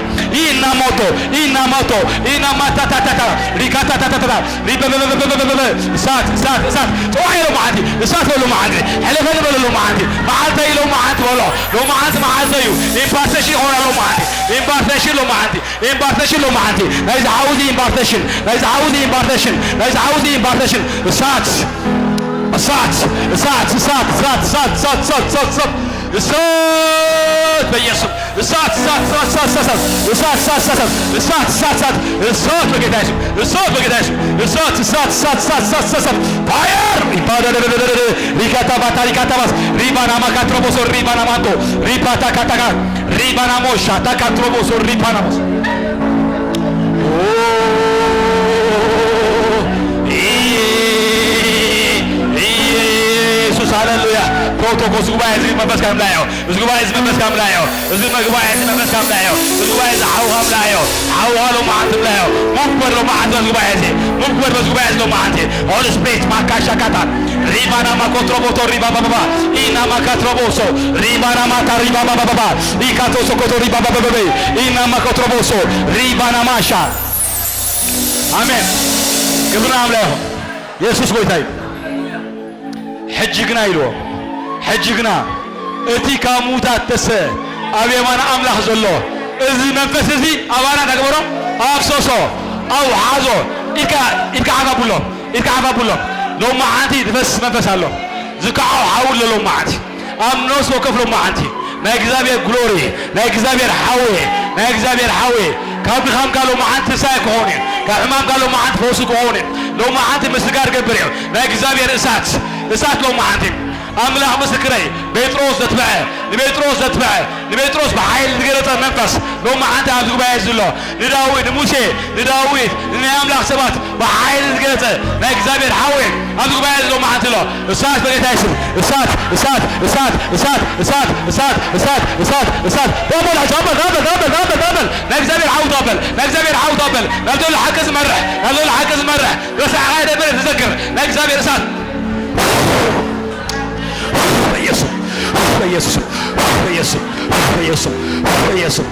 ኢና ሞቶ፣ ኢና ሞቶ፣ ኢና ማታታታታ፣ ሪካታታታታ፣ ሪበበበበበበበበ፣ እሳት፣ እሳት፣ እሳት፣ ጽዋዕ ሎማዓንቲ፣ እሳት በሎ ሎማዓንቲ፣ ሕለፈኒ በሎ ሎማዓንቲ፣ መዓልተይ ሎማዓንቲ በሎ፣ ሎማዓንቲ መዓልተይ እዩ፣ ኢምፓርቴሽን ይኾና ሎማዓንቲ፣ ኢምፓርቴሽን ሎማዓንቲ። ኢምፓርቴሽን ሎማዓንቲ፣ ናይ ዝሓውዚ ኢምፓርቴሽን፣ ናይ ዝሓውዚ ኢምፓርቴሽን፣ ናይ ዝሓውዚ ኢምፓርቴሽን፣ እሳት፣ እሳት፣ እሳት፣ እሳት፣ በኢየሱስ፣ እሳት፣ እሳት፣ እሳት፣ እሳት፣ እሳት፣ እሳት፣ እሳት፣ እሳት፣ እሳት፣ እሳት፣ እሳት፣ በጌታ ኢየሱስ፣ እሳት፣ በጌታ ኢየሱስ፣ እሳት፣ እሳት፣ እሳት፣ እሳት፣ እሳት፣ እሳት፣ ፋየር፣ ይባደደደደደ፣ ሪካታ ባታ፣ ሪካታ ባስ፣ ሪባና ማካትሮቦሶ፣ ሪባና ማንቶ፣ ሪባታ ካታካ፣ ሪባናሞሻ ታካትሮቦሶ ሪፓናሞስ። ኦ፣ ኢየሱስ፣ ሃሌሉያ። ፕሮቶኮል፣ እዚ ጉባኤ እዚ መንፈስ ከምላ እዩ። እዚ ጉባኤ እዚ መንፈስ ከምላ እዩ። እዚ ጉባኤ እዚ መንፈስ ከምላ እዩ። እዚ ጉባኤ እዚ ሓው ከምላ እዩ። ሓው ሎማዓንቲ ምላ እዩ። ሙግበር ሎማዓንቲ በዚ ጉባኤ እዚ። ሙግበር በዚ ጉባኤ እዚ ሎማዓንቲ። ሆሊ ስፒሪት ማካሻካታ ሪባና ማኮትሮቦቶ ሪባባባባ ኢና ማካትሮቦሶ ሪባና ማታ ሪባባባባ ኢካቶ ሶኮቶ ሪባባባበበ ኢና ማኮትሮቦሶ ሪባና ማሻ። ኣሜን። ክብሪ ንኣምላኽ ይኹን። የሱስ ጎይታ እዩ። ሕጂ ግና ኢልዎ፣ ሕጂ ግና እቲ ካብ ምዉታት ተሰ ኣብ የማን ኣምላኽ ዘሎ እዚ መንፈስ እዚ ኣባና እንታይ ግበሮ? ኣፍሰሶ፣ ኣውሓዞ። ኢድካ፣ ኢድካ ሓፍ ኣብሎ፣ ኢድካ ሓፍ ኣብሎ። ሎማዓንቲ ዝፈስስ መንፈስ ኣሎ። ዝከዓው ሓዊ ኣሎ ሎማዓንቲ። ኣብ ነፍሲ ወከፍ ሎማዓንቲ ናይ እግዚኣብሔር ግሎሪ፣ ናይ እግዚኣብሔር ሓዊ፣ ናይ እግዚኣብሔር ሓዊ ካብ ድኻምካ ሎማዓንቲ ትንሳኤ ክኾን እዩ። ካብ ሕማምካ ሎማዓንቲ ፈውሲ ክኸውን እዩ። ሎማዓንቲ ምስጋር ገብር እዩ። ናይ እግዚኣብሔር እሳት፣ እሳት ሎማዓንቲ። ኣምላኽ ምስክረይ፣ ጴጥሮስ ዘትበዐ፣ ንጴጥሮስ ዘትበዐ፣ ንጴጥሮስ ብሓይሊ ዝገለጸ መንፈስ ሎማዓንቲ ኣብዚ ጉባኤ ዘሎ፣ ንዳዊት፣ ንሙሴ፣ ንዳዊት፣ ንናይ ኣምላኽ ሰባት ብሓይሊ ዝገለጸ ናይ እግዚኣብሔር ሓዊ ኣብዚ ጉባኤ ዘሎ ሎማዓንቲ ኣሎ። እሳት በጌታ የሱስ፣ እሳት፣ እሳት፣ እሳት፣ እሳት፣ እሳት፣ እሳት፣ እሳት፣ እሳት፣ እሳት፣ እሳት። ተቐበል፣ ተቐበል፣ ተቐበል፣ ተቐበል፣ ተቐበል፣ ተቐበል። ናይ እግዚኣብሔር ሓዊ ተቐበል፣ ናይ እግዚኣብሔር ሓዊ ተቐበል። ናብ ዘሎ ሓቂ ዝመርሕ፣ ናብ ዘሎ ሓቂ ዝመርሕ። ረሳዕኻ የደብር፣ ተዘክር። ናይ እግዚኣብሔር እሳት። በኢየሱስ፣ በኢየሱስ፣ በኢየሱስ፣ በኢየሱስ፣ በኢየሱስ።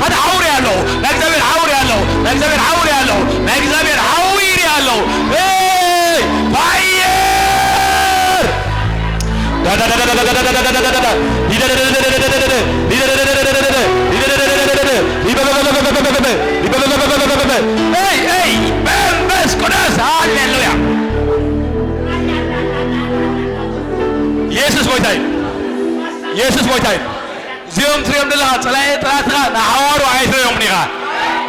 ሓደ ሓዊ ይርኢ ኣለኹ። ናይ እግዚኣብሔር ሓዊ ይርኢ ኣለኹ። ናይ እግዚኣብሔር ሓዊ ይርኢ ኣለኹ። ናይ እግዚኣብሔር ሓዊ ይርኢ ኣለኹ። ኤይ! ፋየር! ኤይ፣ ኤይ፣ መንፈስ ቅዱስ፣ ሃሌሉያ። ኢየሱስ ጎይታ እዩ። ኢየሱስ ጎይታ እዩ። እዚኦም ትሪኦም ዘለኻ ጸላኢ ጠላትኻ ንሓዋሩ ኣይትሪኦምን ኢኻ።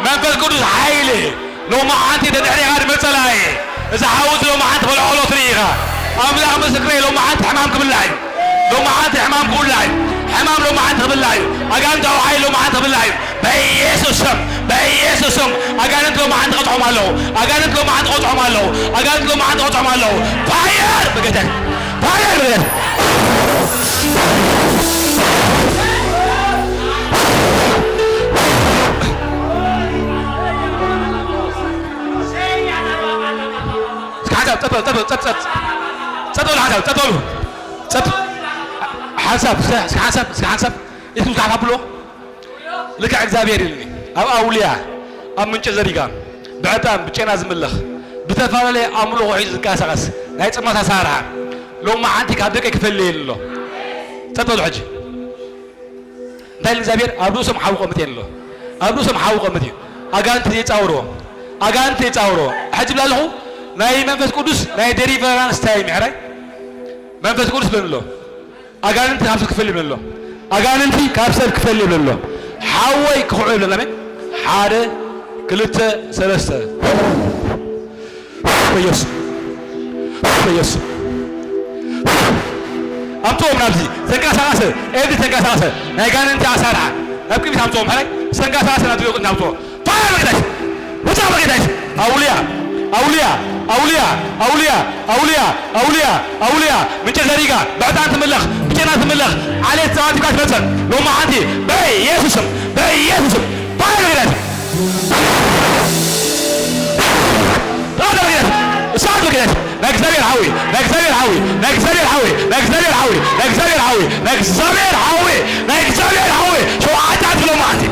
መንፈስ ቅዱስ ሓይሊ ሎማዓንቲ ተድሕሪኻ ድመጸ ጸላኢ። እዚ ሓዊ እዚ ሎማዓንቲ ከልዕሎ ትርኢ ኢኻ። ኣምላኽ ምስክረይ፣ ሎማዓንቲ ሕማም ክብላዕ እዩ። ሎማዓንቲ ሕማም ክብላዕ እዩ። ሕማም ሎማዓንቲ ክብላዕ እዩ። ኣጋንንታዊ ሓይሊ ሎማዓንቲ ክብላዕ እዩ። በኢየሱስ ስም፣ በኢየሱስ ስም ኣጋንንት ሎማዓንቲ ቀጽዖም ኣለዉ። ኣጋንንት ሎማዓንቲ ቀጽዖም ኣለዉ። ኣጋንንት ሎማዓንቲ ቀጽዖም ኣለዉ። ፋየር ብጌታ፣ ፋየር ብጌታ። እስኪ ሓንሳብ ጸጥ በሉ፣ ጸጥ በሉ፣ ጸጥ፣ ጸጥ። ጸጥ በሉ፣ ሓንሳብ ጸጥ በሉ። ጸጥ። ሓንሳብ፣ እስኪ፣ እስኪ ሓንሳብ፣ እስኪ ሓንሳብ። ኢየሱስ ሓፍ ኣብሎ። ልክዕ እግዚኣብሔር ኢልኒ። ኣብ ኣውልያ፣ ኣብ ምንጪ ዘሪጋ፣ ብዕጣን፣ ብጨና ዝምለኽ፣ ብተፈላለየ ኣምልኾ ሒዙ ዝንቀሳቐስ ናይ ጽልመት ኣሰራርሓ፣ ሎማዓንቲ ካብ ደቀይ ክፈልየኒ ኣሎ። ጸጥ በሉ ሕጂ። እንታይ ኢሉ እግዚኣብሔር? ኣብ ርእሶም ሓዊ ቀምጥ ኣሎ። ኣብ ርእሶም ሓዊ ቀምጥ እዩ። ኣጋንንቲ የጻውርዎ። ኣጋንንቲ የጻውርዎ። ሕጂ ብላ ኣለኹ፣ ናይ መንፈስ ቅዱስ ናይ ደሊቨራንስ ታይም እዩ። ሕራይ መንፈስ ቅዱስ በሉ ኣሎ። ኣጋንንቲ ካብ ሰብ ክፈል ይብለሎ። ኣጋንንቲ ካብ ሰብ ክፈል ይብለሎ። ሓወይ ክኽዑ ይብለና። ኣሜን። ሓደ፣ ክልተ፣ ሰለስተ። በኢየሱስ። በኢየሱስ። ኣምጽኦም ናብዚ። ተንቀሳቐሰ። ኤብዲ ተንቀሳቐሰ። ናይ ጋንንቲ ኣሳርሓ። ናብ ቅድሚት ኣምጽኦም። ሕራይ ተንቀሳቐሰ ናብዚ ቅድሚት ኣምጽኦ። ፋየር በጌታ የሱስ! ውጻእ በጌታ የሱስ! ኣውልያ! ኣውልያ! ኣውልያ! ኣውልያ! ኣውልያ! ኣውልያ! ኣውልያ! ምንጭ ዘሪጋ፣ ብዕጣን ትምለኽ፣ ብጨና ትምለኽ፣ ዓሌት ዘባቲካ ትመጽእ፣ ሎማዓንቲ፣ በኢየሱስም፣ በኢየሱስም፣ ፋየር በጌታ የሱስ! ፋየር በጌታ የሱስ! እሳት በጌታ የሱስ! ናይ እግዚኣብሔር ሓዊ፣ ናይ እግዚኣብሔር ሓዊ፣ ናይ እግዚኣብሔር ሓዊ፣ ናይ እግዚኣብሔር ሓዊ፣ ናይ እግዚኣብሔር ሓዊ፣ ናይ እግዚኣብሔር ሓዊ፣ ናይ እግዚኣብሔር ሓዊ፣ ሸውዓተ ኣትሎ መዓልቲ።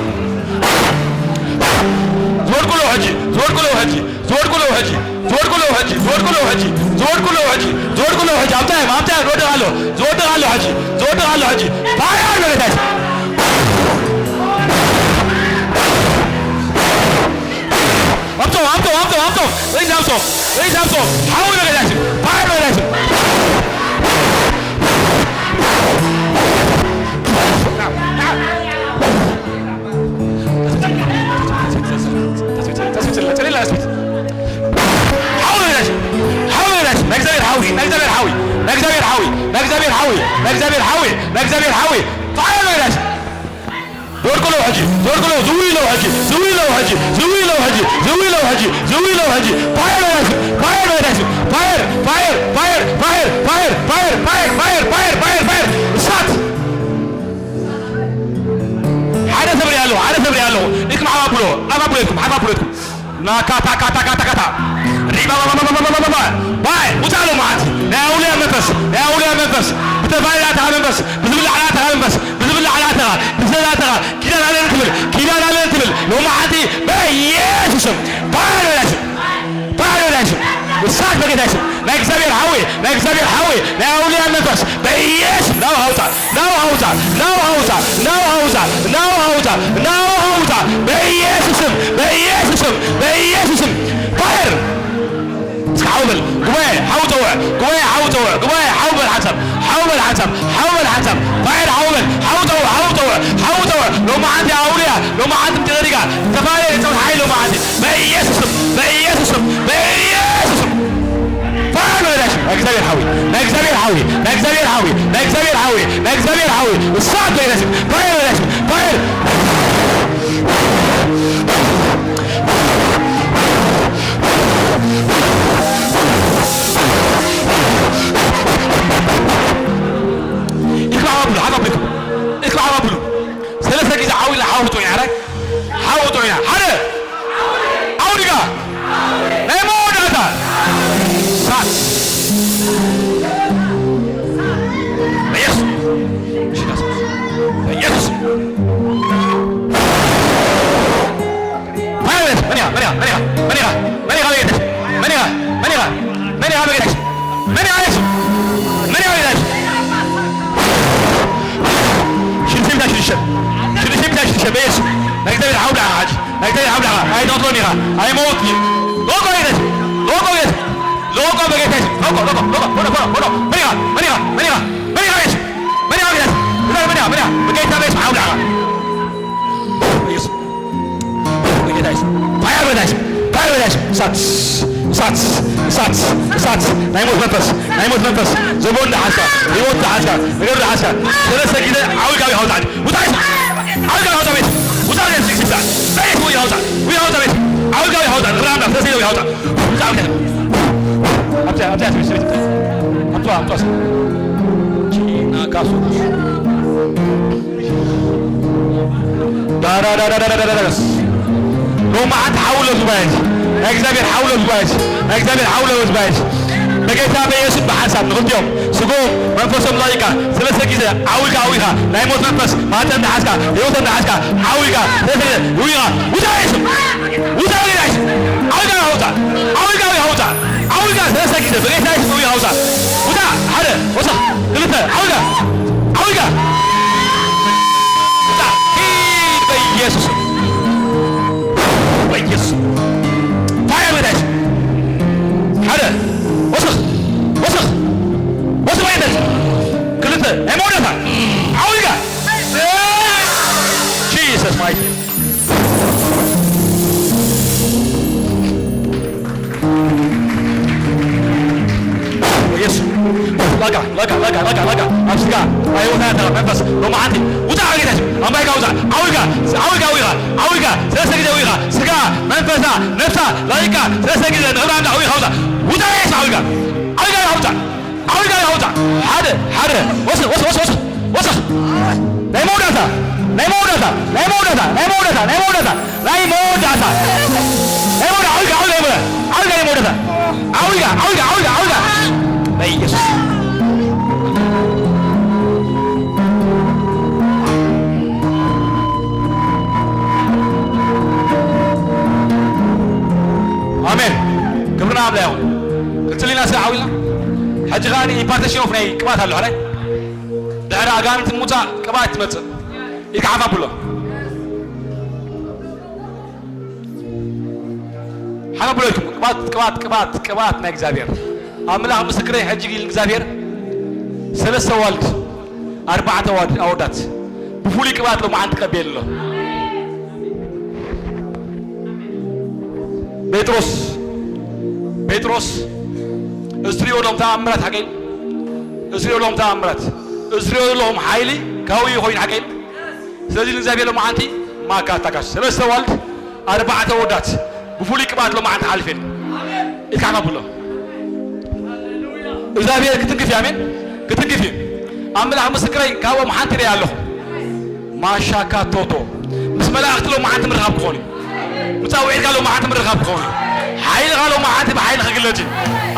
ዝወድቁ ኣለዉ ሕጂ፣ ዝወድቁ ኣለዉ ሕጂ፣ ዝወድቁ ኣለዉ ሕጂ፣ ዝወድቁ ኣለዉ ሕጂ፣ ዝወድቁ ኣለዉ ሕጂ፣ ዝወድቁ ኣለዉ ሕጂ፣ ዝወድቁ ኣለዉ ሕጂ። ኣብታ እዮም፣ ኣብታ እዮም፣ ዝወድቕ ኣሎ፣ ዝወድቕ ኣሎ ሕጂ፣ ዝወድቕ ኣሎ ሕጂ። ፋየር በጌታ የሱስ። ኣምጾ፣ ኣምጾ፣ ኣምጾ፣ ኣምጾ። ሬሳ ኣምጾ፣ ሬሳ ኣምጾ። ሓዊ በጌታ የሱስ፣ ፋየር በጌታ የሱስ። ሓዊ በጌታ የሱስ፣ ሓዊ በጌታ የሱስ። ናይ እግዚኣብሔር ሓዊ፣ ናይ እግዚኣብሔር ሓዊ፣ ናይ እግዚኣብሔር ሓዊ፣ ናይ እግዚኣብሔር ሓዊ፣ ናይ እግዚኣብሔር ሓዊ፣ ናይ እግዚኣብሔር ሓዊ፣ ናይ እግዚኣብሔር ሓዊ። ፋየር በጌታ የሱስ። ዝወድቁ ኣለዉ ሕጂ፣ ዝወድቁ ኣለዉ፣ ዝውዩ ኣለዉ ሕጂ፣ ዝውዩ ኣለዉ ሕጂ፣ ዝውዩ ኣለዉ ሕጂ፣ ዝውዩ ኣለዉ ሕጂ፣ ዝውዩ ኣለዉ ሕጂ። ፋየር በጌታ የሱስ፣ ፋየር በጌታ የሱስ፣ ፋየር፣ ፋየር፣ ፋየር። እሳት። ሓደ ሰብ ሪኣ ኣለዎ፣ ሓደ ሰብ ሪኣ ኣለዎ። ኢድኩም ሓፍ ኣብሎ፣ ሓፍ ኣብሎ ኢድኩም፣ ሓፍ ኣብሎ ኢድኩም። ናካታካታካታካታ። ሪባባባባባባባ። ባይ፣ ውጻእ ሎማዓንቲ። ናይ ኣውልያ መንፈስ፣ ናይ ኣውልያ መንፈስ። ብተፋልላትኻ መንፈስ፣ ብዝብላዕ ላትኻ መንፈስ፣ ብዝብላዕ ላትኻ፣ ብዘላትኻ። ኪዳን ኣለኒ ትብል፣ ኪዳን ኣለኒ ትብል። ሎማዓንቲ በኢየሱስም። ባይ በላሽም። ባይ በላሽም። እሳት በጌታ የሱስ። ናይ እግዚኣብሔር ሓዊ፣ ናይ እግዚኣብሔር ሓዊ፣ ናይ ኣውልያ መንፈስ። በኢየሱስ ናው ሃውፃ። ናው ሃውፃ፣ ናው ሃውፃ፣ ናው ሃውፃ፣ ናው ሃውፃ፣ ናው ሃውፃ፣ በኢየሱስም፣ በኢየሱስም፣ በኢየሱስም። ፋየር። እስኪ ሓው በል። ጉባኤ ሓው ፀውዕ። ጉባኤ ሓው ጉባኤ ሓው በል ሓንሳብ፣ ሓው በል ሓንሳብ፣ ሓው በል ሓንሳብ። ፋይር ሓው በል፣ ሓው ጠውዕ፣ ሓው ጠውዕ፣ ሓው ጠውዕ። ሎማዓንቲ ኣውልያ፣ ሎማዓንቲ ምትረዲጋ፣ ተፋለ የጸውት ሓይል ሎማዓንቲ። በኢየሱስም፣ በኢየሱስም፣ በኢየሱስም። ፋይር በል ዳሽ፣ ናይ እግዚኣብሔር ሓዊ፣ ናይ እግዚኣብሔር ሓዊ፣ ናይ እግዚኣብሔር ሓዊ፣ ናይ እግዚኣብሔር ሓዊ፣ ናይ እግዚኣብሔር ሓዊ። እሳት በል ዳሽ፣ ፋይር በል ዳሽ፣ ፋይር። ኢልካ ሓባብሉ፣ ሓባብሉ፣ ኢልካ ሓባብሉ። ሰለስተ ግዜ ዓው ኢልና ሓወጡ ኢና፣ ሓረ? ሓወጡ ኢና። ሓደ። ዓው ኢልካ። ናይ መወዳእታ። ሳት። በኢየሱስ። በኢየሱስ። ፋይር በጌታ፣ መን ኢኻ? መን ኢኻ? መን ኢኻ? መን ኢኻ? መን ኢኻ? በጌታ፣ መን ኢኻ? መን ኢኻ? መን ኢኻ? መን ኢኻ? በጌታ፣ መን ኢኻ? መን ኢኻ? በጌታ፣ ሽዱሽተ ሚእቲ ሽዱሽተ፣ ሽዱሽተ ሚእቲ ሽዱሽተ፣ በኢየሱስ። ናይ እግዚኣብሔር ሓው ዳኻ፣ ሓጂ። ናይ እግዚኣብሔር ሓው ዳኻ። ኣይትቐትሎን ኢኻ። ኣይመውት እዩ። ሎቆ በጌታ፣ ሎቆ በጌታ፣ ሎቆ በጌታ፣ ሎቆ፣ ሎቆ፣ ሎቆ፣ ሎቆ፣ ሎቆ። መን ኢኻ? መን ኢኻ? መን ኢኻ? መን ኢኻ? መን ኢኻ? በጌታ፣ መን ኢኻ? መን ኢኻ? በጌታ፣ መን ኢኻ? በጌታ፣ በኢየሱስ። በጌታ ኢየሱስ። ፋየር በጌታ ኢየሱስ። ፋየር በጌታ ኢየሱስ። እሳት፣ እሳት፣ እሳት፣ እሳት። ናይ ሞት መንፈስ፣ ናይ ሞት መንፈስ። ዘቦ እንዳሓዝካ፣ ህይወት እንዳሓዝካ፣ ነገር እንዳሓዝካ። ሰለስተ ግዜ ዓው ኢልካ ሓውጣ። ውጣ ኢየሱስ። ዓው ኢልካ ሓውጣ ቤት። ውጣ ቤት፣ ውጣ። ቤት ወይ ሓውጣ። ወይ ሓውጣ ቤት። ዓው ኢልካ ሓውጣ። ንኽብሪ ኣምላኽ፣ ሰለስተ ግዜ ሓውጣ። ውጣ ቤት። ኣብዚኣ፣ ኣብዚኣ ቤት፣ ቤት። ኣምጧ፣ ኣምጧ። ቺና ካሱ። ዳዳዳዳዳዳዳዳስ። ሎማዓንቲ ሓው ለዝባየት፣ ናይ እግዚኣብሔር ሓው ለዝባየት፣ ናይ እግዚኣብሔር ሓው ለዝባየት። በጌታ በኢየሱስ ብሓንሳብ ንኽልቲኦም ስግኦም መንፈሶም ለቒቕካ ሰለስተ ግዜ ዓው ኢልካ ዓው ኢልካ ናይ ሞት መንፈስ ማህፀን እንዳሓዝካ ህይወት እንዳሓዝካ ዓው ኢልካ ሰለስተ ግዜ ዓው ኢልካ ውፃ ኢየሱስ ውፃ በጌታ ኢየሱስ ዓው ኢልካ ውፃ ዓው ኢልካ ውፃ ዓው ኢልካ ሰለስተ ግዜ በጌታ ኢየሱስ ዓው ኢልካ ውፃ ውፃ ሓደ ወሰኽ ክልተ ዓው ኢልካ ዓው ኢልካ ውፃ ሂድ በኢየሱስ በኢየሱስ ፋየር በጌታ ኢየሱስ ሓደ ወሰኽ ወሰኽ ወሰኽ በጌታ ኢየሱስ ክልተ ናይ መወዳእታ ዓው ኢልካ Jesus mighty ኢየሱስ ለጋ ለጋ ለጋ ለጋ ለጋ ኣብ ስጋ ኣይወታ ያተራ መንፈስ ሎማዓንቲ ውጣ በጌታ ኢየሱስ ኣምባይካ ውጣ ዓው ኢልካ ዓው ኢልካ ዓው ኢልካ ዓው ኢልካ ሰለስተ ግዜ ዓው ኢልካ ስጋ መንፈሳ ነፍሳ ለቂቕካ ሰለስተ ግዜ ንኽብሪ ኣምላኽ ዓው ኢልካ ውጣ ውጣ ኢየሱስ ዓው ኢልካ ዓው ኢልካ ውጣ ዓው ኢልካ ውጣ ሓደ ሓደ ወስኽ ወስኽ ወስኽ ወስኽ ናይ መወዳእታ ናይ መወዳእታ ናይ መወዳእታ ናይ መወዳእታ ናይ መወዳእታ ናይ መወዳእታ ናይ መወዳእታ ዓው ኢልካ ዓው ኢልካ ናይ መወዳእታ ዓው ኢልካ ናይ መወዳእታ ዓው ኢልካ ዓው ኢልካ ዓው ኢልካ ዓው ኢልካ በኢየሱስ ኣሜን ክብሪ ንኣምላኽ ይኹን። ቅጽል ኢና ስለ ዓው ኢልና ሕጂ ከኣ ኢምፓርቴሽን ኦፍ ናይ ቅብኣት ኣሎ ሕራይ ድሕሪ ኣጋንንት ምውጻእ ቅብኣት ትመጽእ ኢልካ ሓፍ ኣብሎ ሓፍ ኣብሎ ኢልኩም ቅብኣት ቅብኣት ቅብኣት ቅብኣት ናይ እግዚኣብሔር ኣምላኽ ምስክረይ ሕጂ ኢል እግዚኣብሔር ሰለስተ ዋልድ ኣርባዕተ ዋልድ ኣወዳት ብፍሉይ ቅብኣት ሎማዓንቲ ቀቢለ ኣሎ ጴጥሮስ ጴጥሮስ እዝትሪኦ ኣለኹም ተኣምራት ሓቀይ እዝትሪኦ ኣለኹም ተኣምራት እዝትሪኦ ዘለኹም ሓይሊ ካብኡ ኮይኑ ሓቀይ ስለዚ ንእግዚኣብሔር ሎማዓንቲ ማካ ታካሽ ሰለስተ ዋልድ ኣርባዕተ ወዳት ብፍሉይ ቅብኣት ሎማዓንቲ ሓልፍ የለን ኢልካ ብሎ እግዚኣብሔር ክትንክፍ እዩ ኣሜን ክትንክፍ እዩ ኣምላኽ ምስክረይ ካብኦም ሓንቲ ርያ ኣለኹ ማሻካ ቶቶ ምስ መላእኽቲ ሎማዓንቲ ምርኻብ ክኾን እዩ ምጻውዒትካ ሎማዓንቲ ምርኻብ ክኸውን እዩ ሓይልኻ ሎማዓንቲ ብሓይሊ ክግለጽ እዩ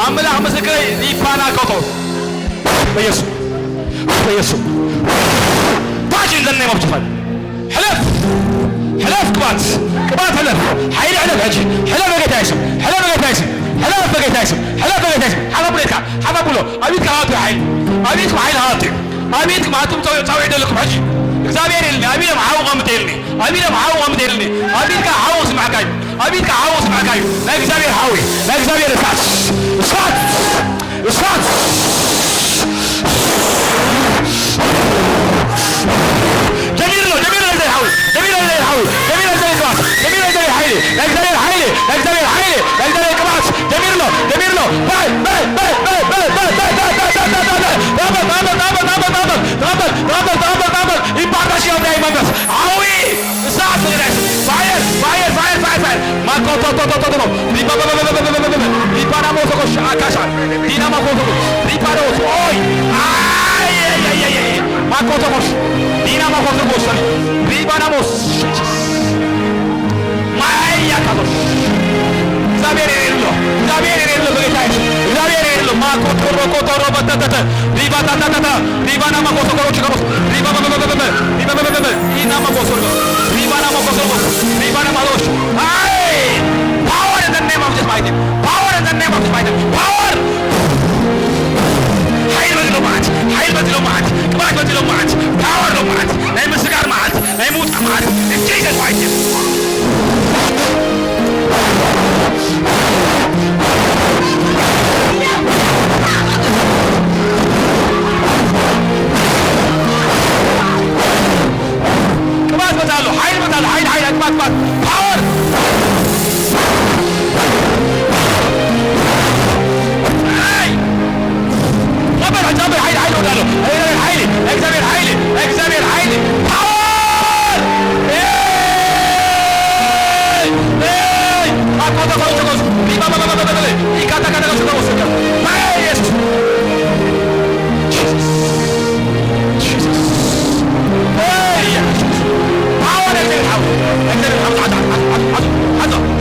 ኣምላኽ ምስክረይ ኒፓና ኮቶ በየሱ በየሱ ታች in the name of Jesus ሕለፍ ሕለፍ ቅባት ቅባት ሕለፍ ሓይሊ ሕለፍ ሕጂ ሕለፍ በጌታ ይስም ሕለፍ በጌታ ይስም ሕለፍ በጌታ ይስም ሕለፍ በጌታ ይስም ሓፋ ብሎ ኢድካ ሓፋ ብሎ ኣብ ኢድካ ሃቱ ሓይሊ ኣብ ኢድኩም ሓይሊ ሃቱ ኣብ ኢድኩም ሃቱ ጻውዒ ዘለኩም ሕጂ እግዚኣብሔር ኢልኒ ኣብ ኢዶም ሓው ቀምጥ ኢልኒ ኣብ ኢዶም ሓው ቀምጥ ኢልኒ ኣብ ኢድካ ሓው ስማዕካ እዩ ኣብ ኢድካ ሓው ስማዕካ እዩ ናይ እግዚኣብሔር ሓው እዩ ናይ እግዚኣብሔር እሳት እሳት እሳት ዲና ማኮቶኮ ሪባዶስ ኦይ አይ አይ አይ አይ ማኮቶኮስ ዲና ማኮቶኮስ ሪባናሞስ ማያ ካቶስ እግዚአብሔር የሌለ እግዚአብሔር የሌለ በጌታ ኢየሱስ እግዚአብሔር የሌለ ማኮቶሮ ኮቶሮ በተተተ ሪባ ታታታታ ሪባና ማኮቶኮሮ ችከሮስ ሪባ በበበበበ ሪባ በበበበ ዲና ማኮቶኮ ሪባና ማኮቶኮ ሪባና ማሎስ አይ power in the name of Jesus mighty power in the name of Jesus mighty power ሓይል በዚ ሎማዓት ሓይል በዚ ሎማዓት ቅባት በዚ ሎማዓት ፓወር ሎማዓት ናይ ምስጋር መዓልቲ ናይ ምውፃእ መዓልቲ in Jesus mighty name ቅባት በዛ ኣሎ ሓይል በዛ ኣሎ ሓይል ሓይል ቅባት ቅባት ፓወር ሓይል ጨምር ጨምር ሓይል ሓይል ወዳሎ እግዚአብሔር ሓይል እግዚአብሔር ሓይል እግዚአብሔር ሓይል ፓወር አቆጠቆ ጨቆስ ሪባ ኢካታ ካታ ጨቆስ ኢየሱስ Jesus. Hey, Jesus. Power of the house. Of the house. Hazo,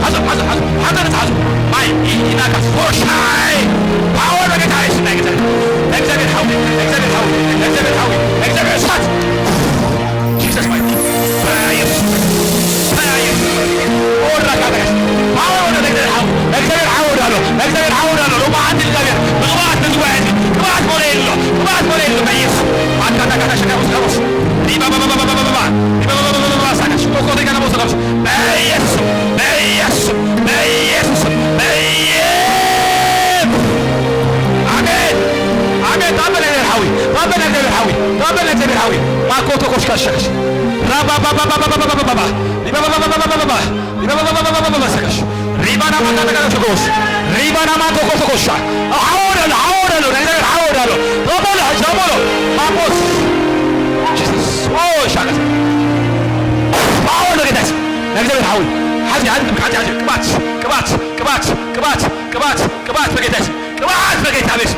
hazo, hazo, hazo, hazo, hazo, hazo. My, inaka, Hoshai. Power of the guys. Examine how, examine how, examine how, examine shut. Jesus, my. Fire. Fire. Ora, power of the house. Examine how, examine how, ሎማዓንቲ እግዚኣብሔር ብቕብኣት ነዚ ጉባኤ እዚ ቅብኣት ሞለ የሎ ቅብኣት ሞለ የሎ በኢየሱስ ኣካታ ካታ ሸካቦስ ካቦስ ሪባባባባባባባ ሪባባባባባባ ሳካ ሽኮኮ ተጋና ቦስ ካቦስ በኢየሱስ በኢየሱስ በኢየሱስ በኢየሱስ ኣሜን ኣሜን ታበለ ነገር ሓዊ ታበለ ነገር ሓዊ ታበለ ነገር ሓዊ ማኮቶ ኮሽካሸሽ ራባባባባባባባባ ሪባባባባባባባ ሰከሽ ሪባና ማንዳ ተቀረሽ ጎስ ሪባና ማንዶ ኮቶ ኮሻ አወዳሎ አወዳሎ ነገር አወዳሎ ረቦሎ ረቦሎ ማሞስ Jesus ኦ ሻቀስ አወዳሎ ጌታስ ነገር ሐዊ ሐዚ ሐዚ ሐዚ ቅባት ቅባት ቅባት ቅባት ቅባት ቅባት በጌታ ስም ቅባት በጌታ ቤት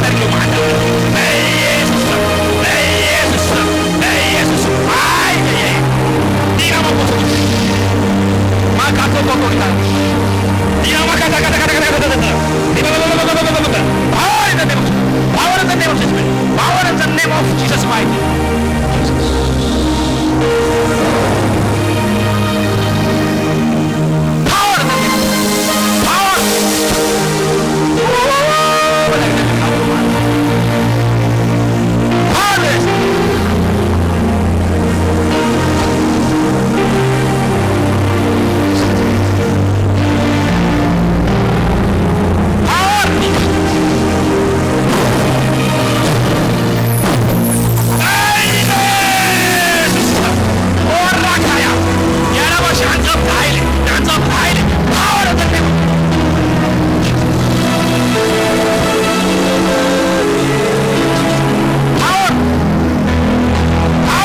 ሃሌሉያ። Power in the name of Jesus. Power in the name of Jesus. Power in the name of Jesus. Power in the name of Jesus. Mighty. Jesus. Power in the name of Jesus. Power. Power.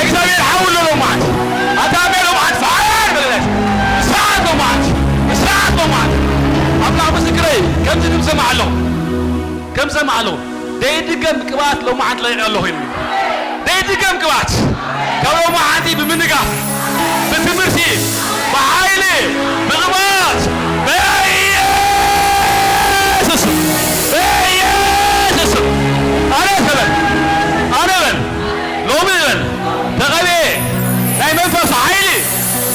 እግዚኣብሔር ሓው ኣሎ ሎማዓት ኣታ ኣሜ ሎማዓት ፋየር በለለት እሳት ሎማዓት እሳት ሎማዓት ኣምላኽ ምስክረይ ከምዚ ድምፂ ሰማዕ ኣሎ ከም ሰማዕ ኣሎ ደይድገም ቅብኣት ሎማዓት ለቂቐ ኣለኹ ኢሉ ደይድገም ቅብኣት ካብ ሎማዓንቲ ብምንጋፍ ብትምህርቲ ብሓይሊ ብቕብኣት በኢየሱስ በኢየሱስ ኣነ በል ኣነ በል ሎሚ በል ተቐብኤ ናይ መንፈስ ሓይሊ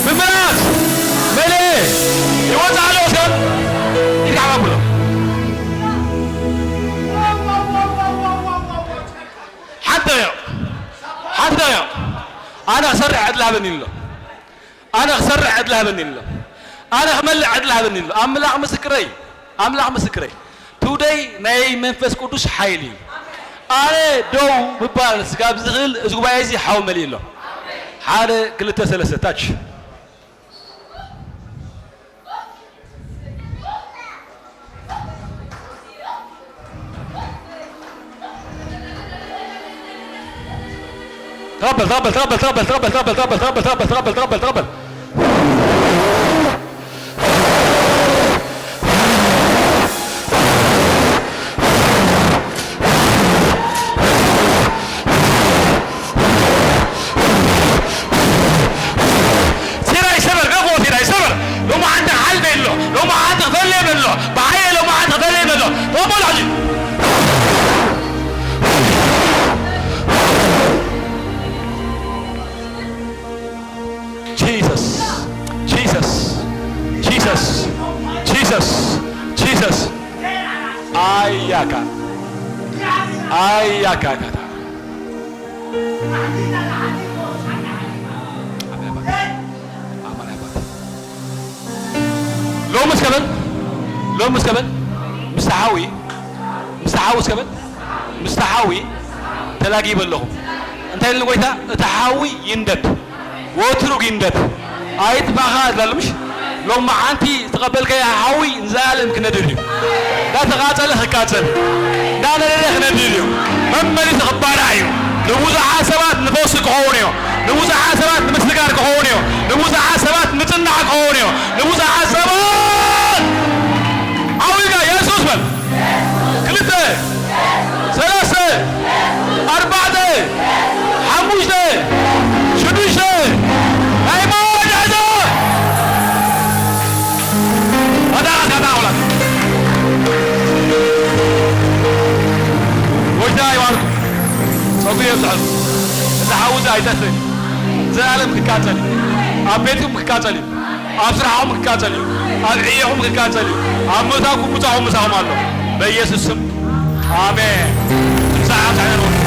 ብምልኣት መልኤ ይወፅእ ኣለዎ ሰብ ኢድካ ዓባብሎ ሓንተ እዮ ሓንተ እዮ ኣነ ክሰርሕ ዕድል ሃበኒ ኣሎ ኣነ ክሰርሕ ዕድል ሃበኒ ኣሎ ኣነ ክመልእ ዕድል ሃበኒ ኣሎ ኣምላኽ ምስክረይ ኣምላኽ ምስክረይ ቱደይ ናይ መንፈስ ቅዱስ ሓይሊ እዩ ኣነ ደው ምባል ስጋብ ዝኽእል እዚ ጉባኤ እዚ ሓው መሊእ ኣሎ። ሓደ ክልተ ሰለስተ ታች። ተቐበል፣ ተቐበል፣ ተቐበል፣ ተቐበል፣ ተቐበል፣ ተቐበል፣ ተቐበል፣ ተቐበል፣ ተቐበል፣ ተቐበል፣ ተቐበል፣ ተቐበል። ሴራ ይሰበር፣ ገፎ ሴራ ይሰበር። ሎሚ ሓንቲ ሓል ደሎ፣ ሎሚ ሓንቲ ክፈለየ በሎ፣ ብሓየ ሎሚ ሓንቲ ክፈለየ በሎ። ተቐበሉ ሕጂ። Jesus, Jesus, Jesus, Jesus, Jesus. ኣያካ፣ ኣያካ ካታ። ሎሚ እስከ በል፣ ሎሚ እስከ በል፣ ምስቲ ሓዊ፣ ምስቲ ሓዊ እስከ በል፣ ምስቲ ሓዊ ተላጊበ ኣለኹ። እንታይ ኢሉ ጎይታ? እቲ ሓዊ ይንደድ፣ ወትሩ ይንደድ፣ ኣይጥፋኻ እትላሉ ምሽ? ሎሚ መዓንቲ ዝተቐበልካዮ ሓዊ ንዘለኣለም ክነድድ እዩ። እንዳተቓጸለ ክቃጸል፣ እንዳነደደ ክነድድ እዩ። መመሊሱ ክባራዕ እዩ። ንብዙሓት ሰባት ንፈውሲ ክኸውን እዩ። ንብዙሓት ሰባት ንምስጋር ክኸውን እዩ። ንብዙሓት ሰባት ምጽናዕ ክኸውን እዩ። ንብዙሓት ሰባት ዓዊጋ የሱስ በል። ክልተ፣ ሰለስተ፣ ኣርባዕተ፣ ሓሙሽተ፣ ሽዱሽተ፣ ናይ ሞት ዕጾ። ኣታ፣ ኣታ፣ ኣታ፣ ኣውላድ። ጎይታ ይባርኩም። ጸጉ የብዝሐልኩም። እዚ ሓዊ እዚ ኣይጠፍእን። ዘላለም ክቃጸል እዩ። ኣብ ቤትኩም ክቃጸል እዩ። ኣብ ስራሕኹም ክቃጸል እዩ። ኣብ ዕዮኹም ክቃጸል እዩ። ኣብ ምእታውኩም ምጻኹም ምሳኹም ኣሎ። በኢየሱስ ስም ኣሜን። ትምሳሕ ኣብ ሳዕና ንወስድ።